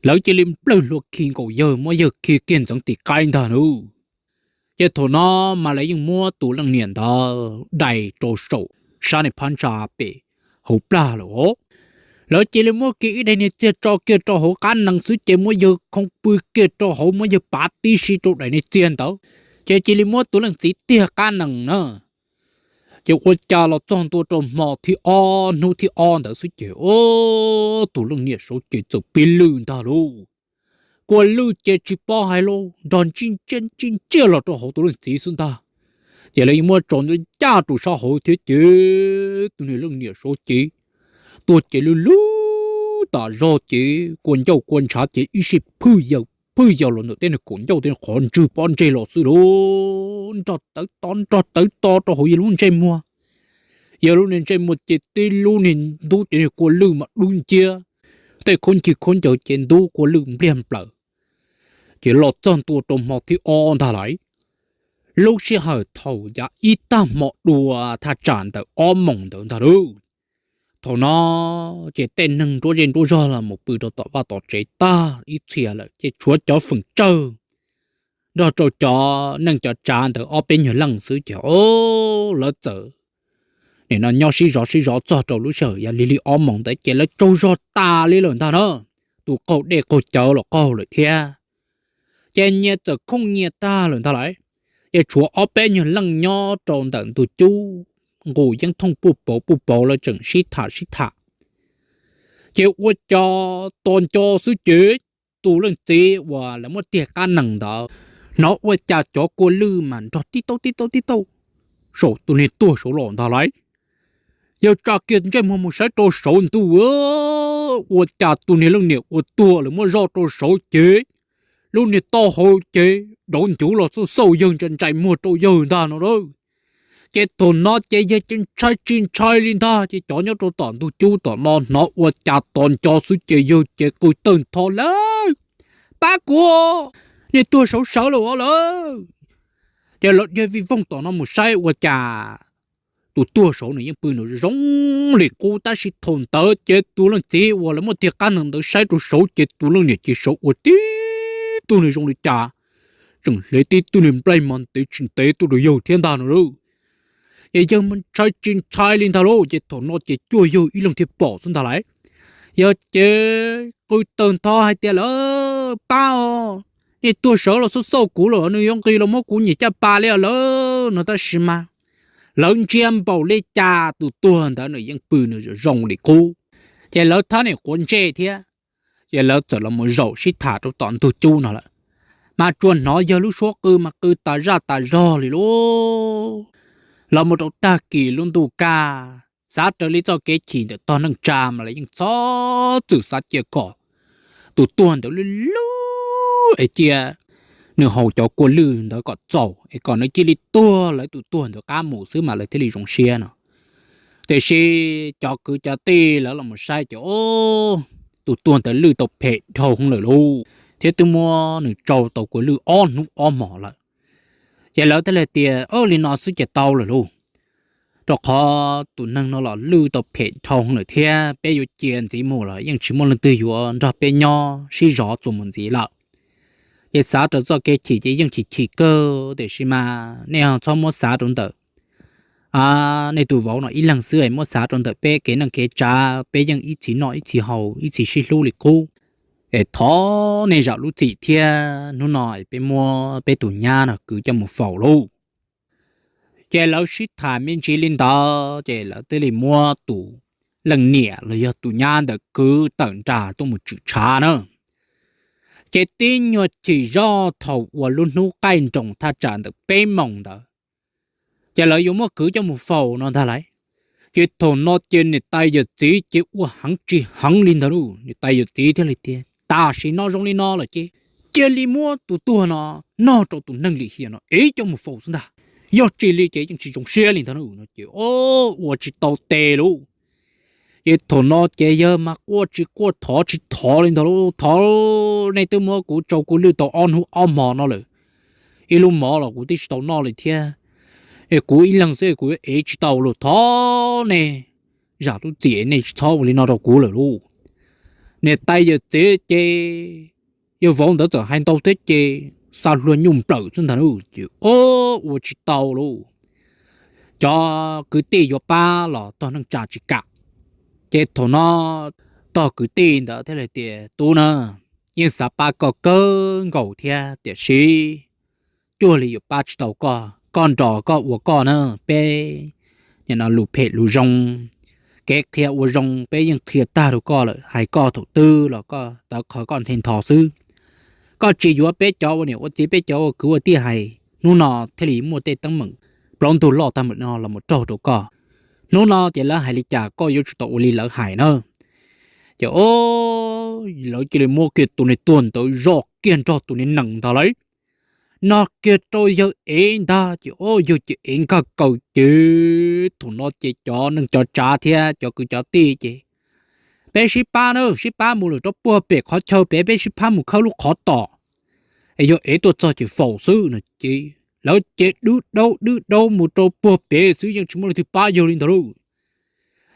lawv cia li nplawg hlua khi nkaus yawg muab yawg khi kiag ntxeev tim qaib ntag na. Ces thaum no mas lawv yeej muab tus leej niam ntawd dai rau saum sab niag phab ntsa pem hauv plag lawm os. Lawv cia li muab kiag ib daim niag txiag tso kiag rau hauv qab nees xwb ces muab yawg khoo pw kiag rau hauv, muab yawg pav tib si rau daim niag txiag ntawd, ces cia li muab tus leej txiv tiag qab nees na. Ces ua cas los txog ntua rau hmo thib ob hnub thib ob ntawd xwb ces tus leej niam saud ces txawm pib lwj ntag lauj. Kua lwj ces tsis paub hais lauj, nrog ntsij ntsiaj ntsij ntsiaj los rau hauv tus leej txiv xwb ntag. Ces lawv yeej muab tso ncaj rau sab hauv thiab ces tus niag leej niam saud ces tuag ces lwj lwj tas zog ces kua ncauj kua ntshav ces ib sij phwj yaws phwj yaws los ntawm tej niag kaum ncauj tej qhov ntswg pob ntseg los xwb lauj. Nrog tawv to nrog tawv to rau hauv yawg lub ntsej muag. Yawg lub niag ntsej muag ces tib lub niag ntub ces niag kua lwj mas dub nciab, tej khaub ncaws khaub ncaws ces ntub kua lwj npliag nplaws. Ces los txog ntua rau hmo thib ob ntag lauj, lub sij hawm thaum yav ib tag hmo dua thaj tsam ntawm ob moos ntawd ntag lauj. Thaum no ces tej neeg nruab zej nruab zog los mus pw rau tom vaj tom tsev tag ib txhia lawm ces tshuav cov feem tsawg nrog rau cov neej cov tsav ntawd ob peb nyuag leej xwb ces lawv txawm nim no nyob sib zov sib zov txog rau lub sij hawm yog lig lig ob moos ntawd ces lawv tsaug zog tas li lawm ntag na. Tus qaug dej qaug cawv los qaug lawm thiab, ces nyias txawm khooj nyias tag lawm ntag lauj. Ces tshuav ob peb nyuag leej nyob rau ntawm ntug cub nqus yeeb thooj puj pauv puj pauv lawv tseem sib tham sib tham. Ces ua cas tos nco xwb ces tus leej txiv uas lawv muab tiag qab nees ntawd hnov ua cas cov kua lwj mas nrog tib tauj tib tauj tib tauj saum tus niag tuag saud los ntag lauj. Yawg tsa kiag ntsej muag mus saib rau saud ntuj, ua cas tus niag leej niam uas tuag lawv muab zoj rau saud ces lub niag taub hau ces dauv ncuv los xauj xauj yawg ntsais ntsais muag rau yawg ntag no lauj. Ces thaum no ces yawg ces ntshai tsis ntshai li ntag ces cov nyob rau tom ntug cub tom no hnov ua cas tos nco xwb ces yawg ces qw tawg ntho lawm, pab kuv, niag tuag saud sawv lawm os lawm. Ces lawv dhia vij voog tom no mus saib ua cas tus tuag saud nws yeej pw nws zoo li qub tab sis thaum ntawd ces tus leej txiv uas lawv muab tiag qab nees ntawd saib rau saud ces tus leej niam ces saud ua tib tug niag zoo li cas, tseem hle tib tug niag nplaig mas ntev tsis ntev tuaj rau yawg thiab ntag no lauj. Ces yawg mas ntshai tsis ntshai li ntag lauj ces thaum no ces cuaj yawg ib leeg thiaj pom xwb ntag lauj. Yawg ces qw tawg ntho hais tias lawm, pab os, niag tuag sawv los xauj xauj kuv lawm, nws yuav nqis los muab kuv nyiam caj pas li os lawm no tab sis mas lawv ntsia npaum li cas tus tuag ntawd nws yeej pw nws zoo li qub. Ces lawv thab niam quav ntsej thiab, ces lawv txawm los mus zaum sib tham rau tom ntug cub no lawm. Mas tsuas hnov yawg lub suab qw mas qw tas zaj tas zog li lauj. Los mus rau tag kis lub ntuj kaj, xav raws li txoj kev chim ntawm tog neej tsa mas lawv yeej txhob txwm xav cia kom tus tuag ntawd lub lub es cia nws haus cov kua lwj ntawd kom txaus es kom nws cia li tuag lawv tus tuag ntawd qab mus xwb mas lawv thiaj li zoo siab no. Tiam sis cov kwv cov tij lawv los mus saib ces tus tuag ntawd lwj tau phem dhau hwv lawm lauj, thiab twb muab nws tsau tau kua lwj ob hnub ob hmos lawm. Ces lawv thiaj li tias, Li no xwb ces tau lawm lauj, rau qhov tus neeg no los lwj tau phem dhau hwv lawm thiab peb yuav cia ntxiv mus los yeej tsis muaj leej twg yuav nrog peb nyob sib zov txuas mus ntxiv lawm. Ces xav rau txoj kev chim ces yeej chim chim kawg tiam sis mas nej txhob muab xav rau ntawm nej tus vauv no ib leeg xwb es muab xav rau ntawm peb kev neej kev tsav, peb yeej ib txhis noj ib txhis haus ib txhis sib hlub li qub. Es thov nej zam lub txim thiab hnub no es peb muab peb tus nyab no kwv coj mus faus lauj. Ces lawv sib tham me ntsis li ntawd ces lawv thiaj li muab tus leej niam los yog tus nyab ntawd kwv tawm nram tuaj mus tshwm tshav na. Ces tib nyuag chim zoj thaum uas lub hnub qaij nroos thaj tsam ntawm peb moos ntawd, ces lawv yuav muab kwv coj mus faus no ntag lauj. Ces thaum no ces niam tais yawm txiv ces ua heev tsis heev li ntawd lauj. Niam tais yawm txiv thiaj li tias, Tam sim no zoo li no lawm ces cia li muab tus tuag no noj rau tus neeg lim hiam no es coj mus faus xwb ntag. Yog tsis li ces yeej tsis zoo siab li ntag no ces ua tsis tau tes lauj. Ces thaum no ces yawg mas quaj tsis quaj thov tsis thov li ntag lauj, Thov, nej twb muab kuv tsau kuv lwj tau ob hnub ob hmo no lawm, ib lub mov los kuv twb tsis tau noj li thiab. Es kuv ib leeg xwb kuv yuav ev tsis tau los thov nej zam lub txim, nej tsis txhob ua li no rau kuv lawm lauj. Niam tais yawm txiv ces yawg vauv ntawd txawm hais ntau thiab ces xa hlua nyuj nplawm xwb ntag lauj. Ces o, ua tsis tau lauj, cov kwv tij yuav pab los tog neej tsa tsis kam. Ces thaum no tog kwv tij ntawd thiaj li tias, Tub na, yeej xav pab koj kawg nkaus thiab tiam sis cuag li yuav pab tsis tau koj, koj nrog koj ua koj na, peb nim no lus phem lus zoo, kev qhia ua zoo peb yeej qhia tag rau koj lawm, hais koj thaum twg los koj tawv qhawv koj nthe ntho xwb. Koj tsis yuav peb cov ua niam ua txiv, peb cov ua kwv ua tij hais, hnub no thiaj li muaj tej teeb meem plaub ntug loj tag npaum no los mus raug rau koj. Hnub no ces lawv hais li cas koj yuav tsum tau ua li lawv hais na. Ces o, lawv cia li muab kiag tus niag tuag ntawd zoj kiag nrog tus niag nees ntag lauj. Noj kiag rau yawg ev ntag ces o, yawg ces ev nkag kaws ces thaum no ces cov neej cov tsav thiab cov kwv cov tij ces, Peb sib pab na, sib pab mus lawm rau puag pem qhov chaw pem, peb sib pab mus khawb lub qhov tom es yog ev tuaj txog ces faus xwb no ces lawv ces dwb daub dwb daub mus rau puag pem xwb, yeej tsis muaj leej twg pab yawg li ntag lauj.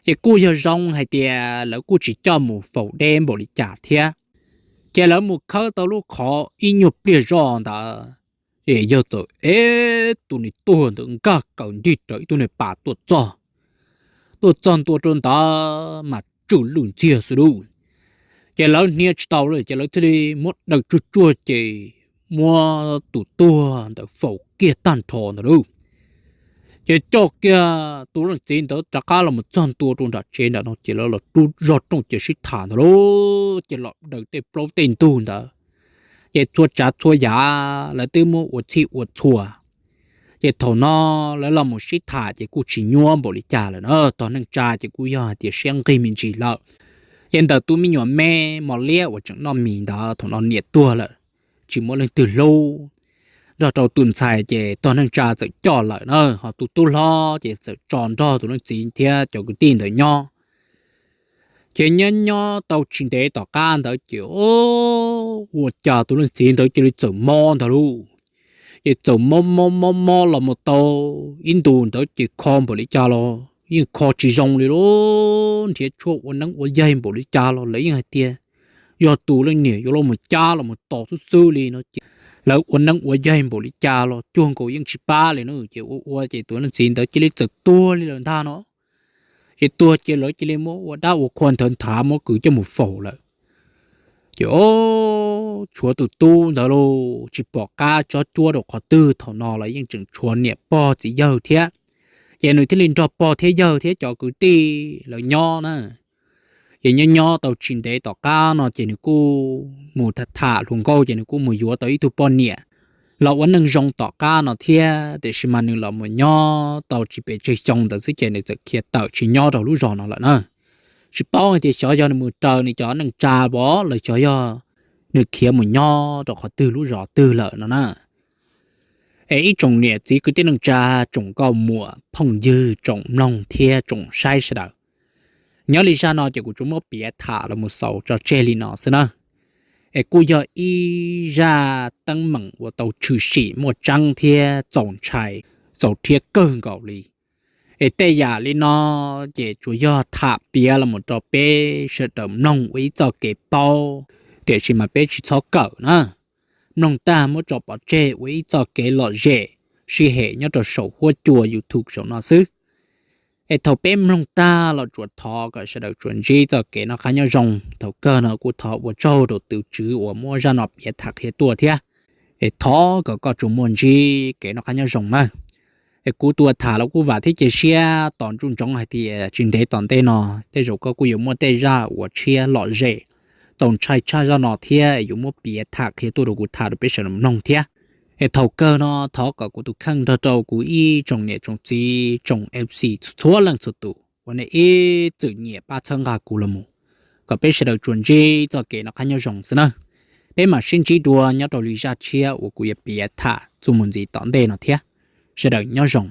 Ces kuj yog zoo hais tias lawv kuj tsis coj mus faus deb npaum li cas thiab. Ces lawv mus khawb tau lub qhov ib nyuag pliag zoj ntawd, es yawg txawm ev tus niag tuag ntawd nkag kaws nrig raws ib tug niag pas tuaj txog. Tuaj txog ntua rau ntawd mas tsw lwj ntxiag xwb lauj. Ces lawv hnia tsis tau lawm ces lawv thiaj li muab daws tsuag tsuag ces muab tus tuag ntawd faus kiag tag nrho ntawd lauj. Ces coj kiag tus leej txiv ntawd rov qab los mus txog ntua rau nram tsev nram no ces lawv los rub zog rooj ces sib tham ntag lauj. Ces los daws tej plaub tej ntug ntawd, ces txhua tsav txhua yam lawv twb muab ua txhij ua txhua. Ces thaum no lawv los mus sib tham ces kuj tsis nyuaj npaum li cas lawm na, tog neej tsa ces kuj yog hais tias siab nqig me ntsis lawm. Ces ntawm tus me nyuam me mos liab uas tseem noj mis ntawd thaum no niam tuag lawm, tsis muaj leej twg hlub, nrog rau tus ntxhais ces tog neej tsa txawm coj lawm na, ho tus tub hlob ces txawm tso nrog tus leej txiv thiab cov kwv tij ntawd nyob. Ces nyob nyob tau tsis ntev tom qab ntawd ces ua cas tus leej txiv ntawd cia li txawm mob ntag lauj. Ces txawm mob mob mob mob los mus tau ib ntus ntawd ces kho npaum li cas los yeej kho tsis zoo li lauj, nrhiav tshuaj ua neeb ua yaig npaum li cas los lawv yeej hais tias yog tus leej niam yuav los mus cab los mus tom xwb xwb li no ces lawv ua neeb ua yaig npaum li cas los cuag nkaus yeej tsis pab li na. Ces ua ua ces tus leej txiv ntawd cia li txawm tuag li lawm ntag no. Ces tuag ces lawv cia li muab ua dab ua qhua nthawv nthav muab kwv coj mus faus lawm. Ces o, tshuav tus tub ntawd los tsis pom qab tsob cuab rau qhov twg, thaum no los yeej tseem tshuav niam pog txiv yawg thiab. Ces nws thiaj li nrog pog thiab yawg thiab cov kwv tij lawv nyob na. Ces nyob nyob tau tsis ntev tom qab no ces nws kuj mus tham tham hluas nkauj ces nws kuj mus yuav tau ib tug poj niam los ua neej zoo tom qab no thiab, tiam sis mas nws los mus nyob tau tsis pes tsawg xyoo ntawd xwb ces nws txawm khiav tawm tsis nyob rau lub zos no lawm na. Tsis paub hais tias xyov yog nws mus raws nws cov neej tsa pov los xyov yog nws khiav mus nyob rau qhov twg lub zos twg lawm no na. Es ib tsoom niam txiv kwv tij neej tsa, tsoom nkauj muam phooj ywg, tsoom mloog thiab tsoom saib sawv daws, nyob li zaj no ces kuv tsuas muab piav tham los mus xaus tso tseg li no xwb na. Es kuj yog ib zaj teeb meem uas tau tshwm sim muaj tseeb thiab txaus ntshai, txaus rhiab kawg nkaus li. Es tej yam li no ces tsuas yog tham piav los mus rau peb sawv daws mloog ua ib txoj kev paub, tiam sis mas peb tsis txhob kawm na. Mloog tag muab tso pov tseg ua ib txoj kev lom zem sij hem nyob rau saum huab cua YouTube saum no xwb. Es thaum peb mloog tag los tsuas thov kom sawv daws tsuas ntsib txoj kev noj qab nyob zoo. Thaum kawg no kuj thov ua tsaug rau tus tswv uas muab zaj no piav tham qhia tuaj thiab. Es thov kom koj tsuas muaj ntsib kev noj qab nyob zoo na. Es kuv tus tham los kuj vam thiab cia siab tos ntsoov ntsoov hais tias tsis ntev tom ntej no tej zaum koj kuj yuav muaj tej zaj uas tshiab lom zem txaus ntshai tshaj zaj no thiab es yuav muab piav tham qhia tuaj rau kuv tham rau peb sawv daws mloog thiab. Es thaum kawg no thov kom kuv tus kheej nrog rau kuv ib tsoom niam tsoom txiv tsoom F C txhua leej txhua tus uas nej ib txwm nyiam pab txhawb nqa kuv los mus, kom peb sawv daws tsuas ntsib txoj kev noj qab nyob zoo xwb nawb. Peb mam sib ntsib dua nyob rau lwm zaj tshiab uas kuv yuav piav tham txuas mus ntxiv tom ntej no thiab. Sawv daws nyob zoo.